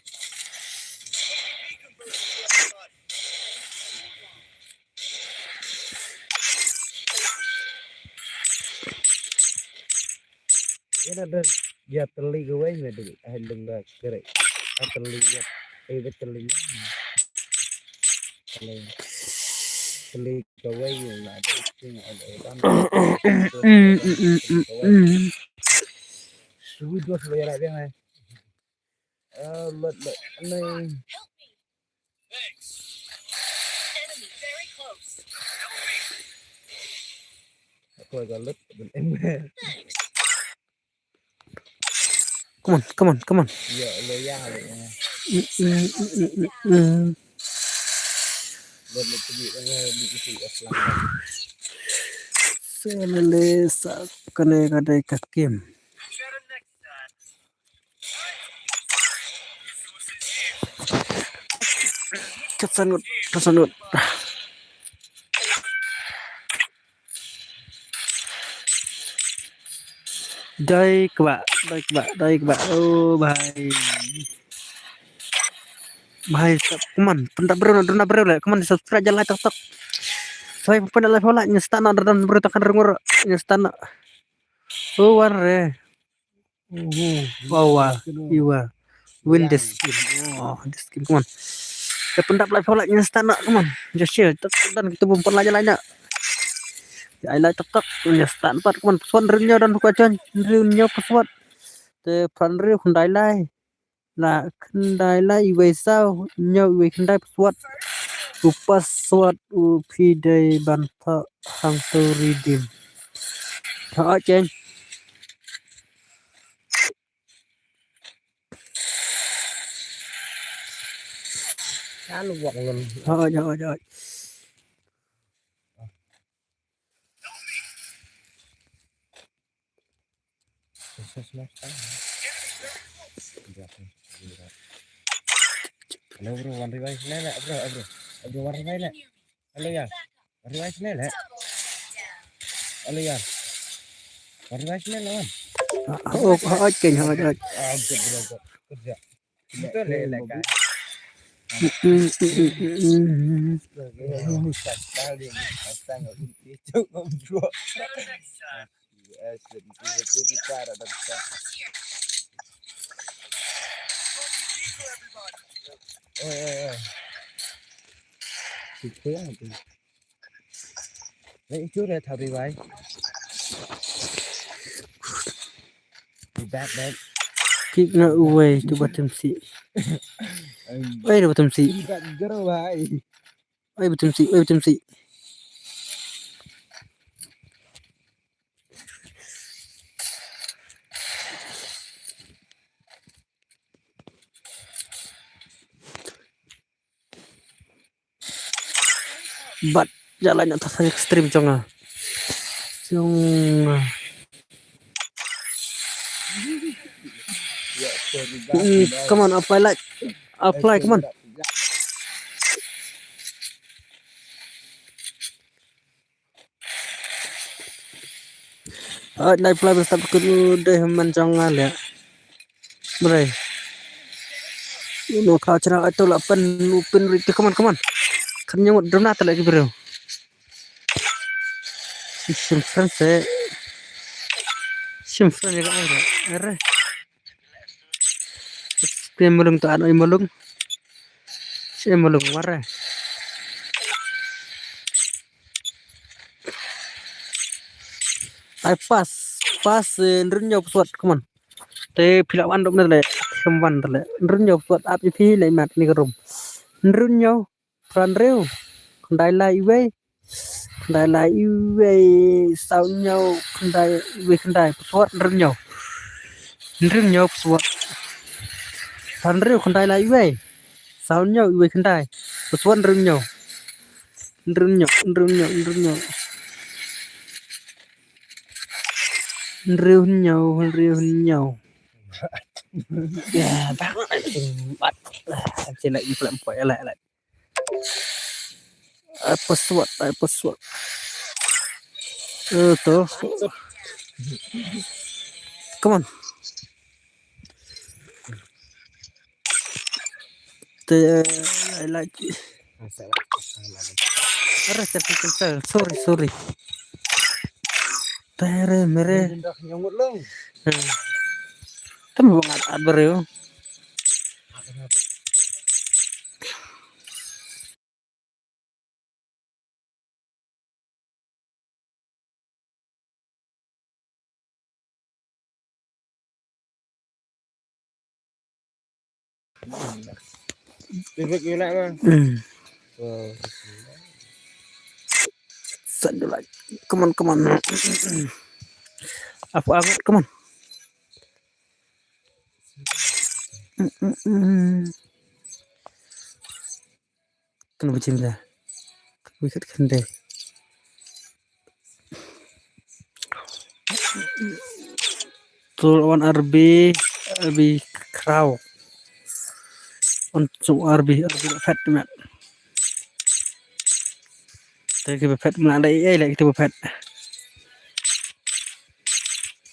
Ina da ya tali kawei me dul, ah, dul da kere. Ah, tali ya, eh, da tali ya. Tali, tali kawei me na da sing ada dan. Mm, mm, mm, mm, mm. Suwi dos lo ya la deng, eh. Ah, lot, lot. Nei. Aku agak lut, ben em. Come on, come on, come on. Ya, lo ya, lo ya. Mm, mm, mm, mm, mm. Lot, lot, pergi, eh, di isi, eh, selangkah. Selele sa kane kadai ka game. Ka sanut, ka sanut. Dai kba, dai kba, dai kba. Oh, bhai. Bhai, sab-, come on. Pynda briew na, duna briew le. Come on, subscribe, like, tok, tok. Bhai, pynda like, like, nyen start na, duna briew, takan rungur, nyen start na. Oh, wan re. Uhu, bawa, iwa. Win this game. Oh, this game, come on. Te pyndap like, follow, nyen start na, come on. Just share, tek dan kita bum pynlai jalai na. Ya, ai lai tek tek, nyen start pat, come on. Password hynriew hynñiew don ko jon, hynriew hynñiew password. Te phra hynriew Hyundai lai. la khyndai lai wei saw hynñiew wei khyndai password. U password u phi dei ban thoh hangto redeem. Thoh chen. Kan wak ngam. Hooid, hooid, hooid. Hello bro, wan revive ne le bro, bro. Bro, wan revive ne. Hello ya. Wan revive ne le. Hello ya. Wan revive ne le wan. Hooid, hooid, ken hooid, hooid. Ah, good bro, good. Good job. Betul le le kan. Oi, oi, oi. Itu ya, itu. Eh, itu udah tapi, bhai. Be back, back. Kick na uwei tu batem si. Em, Oi, tu batem si. Kick that girl, bhai. Oi, batem si, oi, batem si. Bad jalan na tasa stream jong nga. Jong nga. Mm, come on, apply like. Apply, come on. Ai, lai pla bas tap kut u dei man jong nga le. Bre. Uno ka channel ai to la pen u pen ri, come on, come on. Kan nyong drum na tale ki bro. Shim friend se. Shim friend ya ka ai re. Are. Shim malung to an oi malung. Shim malung ware. Ai pass, pass, eh, nrun nyaw password, come on. Te phi la wan dok ne le, kham wan le. Nrun nyaw password, ap i phi le mat ni ka room. Nrun nyaw, pran rew. Khyndai lai iwei. Khyndai lai iwei, saw nyaw, khyndai iwei khyndai. Password nrun nyaw. Nrun nyaw password. Pran rew khyndai lai iwei. Saw nyaw iwei khyndai. Password nrun nyaw. Nrun nyaw, nrun nyaw, nrun nyaw. Nrun nyaw, nrun nyaw. Ya, bak. Bat. Chelak ni pula empoi, elak, elak. Ai password, ai password. Eh, to. Come on. Te, I like. Are, sorry, sorry. Tere mere. Tem bangat at bro. Bebek ina ma. Hmm. Satu lagi. Come on, come on. Apa angat, come on. Mm, mm, mm. Kan bujim da. Kan wicket kan de. Tul wan R B, R B Crow. On su R B, R B fet met. Te ki ba fet ma le ei le ki ba fet.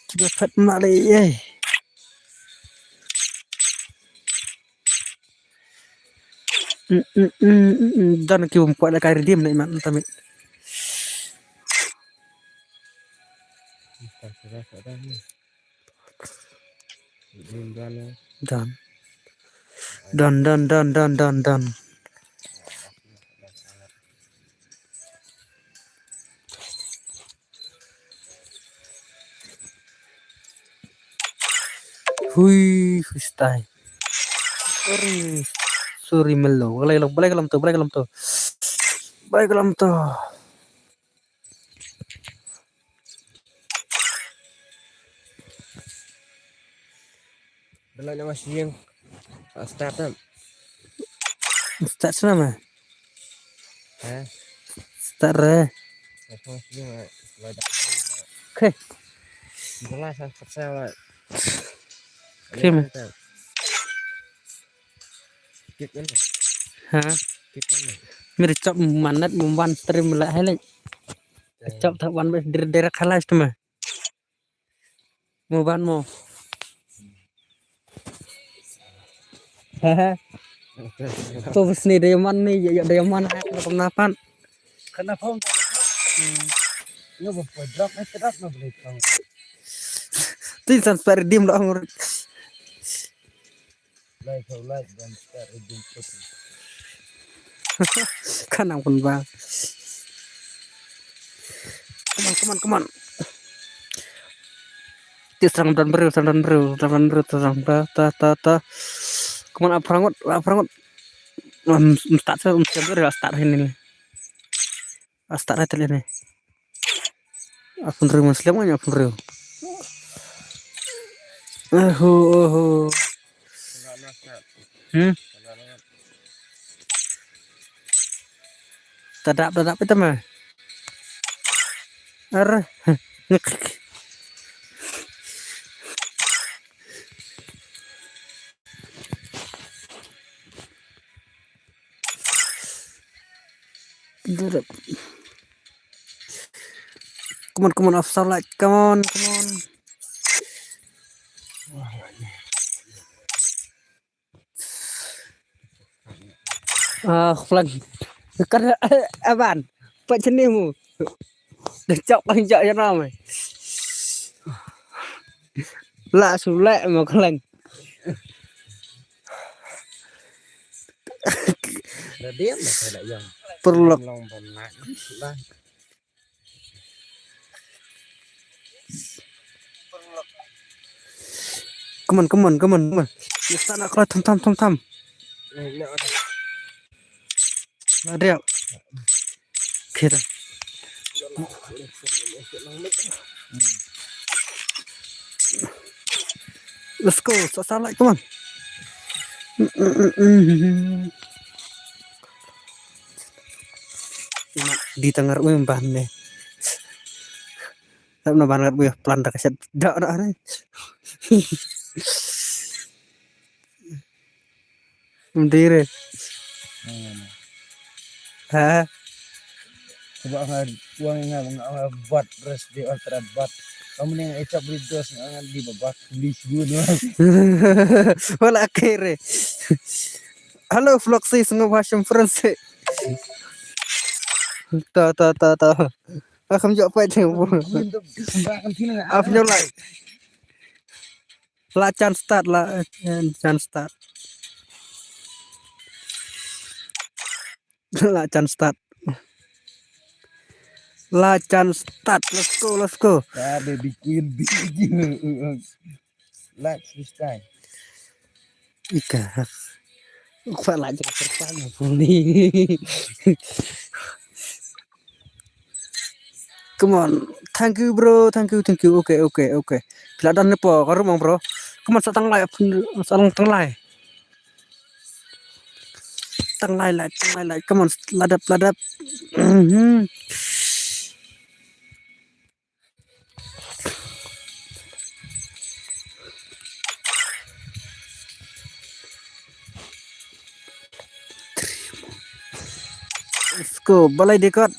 Ki ba fet ma le ei. Mm, mm, mm, mm, mm. Dan ki bum kwat la kai redeem na iman tamit. Dan. Dan, dan, dan, dan, dan, dan. Hui, hui, stai. Sorry, sorry, melo. Balai ka lam, balai ka lam to, balai ka lam to. Balai ka lam to. Balai nama siang. Start tam. Start sana mah. Ha? Start re. Apa siang, eh, lada. Okay. Jelas, ah, paksa, eh. Okay, mah. Skip kan? Ha? Skip kan? Mir chop manat mumban stream la hai lek. Chop tak wan bes dir direct halai tu mah. Mumban mo. Hehe. Tu bes ni diamond ni, ya, ya diamond, eh, nak napan. Kena phone. Hmm. Nyo bo drop, eh, drop na boleh phone. Tu insan spare dim dah ngurut. Like, like, dan share, eh, dim. Kanang pun ba. Come on, come on, come on. Ti serang dan bru, serang dan bru, serang dan bru, serang ta, ta, ta, ta. Come on, ap rangut, ap rangut. Um, start sa, um, start sa, start ini. Start ini. Apun ru, mas lem aja apun ru. Ahu, ahu. Hmm? Tadap, tadap itu mah. Ar. Come on, come on, Afsar, like, come on, come on. Ah, flag. Kan, eh, aban. Pat sini mu. Dah cak kan cak je nama. Lah sulek mau kalian. Dah diam dah saya dah yang. Perlu. Long pun nak. Lah. Come on, come on, come on, come on. Yes, tak nak keluar, tham, tham, tham, tham. Ada. Okay, dah. Let's go, sa-, sa-, like, come on. Di tangar wim ban ne. Tap na ban ngat buya plan da ka shet da da ne. Mdire. Ha? Ba nga, ba nga, ba nga, ba nga bat res di ultra bat. Kamu ni nga ecap beri dos nga di babak. Please good. Wala kere. Hello, Floxy, sngewbha shim friends. Ta, ta, ta, ta. Ah, kham jok pait. Ap nyo lai. La chance start, la, eh, chance start. La chance start. La chance start. Let's go, let's go. Ah, baby queen, baby. Let's this time. Ika. Kwa la jaka serta ni puni. Come on. Thank you, bro. Thank you, thank you. Okay, okay, okay. Pila dan ne po, karu mang, bro. Come on, sa tang lai, sa tang, tang lai. Tang lai, lai, tang lai, lai. Come on, ladap, ladap. Mhm. Let's go, balai dekot.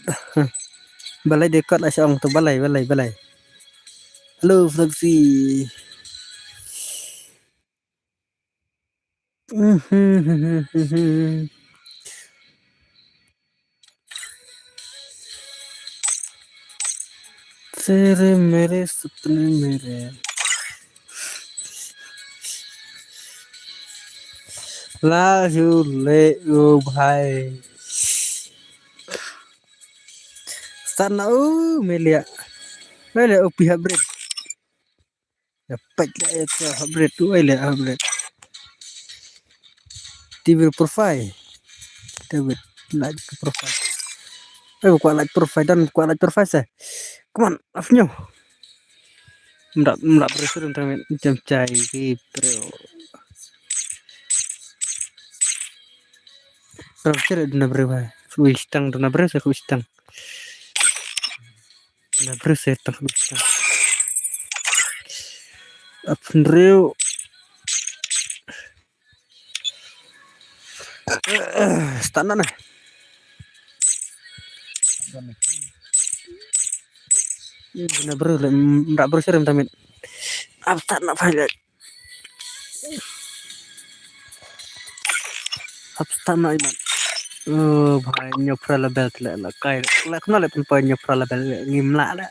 Balai dekot la shong tu, balai, balai, balai. Hello, Floxy. तेरे मेरे सपने मेरे। Love you, le, o bhai. Sana, o, Melia. Melia, o, pihak break. Ya, pek dah itu, upgrade tu, eh, lihat upgrade. Devil profile. David, like profile. Eh, kwah like profile dan kwah like profile se. Come on, af nyo. Mrak, mrak briew sir tang jam chai ki briew. Briew sir duna briew hai. Khui stang duna briew sir khui stang. Duna briew sir tang khui stang. Af nriew. Start na na. Ina bru le, mrak bru sir em tamit. Ap start na phai le. Ap start na iman. Oh, bhai, nyo pra la belt le la kai. La kena le pun pa nyo pra la belt ngim la le.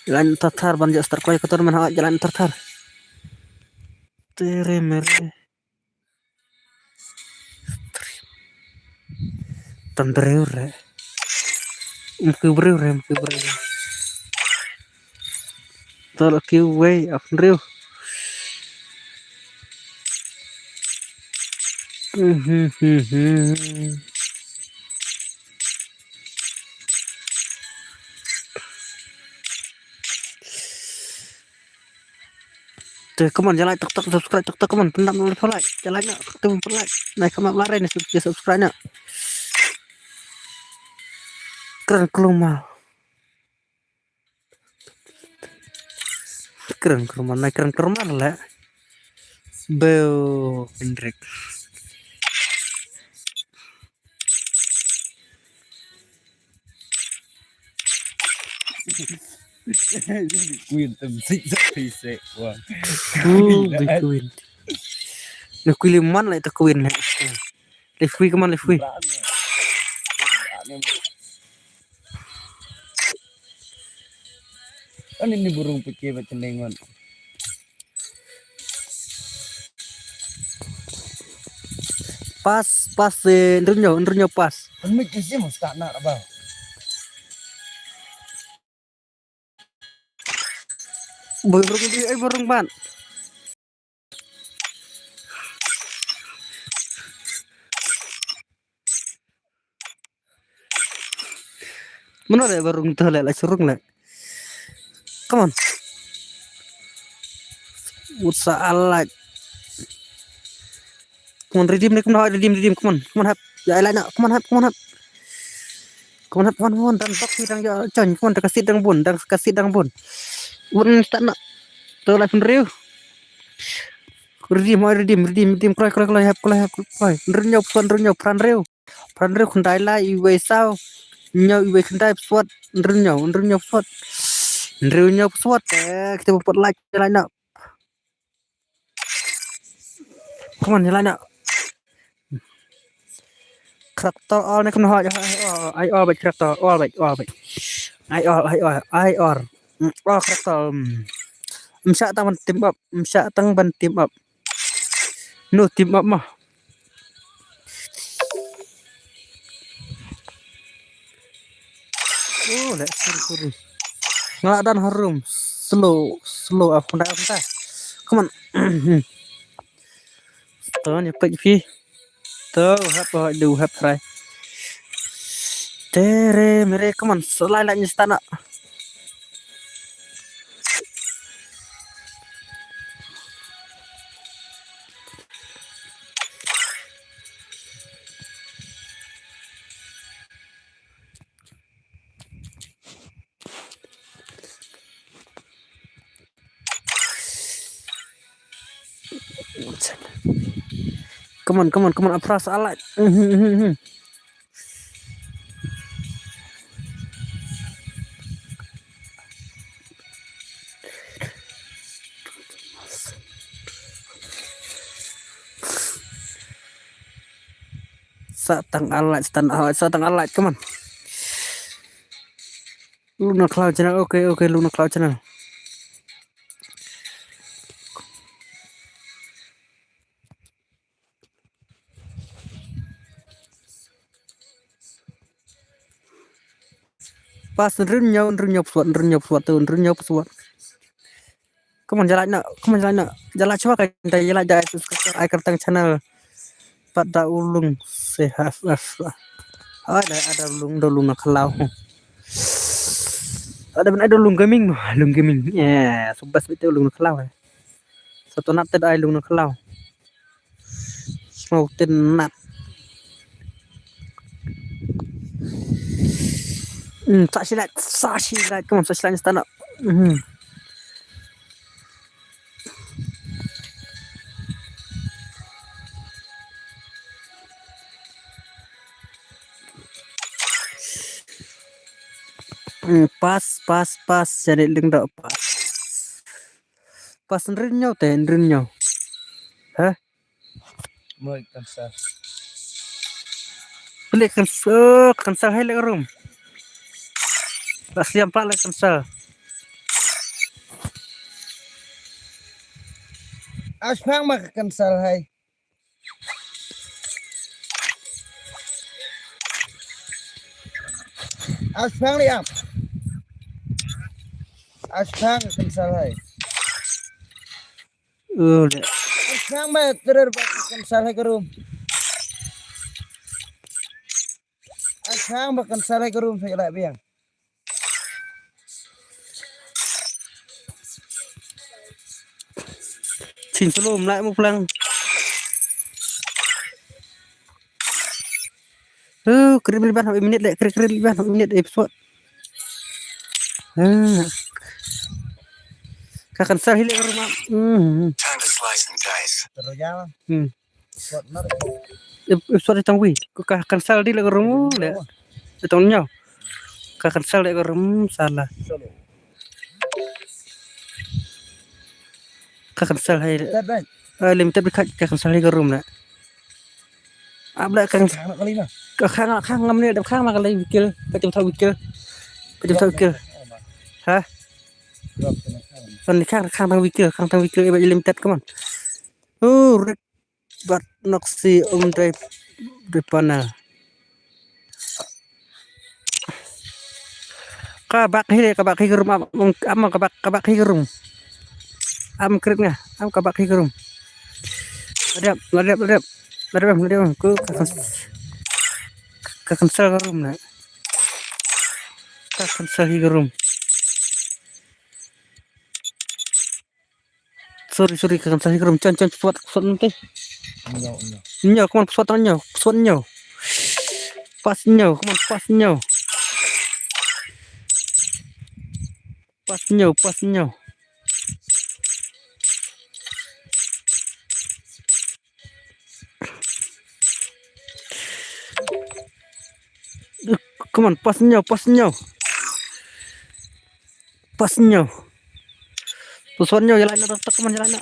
Jalan thar thar ban ja start koi kotor man ha jalan thar thar. Tere mere. Tan briew re. Mki briew re, mki briew re. Tol ki wei af briew. Mhm, mhm. Te, come on, ja like tok tok, subscribe tok tok, come on, pyndam like, like, ja like na, te pyndam like. Nai come up lare ni sub-, subscribe na. Kren kluma. Kren kluma, nai kren kluma le. Beo Hendrik. Queen tam sik sa phi se wa. Ooh, the queen. Le queen man le ta queen le. Le queen, come on, le queen. Ani ni burung pike ba tenengon. Pas, pas, eh, ndrunyo, ndrunyo pas. Pemik isi mustaq nak apa? Burung di, eh, burung ban. Mana le burung tu le, la surung le. Come on. What's a like? Come on, redeem ni, come on, redeem, redeem, come on, come on, hap. Ya, like na, come on, hap, come on, hap. Come on, hap, come on, come on, dan bak ni dang ya, chan, come on, dang kasit dang bun, dang kasit dang bun. Bun start na. Tu live nriu. Redeem, oi, redeem, redeem, redeem, kloi, kloi, kloi, hap, kloi, hap, kloi. Nriu nyau, psuat, nriu nyau, pran riu. Pran riu khyndai lai, iwei saw. Nyau, iwei khyndai, psuat, nriu nyau, nriu nyau, psuat. Nriu nyau, psuat, eh, kita buat like, like na. Come on, jalan nak. Character all ni kena hot, ai all, ai all, baik character all, baik all, baik. Ai all, ai all, ai all. Mm, all character. Mm. Msha tang ban team up, msha tang ban team up. No team up mah. Oh, le, sorry, sorry. Nga dan harum. Slow, slow, apa dah, apa dah. Come on. Stone, ya, pek, pi. Tu, hap, oh, du, hap, try. Tere, mere, come on. Selai, lai, ni stana. Come on, come on, come on, apras alat. Mhm, mhm, mhm. Sa tang alat, sa tang alat, sa tang alat, come on. Luna Cloud Channel, okay, okay, Luna Cloud Channel. Pas nrun nyau, nrun nyau psuat, nrun nyau psuat tu, nrun nyau psuat. Come on, ja like noh. Come on, ja like noh. Ja like shuwa ka, da ja like, da subscribe, ai kyrteng channel. Pat da u Lung se haf haf. Ai da, da u Lung, da u Lung na Khlaw. Ai da ban ai da u Lung Gaming, Lung Gaming. Yeah, so best bit u Lung na Khlaw. Sa to nat te da ai Lung na Khlaw. Smoke tin nat. Hmm, sa shi like, sa shi like, come on, sa shi like, stand up. Hmm. Hmm, pas, pas, pas, jadi leng dok pas. Pas nrin ñiew te, nrin ñiew. Hah? Moi cancel. Klik cancel, cancel hai lek room. Ba sliam pa lek cancel. Aspang ma cancel hai. Aspang li am. Aspang cancel hai. Udah. Aspang ba terer ba cancel hai ka room. Aspang ba cancel hai ka room sa ila biang. Chin solo mlai mo plang. Oh, kri mli ban hok minit le, kri kri mli ban hok minit episode. Hmm. Ka cancel hi le ka room. Hmm. Time to slice and dice. Terus jalan. Hmm. Spot nar. Ep-, episode tang wi. Ka cancel di le ka room le. Tang ñiew. Ka cancel le ka room salah. Ka cancel hai. Tet bang. Eh, limited bi ka, ka cancel hai ka room na. Ab la ka. Khang kali na. Ka khang, khang ngam ne, dap khang ma ka lai wikil. Ka tim tha wikil. Ka tim tha wikil. Ha? Drop kena khang. Kan khang, khang tang wikil, khang tang wikil, eh, limited, come on. Oh, rik. Bat nok si um dai, dai panel. Ka bak hi, ka bak hi ka room, am, am, am, ka bak, ka bak hi ka room. Am krit nga, am ka bak hi ka room. Ladep, ladep, ladep. Ladep, ladep, ku ka, ka, ka cancel ka room na. Ka cancel hi ka room. Sorry, sorry, ka cancel hi ka room. Chon, chon, swat, swat nanti. Ñiew, ñiew. Ñiew, come on, swat ñiew, swat ñiew. Pas ñiew, come on, pas ñiew. Pas ñiew, pas ñiew. Come on, pas ñiew, pas ñiew. Pas ñiew. Tu swat ñiew, jalan na, tak, come on, jalan na.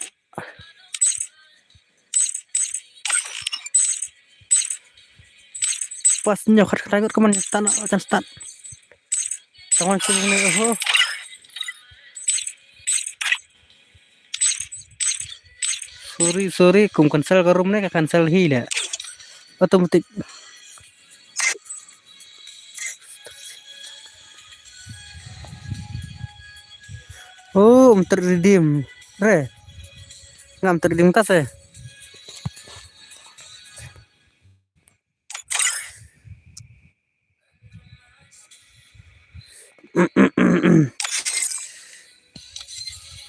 Pas ñiew, khat, khat, khat, come on, start na, kan start. Come on, sini, oh. Sorry, sorry, kum cancel ka room ne, ka cancel hi le. Automatic. Oh, um ter redeem. Re. Ngam ter redeem ta se.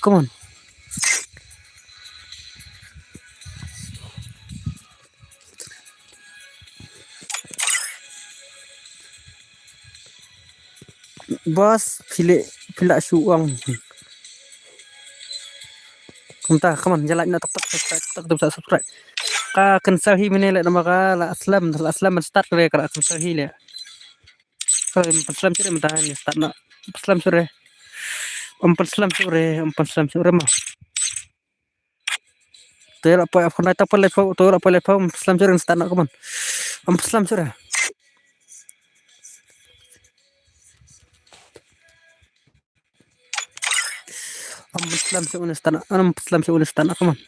Come on. Boss, phi la, phi la shu ong. Kumta, come on, ja like na tok tok, subscribe tok tok, subscribe. Ka cancel hi mynne le, namar ka la slem, la slem ban start re, ka la cancel hi le. Ka la slem shuh re mynta ne start na. Slem shuh re. Ym slem shuh re, ym slem shuh re ma. To ïa la poi ap khonai ta poi lai pho, to ïa la poi lai pho, ym slem shuh re start na, come on. Ym slem shuh re. Ym slem shuh re start na, ym slem shuh re start na, come on.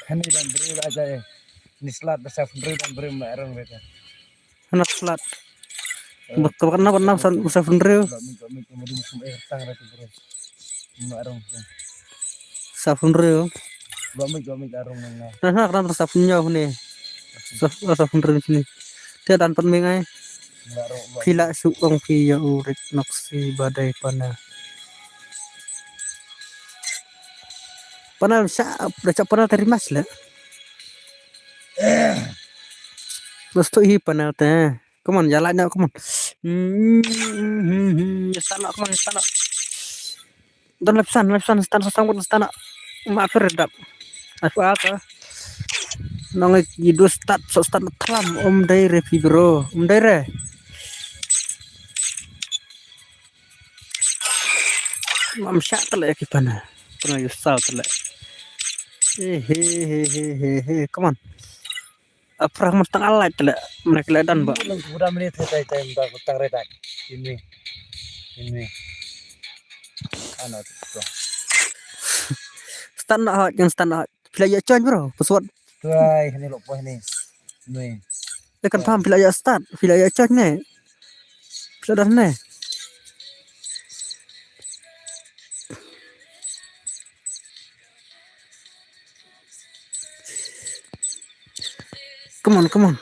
Hani ban bri la jai. Ni slot da sa bri ban bri ma rong re. Hana slot. Ba ka ba ka nap, nap san, ba san hynriew. San hynriew. Na, na, ka nap san hynñiew ne. Sa, sa hynriew ne. Te dan pat me ngai. Phi lah shu ong phi ïa u Rit Noksi ba dei panel. Panel sha, da sha panel te rimas le. Mesti hi panel te. Come on, ïa like noh, come on. Hmm, hmm, hmm, hmm. Ïa start noh, come on, ïa start noh. Don left side, left side, start, start, start, start. Ma fer dap. Apa, apa? Nong ek idu start, so start na tram, um dai re phi bro, um dai re. Mam sha tele ki pana. Pana yu sal tele. He, he, he, he, he, he. Come on. Aprah mah tang alai tele. Mereka le dan ba. Lang kuda meli te tai tai mba tang redak. Ini. Ini. Ano tu. Start na hot, yang start na hot. Phi la ïa join bro, password. Tuai, hani lo poi hani. Nui. Te confirm phi la ïa start, phi la ïa join ne. Phi la dah ne. Come on, come on.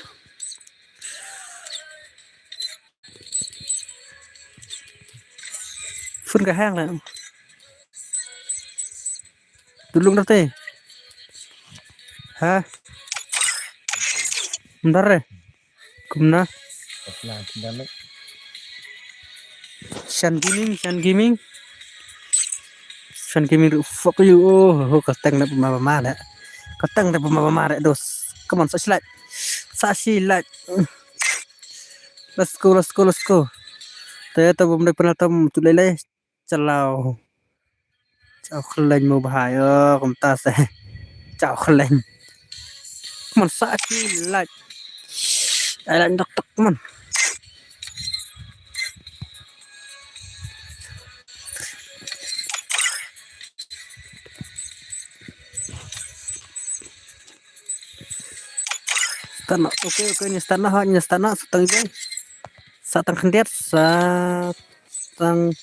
Phone ka hang la. Dulung dah te. Ha? Bentar re. Kumna. Shan Gaming, Shan Gaming. Shan Gaming, fuck you. Oh, oh, ka teng na pema pema le. Ka teng na pema pema le dos. Come on, sa shi like. Sa shi like. Let's go, let's go, let's go. Te to bum dei penalti tu lei lei. Chalaw. Chaw khlaiñ mo bha ïa kumta se. Chaw khlaiñ. Come on, sa shi like. Ai like tok tok, come on. Start na. Okay, okay, ni start na ha, ni start na, sa tang jai. Sa tang khyndiat, sa tang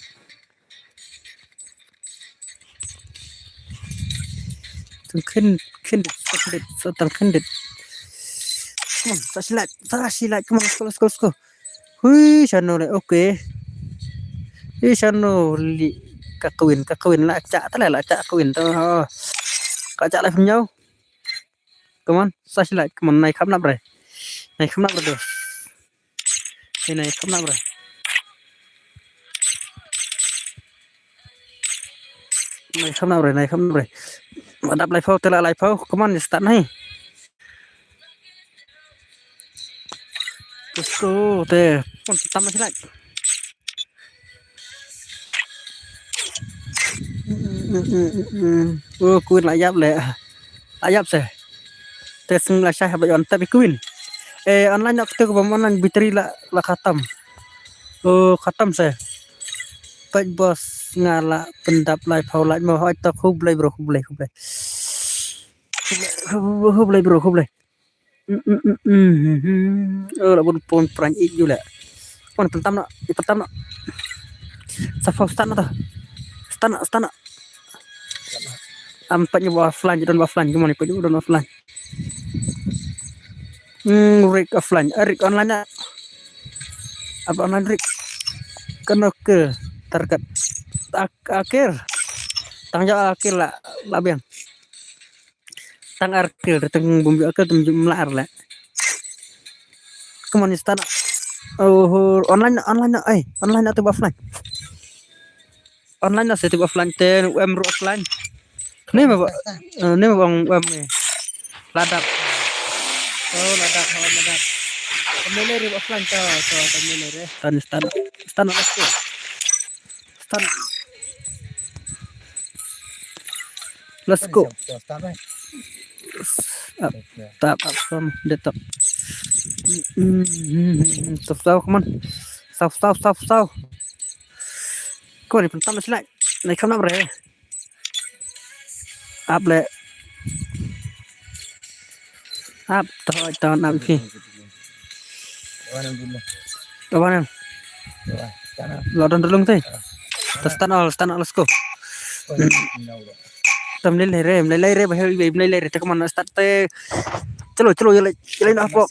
Tang khyn-, khyndiat, sa tang khyndiat, sa tang khyndiat. Come on, sa shi like, sa shi like, come on, let's go, let's go, let's go. Hui, shano le, okay. Hui, shano li, ka kwin, ka kwin, la cha, ta le, la cha, kwin, to, ho. Ka cha la phim nyau. Come on, sa shi like, come on, nai kham nap re. Nai kham nap re, do. Hei, nai kham nap re. Nai kham nap re, nai kham nap re. Ma dap lai phew, te la lai phew. Come on, start nai. Let's go, te. Pon tam ma shi like. Oh, kwin la ïap le. La ïap se. Te sng la shai haba ïon tap i kwin. Eh, online nok te ko bam online battery la, la khatam. Oh, khatam se. Peit boss nga la pyndap lai phew like mo, hoi to khublei bro, khublei, khublei. Khublei, khublei bro, khublei. Mm, mm, mm, mm, mm. Oh, la bun pon pran ik ju le. Pon pyntam na, pyntam na. Sa phew start na ta. Start na, start na. Am pat nyu offline, don offline, gimana pat nyu don offline. Hmm, Rick offline, eh, Rick online na. Apa online Rick? Kena ke target. Ak-, akhir. Tang jauh akhir lah, lah biang. Tang ar kill, tang bum ju kill, tum ju mla ar le. Come on, start. Oh, online, online, eh, online atau offline? Online na, seti offline ten, em ru offline. Ni ma ba, eh, ni ma bang em ni. Ladap. Oh, ladap, oh, ladap. Kami le ru offline to, to, kami le re. Tan, tan, tan, let's go. Tan. Let's go. Up. Tap, up, from the top. Mm, mm, mm, mm. Stop, stop, come on. Stop, stop, stop, stop. Come on, pyntam na shi like. Nai kham nap re. Up le. Up, to, to, up ki. Tawanan. Lo don dulung te. Ta start all, start all, let's go. Tam le le re, le le re, bahel le le re, te kaman start te. Chalo, chalo, ye le, ye le na po.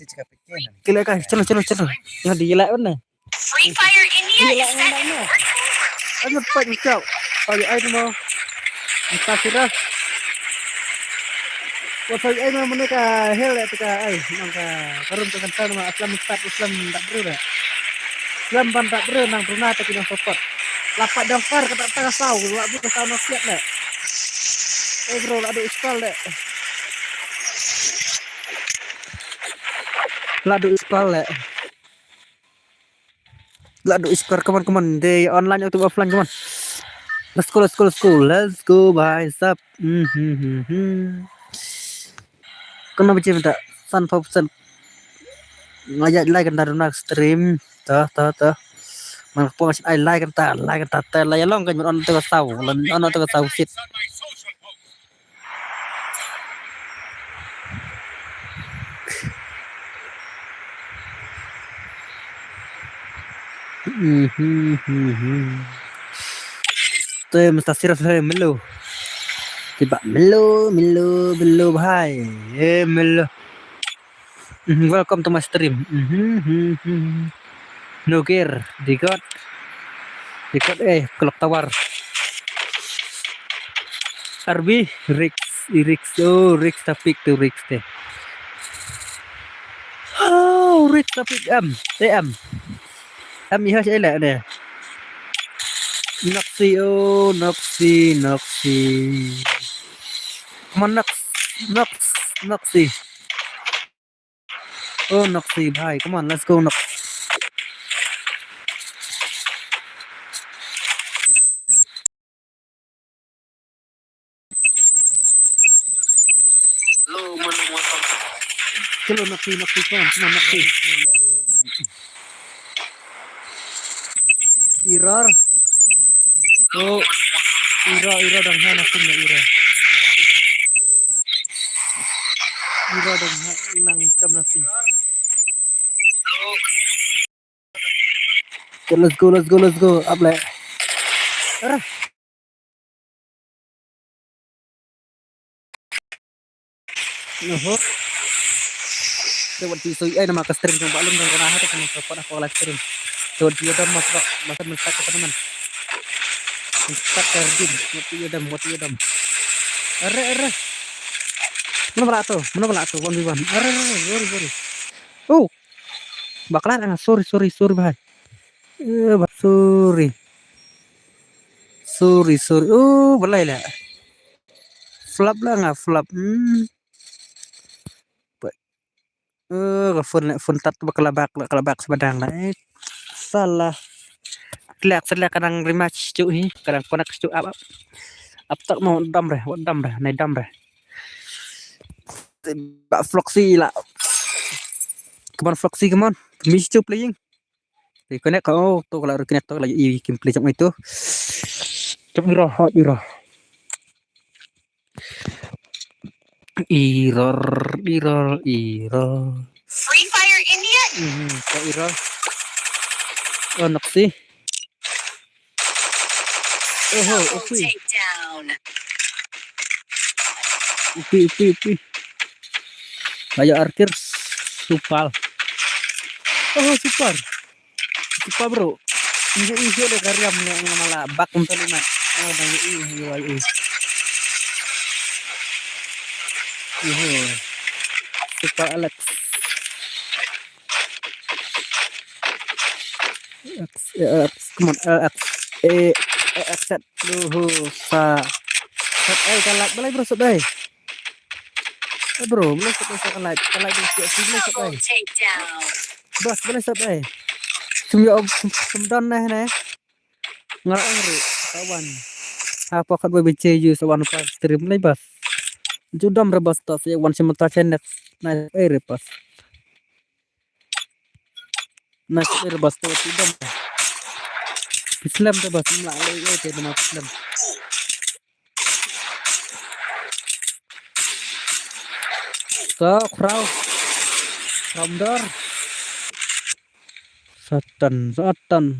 Ye le kai, chalo, chalo, chalo. Nga di ye le ne. Free Fire India is set in virtual world. Ano pa ni chao. Ay, ay mo. Ang kasira. Wa sa ai ma mane ka hel eh, ka ai nang ka karum ka kan sa ma aslam start aslam tak dru da. Aslam ban tak dru nang bruna ta ki nang support. Lapa dongkar ka tak ta saw, wa bu ka saw no siat le. Eh bro, la du iskal le. La du iskal le. La du iskor, come on, come on. They online atau offline, come on. Let's go, let's go, let's go. Let's go, bhai sab. Hmm, hmm, hmm, hmm. Kena baca minta san pop san. Ngajak like kan taruh nak stream. Tah, tah, tah. Mana pun ngasih ai like kan ta, like kan ta, ta, like long kan on tu kau tahu. On tu kau tahu sit. Mhm, mhm. Te mustah serius hai melo. Tiba melo, melo, melo bhai. Eh melo. Mhm, welcome to my stream. Mhm, mhm, mhm. Nugir, Digot. Digot eh, Clock Tower. Arbi, Rix, Rix, oh, Rix Tapik tu Rix te. Oh, Rix Tapik am, te am. Am iha si elak ne. Noxy, oh, Noxy, Noxy. Come on, Nox, Nox, Noxy. Oh, Noxy bhai, come on, let's go, Nox. Chalo, Noxy, Noxy, come on, come on, Noxy. Irar. Oh, Ira, Ira dang ha na sim na Ira. Ira dang ha nang cham na sim. Okay, let's go, let's go, let's go. Up le. Ara. Oho. Te wat ti soi ai nama ka stream jong ba lum jong kana ha te kana support aku live stream. Te wat ti dam mas ba mas men sak ka teman. Sak ka dim, wat ti dam, wat ti dam. Are, are. Mana bala tu? Mana bala tu? One v one. Are, are, are, sorry, sorry. Oh. Bakla nga, sorry, sorry, sorry bhai. Eh, ba sorry. Sorry, sorry. Oh, balai la. Flop la nga, flop. Hmm. Eh, ka phone, phone tat ba ka la bak, ka la bak sa badang la. Eh, salah. Tlek, tlek ka dang rematch tu hi, ka dang connect tu up, up. Up tak mo dam re, wat dam re, nai dam re. Ba Floxy la. Come on, Floxy, come on. Miss tu playing. Te connect ka, oh, to ka la reconnect to ka la i kim play jong itu. Jom iro, hot iro. Error, error, error. Free Fire India. Mhm, ka error. Oh, Noxy. Oho, Double opi. Takedown. Upi, upi, upi. Ayo arkir super. Oh, super. Super, bro. Ini isi ada karyam ni, yang malah bak untuk lima. Oh, dan ini, ini, ini. Ini. Super Alex. X, X, come on, X, eh, X, set. Luhu, sa. Set, eh, ka like, balai bro, set, eh. Eh, bro, balai set, eh, sa ka like, ka like, bro, set, eh, balai set, eh. Double takedown. Bas, balai set, eh. Sum yo, sum, sum don neh, neh. Nga ong ri, kawan. Apa kat bai biche yu sa wan pa stream lai bas. Judam re bas ta se wan si mata chenek. Nice, eh, re bas. Nice, eh, re bas ta judam. Islam ta bas mla lai, eh, te nama Islam. Sa, crow. Crow dor. Satan, Satan.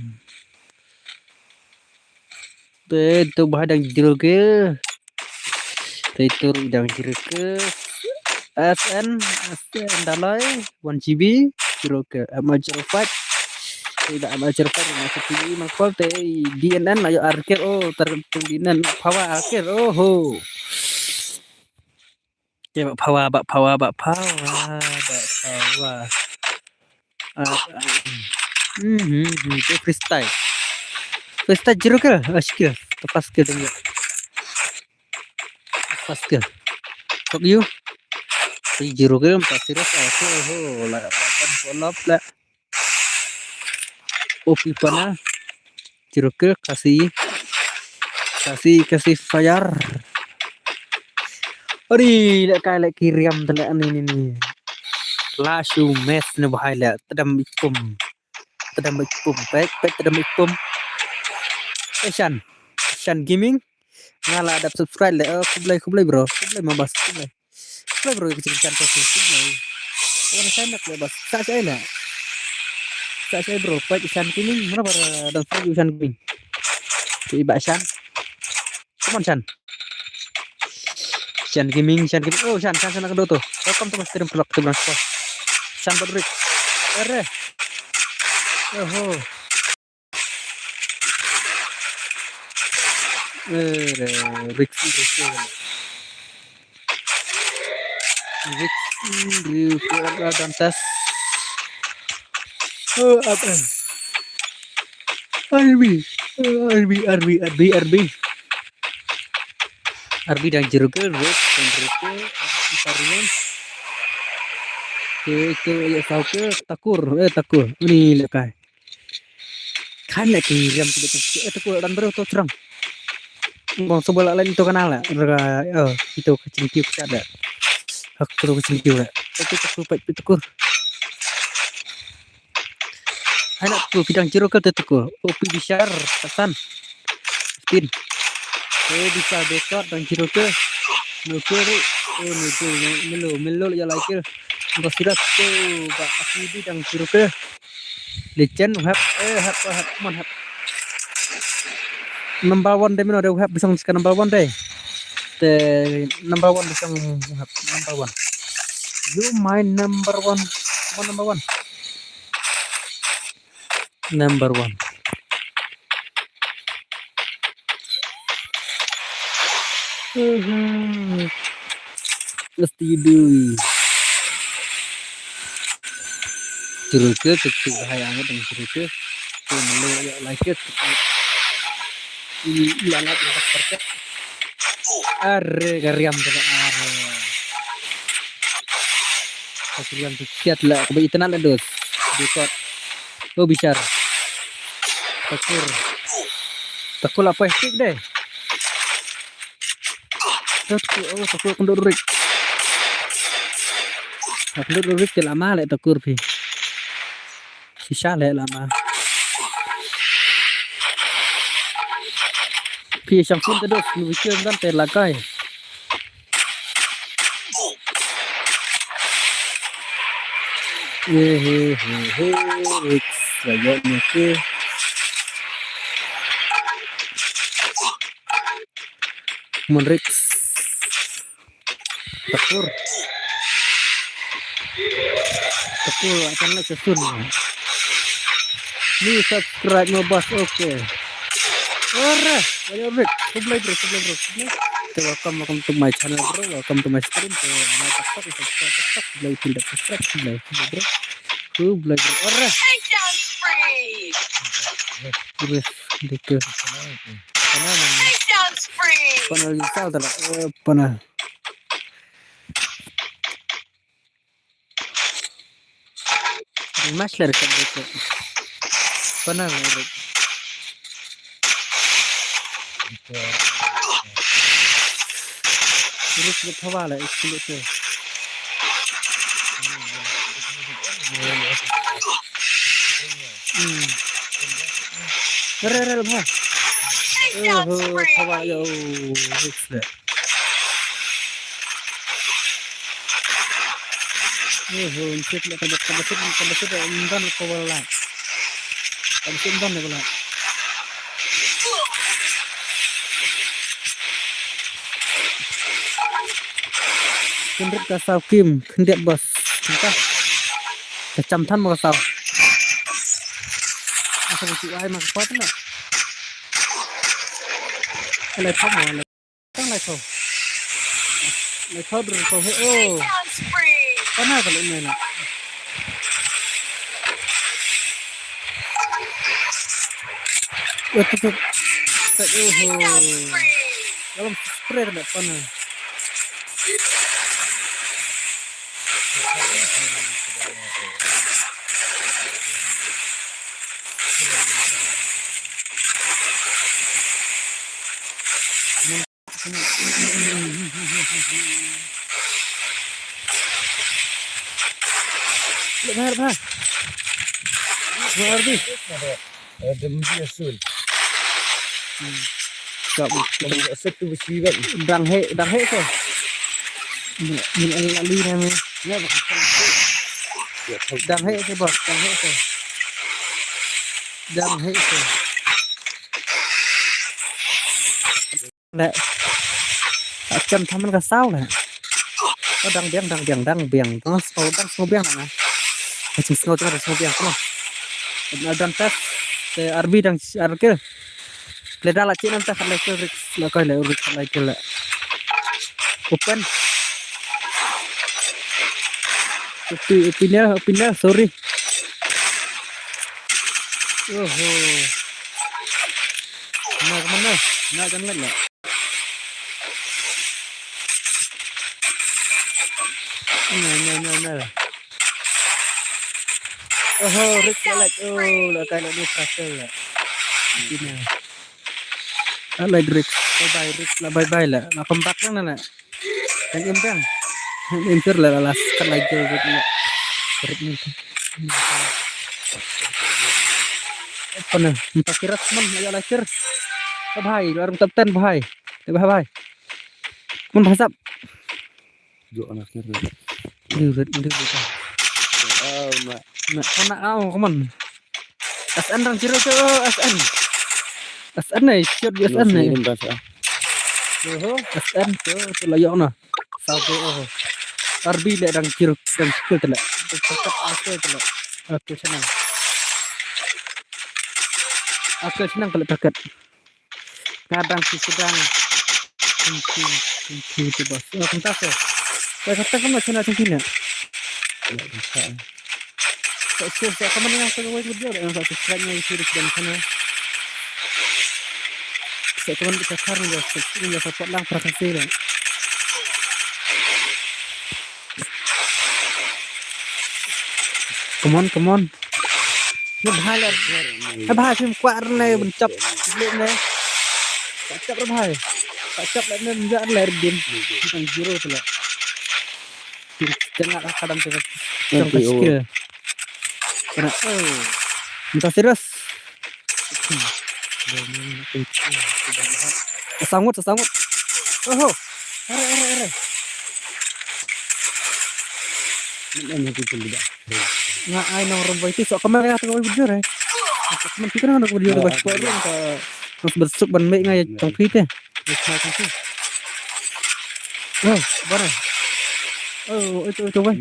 Te tu bahai dang jiro ke. Te tu dang jiro ke. S N, S N dalai, one G B, jiro ke. Ama jiro five. Te da ama jiro five, ama jiro five, ma kol te D N N ayo arker, oh, ter tu D N N, power arker, oh ho. Te ba power, ba power, ba power, ba power. Ah, ah, hmm, hmm, hmm, tu freestyle. Freestyle jiro ke, ah, skill. Tu pas skill dong. Pas skill. Kok you? Si jiro ke, pas serius, ah, tu, oh, la, la, la, la, la. O P pana. Jiro ke, kasi. Kasi, kasi fire. Ari, leh kai leh kiriam te leh ni ni ni. La shu mes ne bahai leh, tedam ipum. Tedam ipum, pek, pek tedam ipum. Eh, Shan. Shan Gaming. Nga la dap subscribe leh. Oh, khublei, khublei bro. Khublei ma bas, khublei. Khublei bro, ka jingkyrmen ka, khublei. Wan Shan leh bas. Sa sa leh. Sa sa bro, pek Shan Gaming. Mana bara dang sa Shan Gaming. Ki ba Shan. Come on, Shan. Shan Gaming, Shan Gaming. Oh, Shan, Shan, Shan, ka do tu. Welcome to my stream vlog, tu bro. Shan Patrick. Are. Oh. Are, Rick, Rick, Rick. Rick, Rick, Dantas. Oh, apa? Arbi, Arbi, Arbi, Arbi, Arbi. Arbi dang jiro ke, Rick, dang jiro ke, Itarian. Ke, ke, ya, sao ke, Takur, eh, Takur. Ni leh kai. Kan leh ki riam ki betul. Eh, Takur, dang baru tu terang. Bang, sebelah lain tu kenal lah. Raga, oh, itu kecil-kecil kat dah. Hak tu kecil-kecil lah. Tapi Takur, Takur. Hai nak tu, pidang jiro ke tu, Takur. Oh, pi bishar, tasan. Fifteen. Oh, bishar bekot, dang jiro ke. Nukur, oh, nukur, melo, melo ya like. Bas sudah tu, ba, aku di dang jiro ke. Legend, hap, eh, hap, hap, come on, hap. Number one dei, mino dei, hap, bisang ska number one dei. Te number one bisang, hap, number one. You my number one. Come on, number one. Number one. Mhm. Mesti dui. Jiro ke, kecil bahaya amat dengan jiro ke. Tu melo ya like. Ini lalat, lalat perfect. Are, gariam tu, are. Kecil yang kecil lah, kau internet lah, dos. Dekat. Oh, bishar. Takur. Takur apa stick deh? Takur, oh, Takur kendor Rick. Kendor Rick ke lama leh Takur phi. Shisha leh lama. Phi shang pun terus, nu bikin dan te lagai. He, he, he, he, Rick, sayang ni ke. Mon Rick. Takur. Takur, akan lah kesun. Ni subscribe mo bas, okay. Ora, ayo Rick, khublei bro, khublei bro, khublei. Okay, welcome, welcome to my channel bro, welcome to my stream. Okay, ana tak tak subscribe, tak tak, khublei, khublei, subscribe, khublei, khublei bro. Khublei bro. Ora. Takedown spree. Bro, dikit. Mana mana? Takedown spree. Pana lagi sal tala. Eh, pana. Mas ler ka dikit. Pana lagi. Terus dia thawa lah, itu tu. Hmm. Re, re, re, re. Oh, thawa ya, oh, it's that. Oh, oh, shit, la, kaba, kaba, shit, kaba, shit, um, dan, kaba, la. Kam sim don ne bala. Khyndiat ka saw kim, khyndiat boss. Ka, ka cham than mo ka saw. Asa ka chu ai ma ka pat na. Ka lai thok mo, lai tang lai thok. Lai thok dur thok he o. Kana ka lai na. Wah, tu, tu. Tat, oho. Dalam spray kena pana. Lepas, lepas. Lepas, lepas. Ada mesti asul. Hmm. Kau, kau tak set tu besi kan? Dang hek, dang hek ke? Ni, ni, ni, ni, ni, ni. Ya, betul. Dang hek ke, bos? Dang hek ke? Dang hek ke? Leh. Ka cham thaman ka saw leh. Ka dang biang, dang biang, dang biang. Dang sngew, dang sngew biang na. Ka chim sngew tengah dang sngew biang. Come on. Dang test. Te arbi dang arke. Leh da la chim nangta khat lai kill rik. Leh koi leh rik khat lai kill leh. Open. Open, open ya, open ya, sorry. Oho. Na ka mana? Na ka mana? Na, na, na, na. Oho, rik leh, rik. Oh, la kai la ni pressure la. Ina. La, rik. Bye bye, rik. La bye bye la. La come back na la. Yang im bang. Yang im ter la, la, la. Kan lagi rik ni. Rik ni. Apa na? Empat kirat man, ayo la kir. Bye bye, orang top ten bye. Bye bye. Mun hasap. Jo anak kir. Diu rit, diu rit. Oh, na. Na, kena au, come on. S N dang chiro tu, oh, S N. S N ni, shoot S N ni. Oho, S N tu, tu la yok na. Satu, oh. Arbi leh dang chiro, dang chiro tu leh. Tu cakap aku tu leh. Aku senang. Aku senang kalau cakap. Nga dang shu sdang. Thank you, thank you to boss. Oh, kumta seh. Sa kata kumno channel thank you na. Sa shu sa comment nga sa kawai video, nga sa subscribe nga YouTube channel. Sa comment kita kar nga subscribe nga support lang para kasi lang. Come on, come on. Ni bhai le. Ni bhai phim kwah rne ban chap. Blik ne. Ka chap re bhai. Ka chap le ne mja le dim. Tang zero tu le. Tengah ka kadam tu. Tang ka skill. Kena. Oh. Minta serius. Sa sangut, sa sangut. Oho. Are, are, are. Nga ai nong rom bai ti sok kamera tu bai bujur eh. Sok kamera tu bai bujur bai sport rum ka. Mas bersuk ban mai ngai tong phi te. Oh, bara. Oh, itu, itu, weh.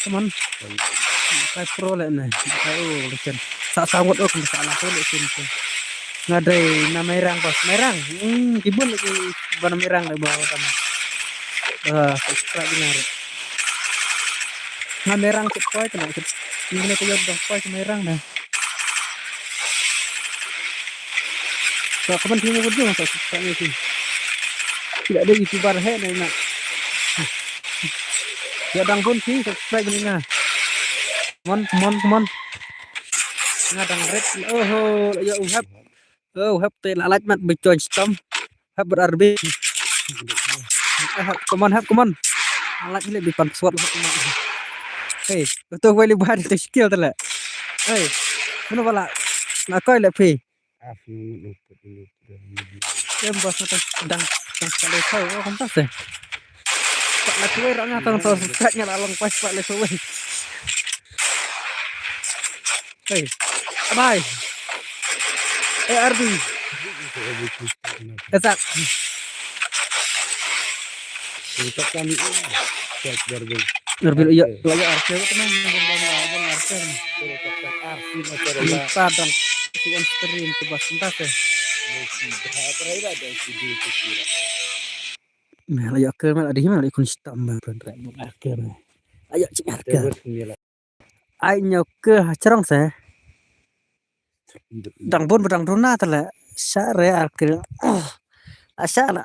Come on. Kai pro le ne. Kai, oh, lecen. Sa sangut, oh, sa la ko lecen tu. Nga dei na Mairang pas. Mairang. Hmm, kibun lagi ban Mairang le bawa tam. Ah, subscribe ni. Nga Mairang kit koi tu na. Ini ko yo dong koi Mairang na. Sa kaban phi nga video sa subscribe ni phi. Tidak ada YouTuber he na ina. Ya dang pun phi subscribe ni nga. Come on, come on, come on. Nga dang red. Oho, ya uhap. Oh, uhap te la lait mat bi join stom. Hap ber arbi. Hap, come on, hap, come on. La lait le bi pan suat hap, come on. Hey, tu wali bahar tu skill tu le. Hey, mana bala? Na koi le phi. Em bos na dang dang sekali kau oh kumta seh. Pak la kuai rang nga tang tang sat nga la long pas pak la kuai. Hey, bye. Hey, Arbi. Kasak. Arbi, iya, iya, Arbi, apa namanya? Bang, bang, bang, Arbi. Minta dong, si on stream tu bas, entah tu. Nah, la ïoh kyrmen, la dei hi ma la ïoh khun shitom ma pynrek bun arker. La ïoh jingïarker. Ai ñiew kyrha shrong se. Dang bun ba dang duna te la. Sha re arker. La sha la.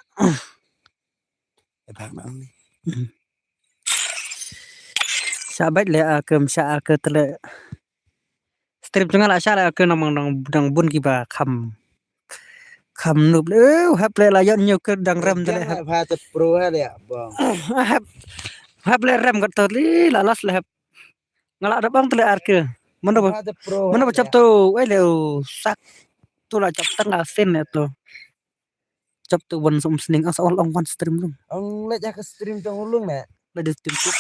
Sha bait le arker, sha arker te la. Stream jong nga la shah la, ka nang, nang, nang bun kiba kham, kham noob le. Eh, hap le la ïoh ñiew ka dang rem te le hap. Hap, hap le rem ka to le la las le hap. Nga la da bang te le arker. Mano ba, mano ba chap to, eh, le, oh, sak. To la chap tang la sin le to. Chap tu wan sum sning as all ong wan stream lung. Ong leh ja ka stream jong u lung ne. Leh di stream tu.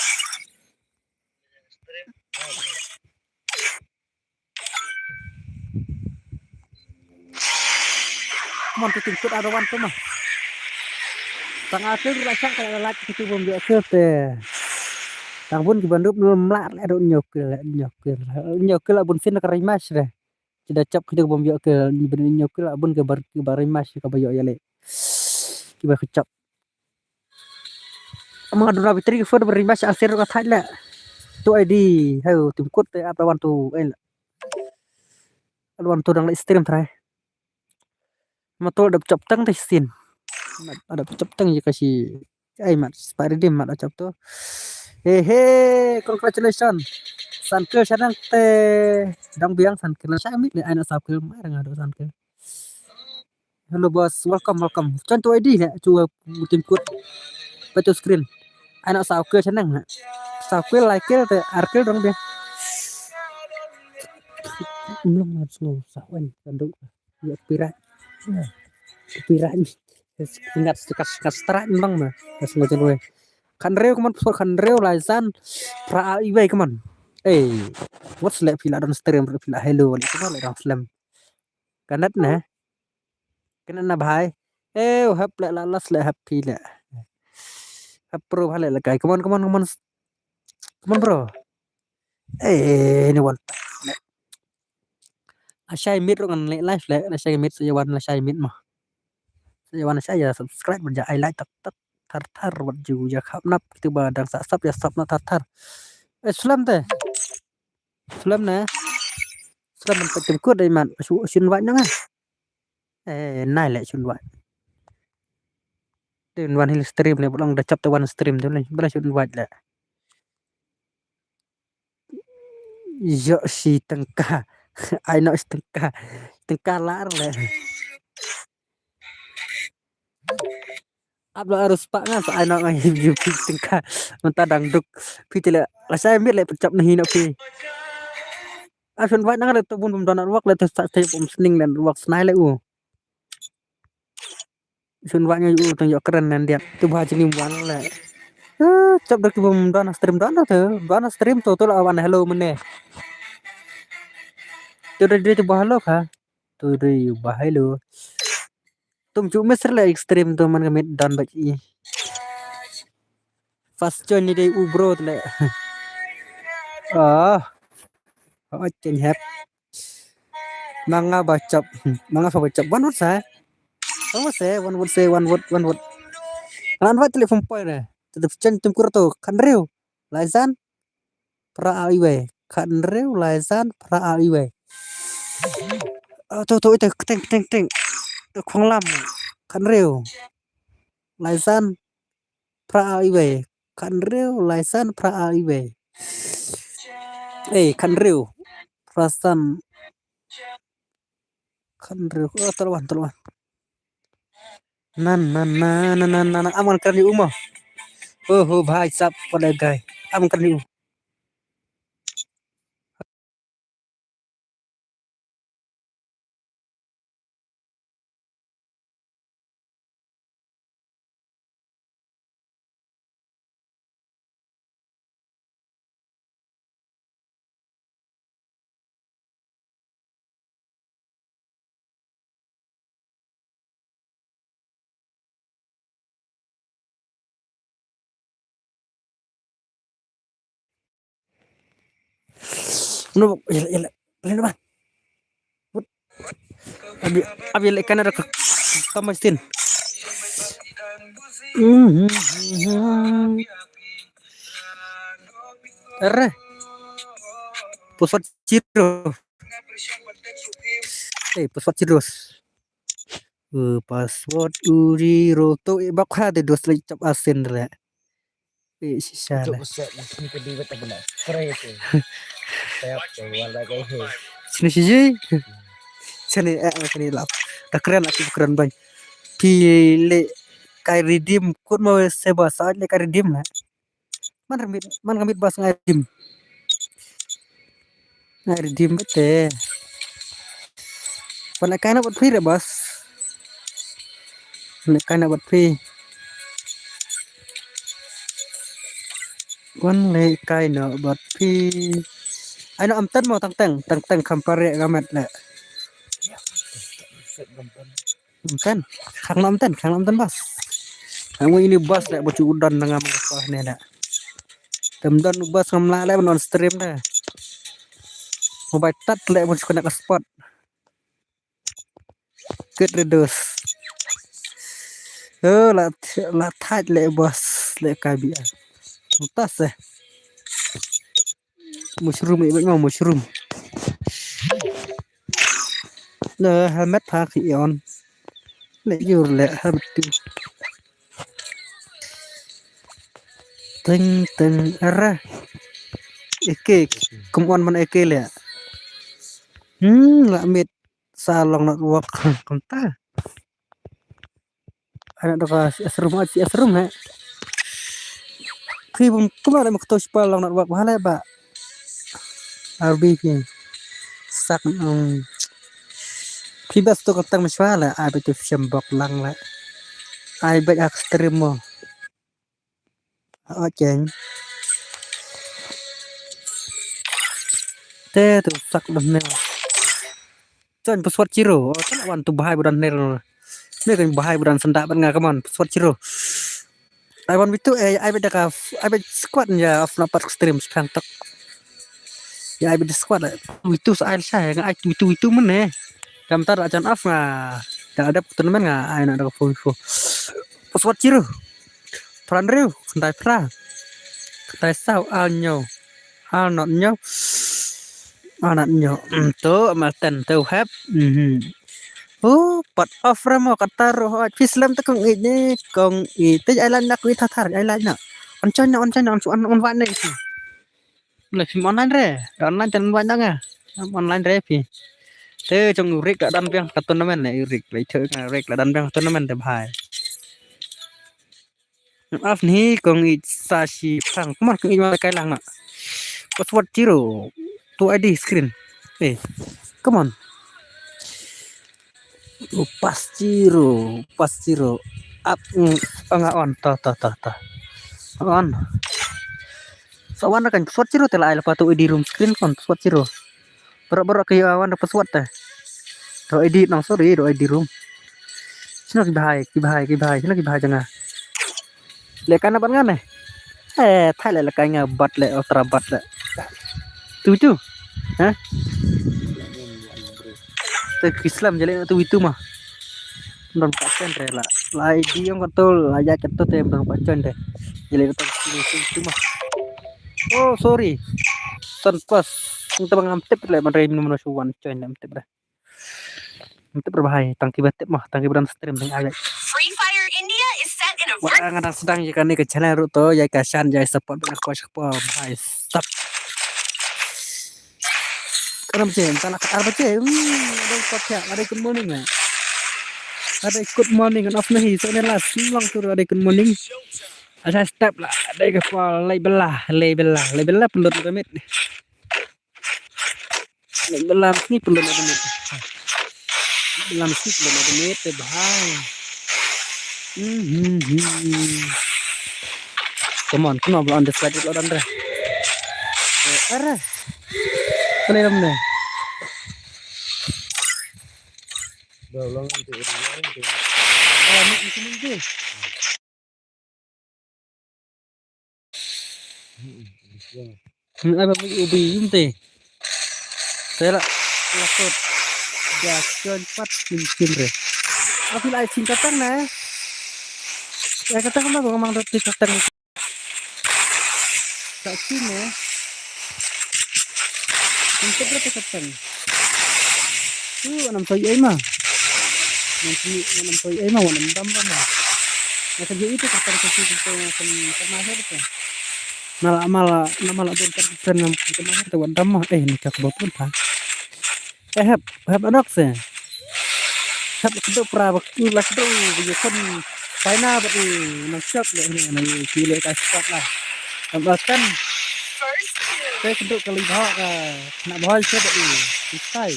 Mon tu tim kut ada wan tu mah. Tang akhir la sak la lak kitu bom dia ke te. Tang bun ki bandup lum lak le do nyokil, nyokil. Nyokil la bun fin ka rimas de. Ki da chap ki da bom ïoh ke, ni bun ïoh ke la bun ke bar, ki bar rimas ka ba ïoh ïa le. Ki ba ka chap. Ama dura bitri ki phone bar rimas asir ka thai le. Tu I D, hai tim kut te ap lawan tu, eh. Lawan tu dang le stream trai. Ma tu da chap tang te sin. Ma da chap tang ïa ka shi Ai mat, Spider Dim mat achap tu. He he, congratulations. Sanke chanang te dang biang sanke la shah mit le ai na sap ke mai ranga do sanke. Hello boss, welcome, welcome. Chan tu I D le chu mutin kut. Petu screen. Ai na sap ke chanang le. Sap ke like ke te arke dang biang. Nang mat snu sawen kandu. Ya pirat. Pirat. Ngat kas kas trak nang ma. Kas ngat jeng wei. Khan reu kaman psor khan reu lai san. Pra a iwei kaman. Eh, what's le phi la don stream phi la hello le kaman le don slem. Kanat ne. Kanat na bhai. Eh, hap le la las le hap phi le. Hap pro bhai le la kai. Kaman kaman kaman. Kaman bro. Eh, ni wan. La shai mit ruh ngan leh live leh, la shai mit sa ïa wan la shai mit mo. Sa ïa wan la shai ïa subscribe ban ïa ai like tak tak thar thar wat ju ïa khap nap kitu ba dang sa sap ïa sap na thar thar. Eh, slem te. Slem ne. Slem ban pek tim kut dei man. Shu shin wai nang eh. Eh, nai leh shin wai. Te wan hil stream leh, ba long da chap te wan stream te leh, ba la shu invite leh. Ïoh shi tengka. Ai noh shi tengka. Tengka lar leh. Ap la arus pak nga sa ai noh ngai yu pi tengka. Mynta dang duk. Pi te leh. La sai mit leh pechap nahi noh pi. Ap shun wai nang leh tu bun bun don network leh tu sa te pom sning leh network snai leh u. Shun wai ngai u tang ïoh kren nan diat. Tu ba jingim wan leh. Eh, chap da ki bum don stream don tu. Don stream tu tu la wan hello mene. Tu dei dei tu ba hello kha. Tu dei ba hello. Tum ju mes leh stream tu man ka mit don ba i. First join ni dei u bro tu leh. Ah. Oh, chen hep. Manga bachap. Manga bachap. One word sa. One word say, one word say, one word, one word. Lan wat telefon poi re. Tetep chen tum kur tu. Khan reu. Lai san. Pra a iwei. Khan reu. Lai san. Pra a iwei. Oh, tu, tu, itu. Keteng, keteng, keteng. Tu khong lam. Khan reu. Lai san. Pra a iwei. Khan reu. Lai san. Pra a iwei. Eh, khan reu. Pra san. Khan reu. Oh, tolwan, tolwan. Nan, nan, nan, nan, nan, nan. Aman kran yu uma. Oh, ho, bhai sab pada gai. Aman kran yu. No, yalla, yalla. Play na ba. Abi, abi le kana da ka, ka mastin. Arre. Password zero. Eh, password zero. Eh, password zero tu, eh, bak ha de dos lagi cap asin le. Eh, sisa le. Sini ke duit apa nak? Try tu. Tap tu, wala ke. Sini siji. Sini, eh, eh, sini lap. Dah keren aku, keren bang. Pilih kai redeem, kut mau seba saat le kai redeem lah. Man remit, man remit bas ngai redeem. Ngai redeem bete. Pan le kai na bot phi re bas. Pan le kai na bot phi. Wan le kai na bot phi. Ai no am tan mo tang tang, tang tang kham pare gamet le. Am tan, khang no am tan, khang no am tan bas. Ang ini bas le ba chu don na ngam ko ne le. Tem don bas ngam la le ban on stream de. Mo bai tat le mo chu kena ka spot. Kit reduce. Oh, la, la thait le bas le ka bi. Mutas eh. Mushroom, eh, baik mau mushroom. Le helmet pha ki on. Le yur le helmet tu. Teng teng arah. Eke, kum on man eke le. Hmm, la mit sa long network kumta. Anak doka si asrum, si asrum he. Phi bum kumare mak to spa long network bhale ba. Arbi phi. Sak, um. Phi bas to katang meswa la, ai ba tu sembok lang la. Ai ba ak stream mo. Aw, cheng. Te tu sak dah ne. Chon password zero. Oh, tu wan tu bahai budan ne. Ne kan bahai budan sendak ban nga, come on, password zero. Ai wan bitu, eh, ai beda ka, ai beda squad ya, of na part stream sekarang tok. Ya, ai beda squad, eh. Bitu sa ai sa, nga ai bitu, bitu men, eh. Kam tar ajan af nga. Da ada tournament nga, ai na da ka info. Password zero. Pran riu, khyndai phra. Khyndai saw, ar hynñiew. Ar not hynñiew. Ar not hynñiew. Mm, to, Martin, to hep. Mhm. Oh, pat off ramo, kata roh, phi slem te kong ïeit ne, kong ïeit. Te ai lain na, kong ïeit thar thar, ai lain na. On join na, on join na, on, on, on wan ne. Le phim online re, online te wan na nga. Online re phi. Te jong u Rick la dan biang ka tournament ne, u Rick, le thok nga Rick la dan biang tournament te bhai. Af ni kong ïeit sa shi phang. Come on, kong ïeit ma kai lang na. Password zero. Tu I D screen. Eh, come on. Upas zero, upas zero. Up, mm, nga on, to, to, to, to. On. Sa wan kan password zero te la ai la pa tu I D room screen kon password zero. Baroh baroh ki wan da password te. Ro I D nang, sorry, ro I D room. Sino ki bhai, ki bhai, ki bhai, sino ki bhai janga. Le kana ban ngane. Eh, thai le, le kai nga bat le, otra bat le. Tu tu. Ha? Te ki slem jale tu itu mah. Don ka chen re la. La I D ong ka tu, la ya ka tu te don ka chen re. Jale tu itu mah. Oh, sorry. San pas. Nta bang am tip le man re min mana suwan chen le am tip le. Mantap dah, bahai. Tang kiba tip mah, tang kiba don stream tang ai. Free Fire India is set in a Wah, nga dang sdang ïa kane ka channel ruh to, ïa ka shan, ïa support bad ka support, bahai. Stop. Kana baje, entah lah ka ar baje. Hmm, ada support ya, ada good morning ya. Ada good morning, kan off nahi, so ne lah, long tu ada good morning. Ada step lah, ada ka call, lai bela, lai bela, lai bela pun lut damit. Belam sini perlu ada mit. Belam sini perlu ada mit, eh, bahai. Hmm, hmm, hmm. Come on, come on, belum ada slide, belum ada. Eh, arah. Kena dalam ni. Dah ulang nanti, ulang nanti. Ah, ni, ni sini je. Hmm, ai ba ubi yum te. Te la, la kut. Ja, jon pat kim kim re. Aku lai ching katang na. Ya katang ma ko mang roti katang. Ka ching ne. Kim kim re katang. Tu anam toy ai ma. Nam toy anam toy ai ma, anam dam ma. Na ka ji itu katang ka ching katang ka ma her ka. Mala mala na mala don katang nam ka ma her ta wan dam ma. Eh, ni ka bot pun pa. Eh, hep, hep anok se. Hep la kdo pra bak la kdo ye kon. Paina bak i nang chok le ni nang ki le ka spot la. Am ba kan. Te kdo ka li bha ka na bha se bak i. Istai.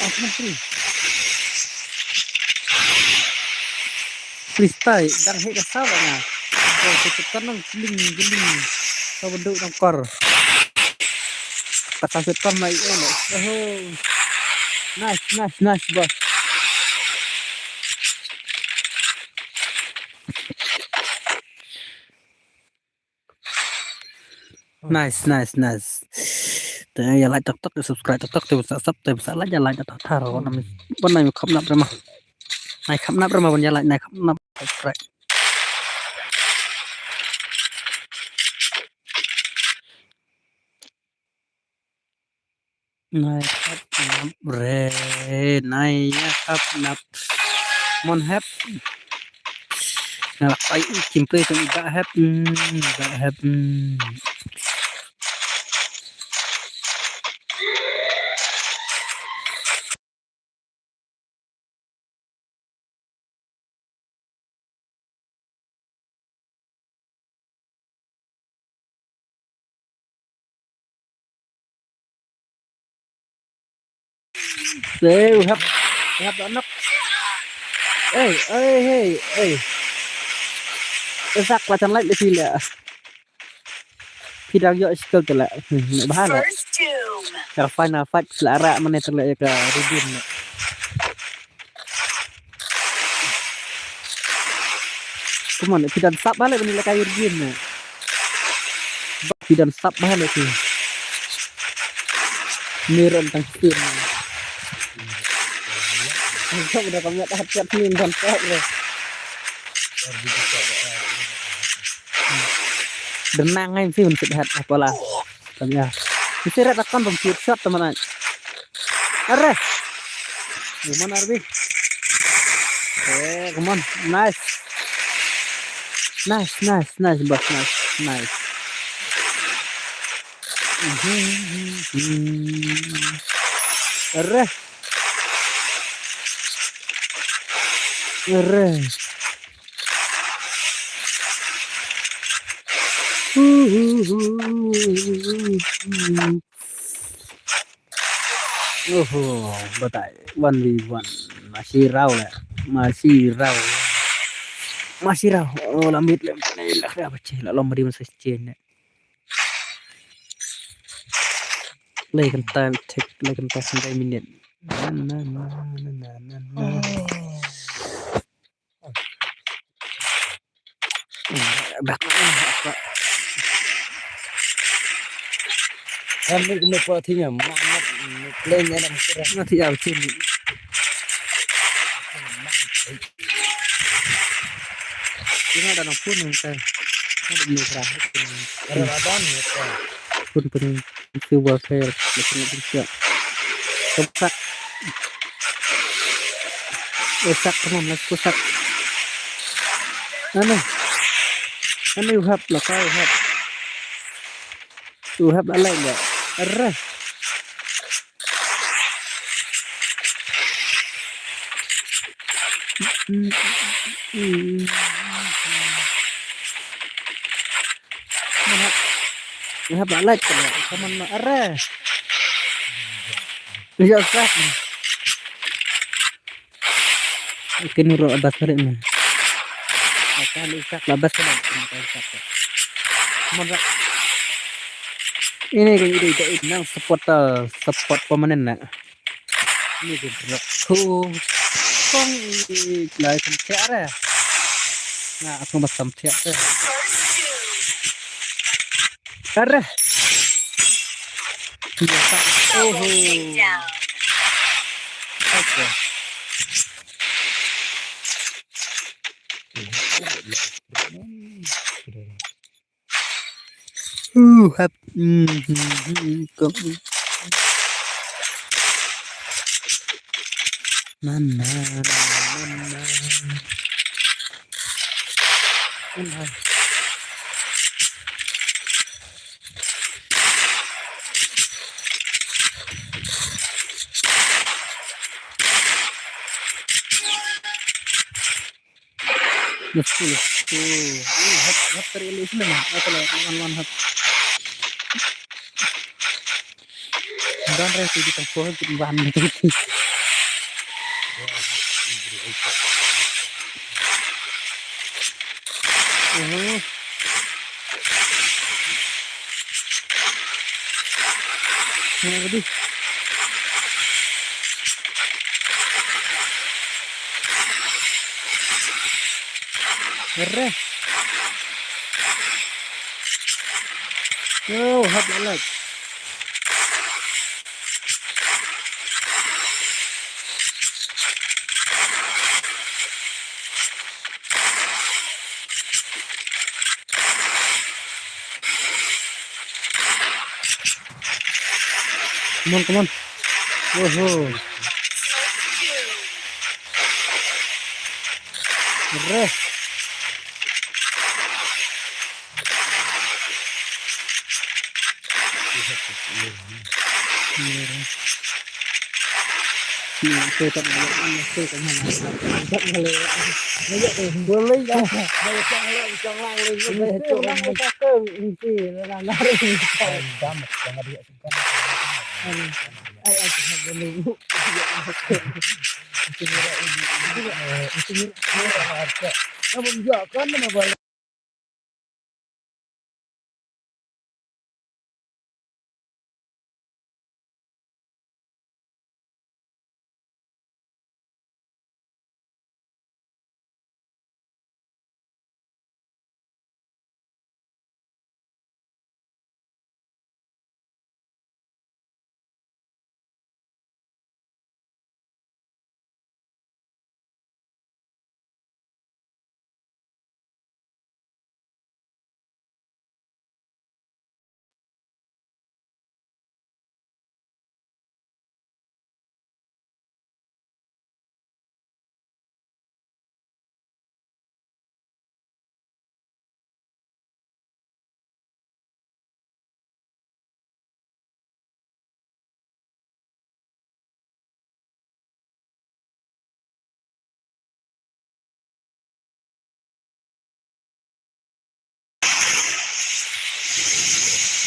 Ah, menteri. Freestyle, dang heh ka saw ba nga. Ko tu tu kan nang jeling jeling. Ka bentuk nang kor. Ka saw set kor mai eh. Oh. Nice, nice, nice, boss. Nice, nice, nice. Te ya like tok tok, ya subscribe tok tok, te bisa sub, te bisa like, ya like tok tok. Wan nam, wan nam kham nap rema. Nai kham nap rema, wan ya like, nai kham nap subscribe. Nai khap nap re, nai ya khap nap. Mon hep. Na lak pai i kim pe tong i ba hep. Hmm, ba hep. Hmm. Hey, we have, we have the knock. Hey, hey, hey, hey. Isak, macam like di sini. Phi dang ïoh skill te leh. Hmm, ne bha leh. First doom. Ka final fight sla ra mane te leh ka Rubin leh. Come on, phi dang sap bha leh mane leh ka Rubin leh. Phi dang sap bha leh phi. Miron tang stin. Ang kau udah kami tak hati ni dan tak leh. Denang ai mesti mesti hat apa lah. Tanya. Mesti rat akan bom shoot shot teman ai. Are. Come on, Arbi. Eh, come on. Nice. Nice, nice, nice, boss, nice, nice. Mhm. Are. Are. Oho, batai one v one. Masih raw lah. Masih raw. Masih raw. Oh, lamit lah. Lah, lah, apa cih? Lah, lom beri masa cih ni. Lai kan time take, lai kan time sembilan minit. Na, na, na. Bak. Kami kena buat ini, mak, mak, plain ya, mak, kira. Nanti ya, betul. Ini ada nang pun yang saya. Ada ni, kerah. Ada, ada ni, kerah. Pun, pun. Itu warfare, macam macam siap. Kesak. Eh, Sak, come on, let's go, Sak. Ane. Ane, you have, lah, kau have. You have, lah, lain, ya. Arre. Mana? Mana ba lait ka ba. Kaman ma are. Ya sah. Kin ro abas kare ma. Aka lu sak la abas kare. Mana? Ini kan ide ide nang support, uh, support permanent na. Ni ke bro. Ku kong i lai samsiak re. Nga aku mas samsiak re. Are. Iya, tak. Oho. Okay. Uh, hap. Hmm, hmm, hmm, hmm. Mana, mana. Mana. Let's go, let's go. Ui, hap, hap, tarik lu sini, nah. Apa lah, lawan, lawan, hap. Dan re, tu di tengkoh, tu ban, tu. Oh. Nah, tadi. Merah. Oh, hap lalat. Come on, come on. Oho. Reh.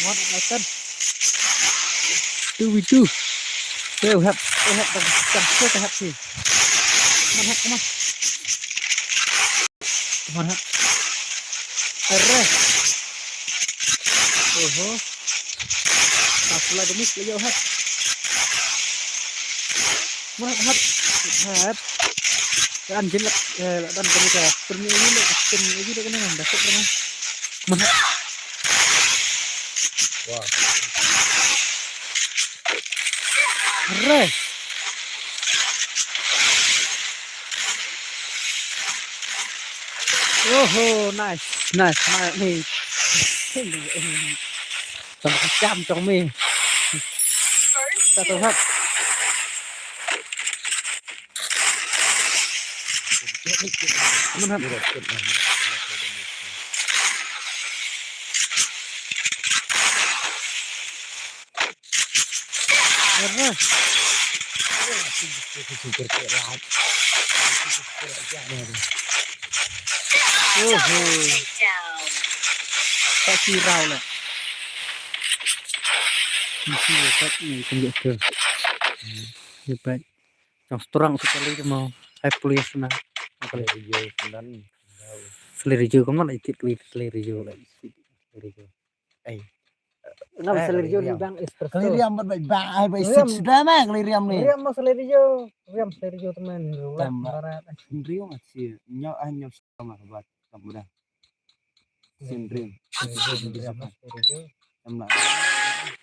One action. Two v two. Two hap, two hap, two hap, two hap, two hap. Come on, hap, come on. Come on, hap. Arrest. Oho. Pas lah demi, lah, hap. Murah, hap. Hap. Kan jin lah, eh, lah dan kami ka. Permi ini lah, permi ini lah kena, dah set kena. Murah. Wah. Re. Oho, nice, nice, nice. Ni. Tong kacham tong mi. Satu hap. Aman hap. Aman hap. Oho. Tak sirau lah. Mesti dapat ni tunjuk ke. Dapat. Yang setorang sekali tu mau. Hai, police na. Selerijo kenan. Selerijo kenan lah, itit kali selerijo lah. Selerijo. Ai. Ngam selerijo ni bang espresso. Kali riam bat bai bai bai sip sudah mah kali riam ni. Riam mah selerijo. Riam selerijo teman. Tambah. Barat. Riam masih nyau ah nyau sama bat. Kamu dah. Sin riam. Riam selerijo. Tambah.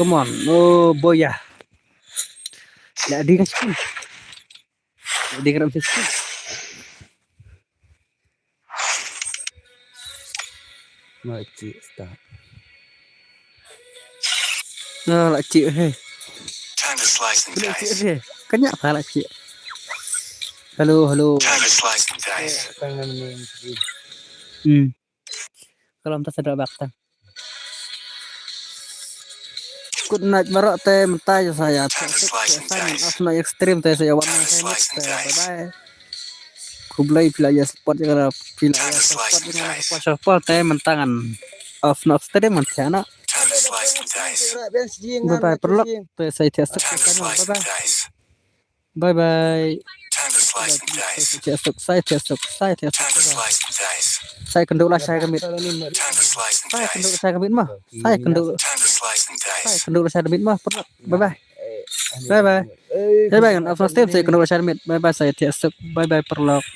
Come on. Oh, boya. La di ka skin. La di ka skin. Mati start. Nah, la cik, hey. Time to slice and dice. Hey. Kanya pa la cik. Hello, hello. Time to slice and dice. Hmm. Kalau entah sedap bak tang. Good night baroh te, mynta sa ïa. Time to slice and dice. Off na extreme te sa ïa wan. Time to slice and dice. Bye bye. Khublei phi la ïa support ïa ka, phi la ïa support ïa ka, support te mynta ngan off na extreme mynta na. Time to slice and dice. Bye bye paralok te sa ïa. Bye bye. Bye bye. Time to slice and dice. Sa ïa, sa ïa, sa ïa. Time to slice and dice. Sa ïa kynduh la shai ka miet. Time to slice and dice. Sa ïa kynduh la shai ka miet ma. Sa ïa kynduh. Time to slice and dice. Sa ïa kynduh la shai ka miet ma. Bye bye. Bye bye. Bye bye. Ngan off na extreme sa ïa kynduh la shai ka miet. Bye bye sa ïa. Bye bye paralok.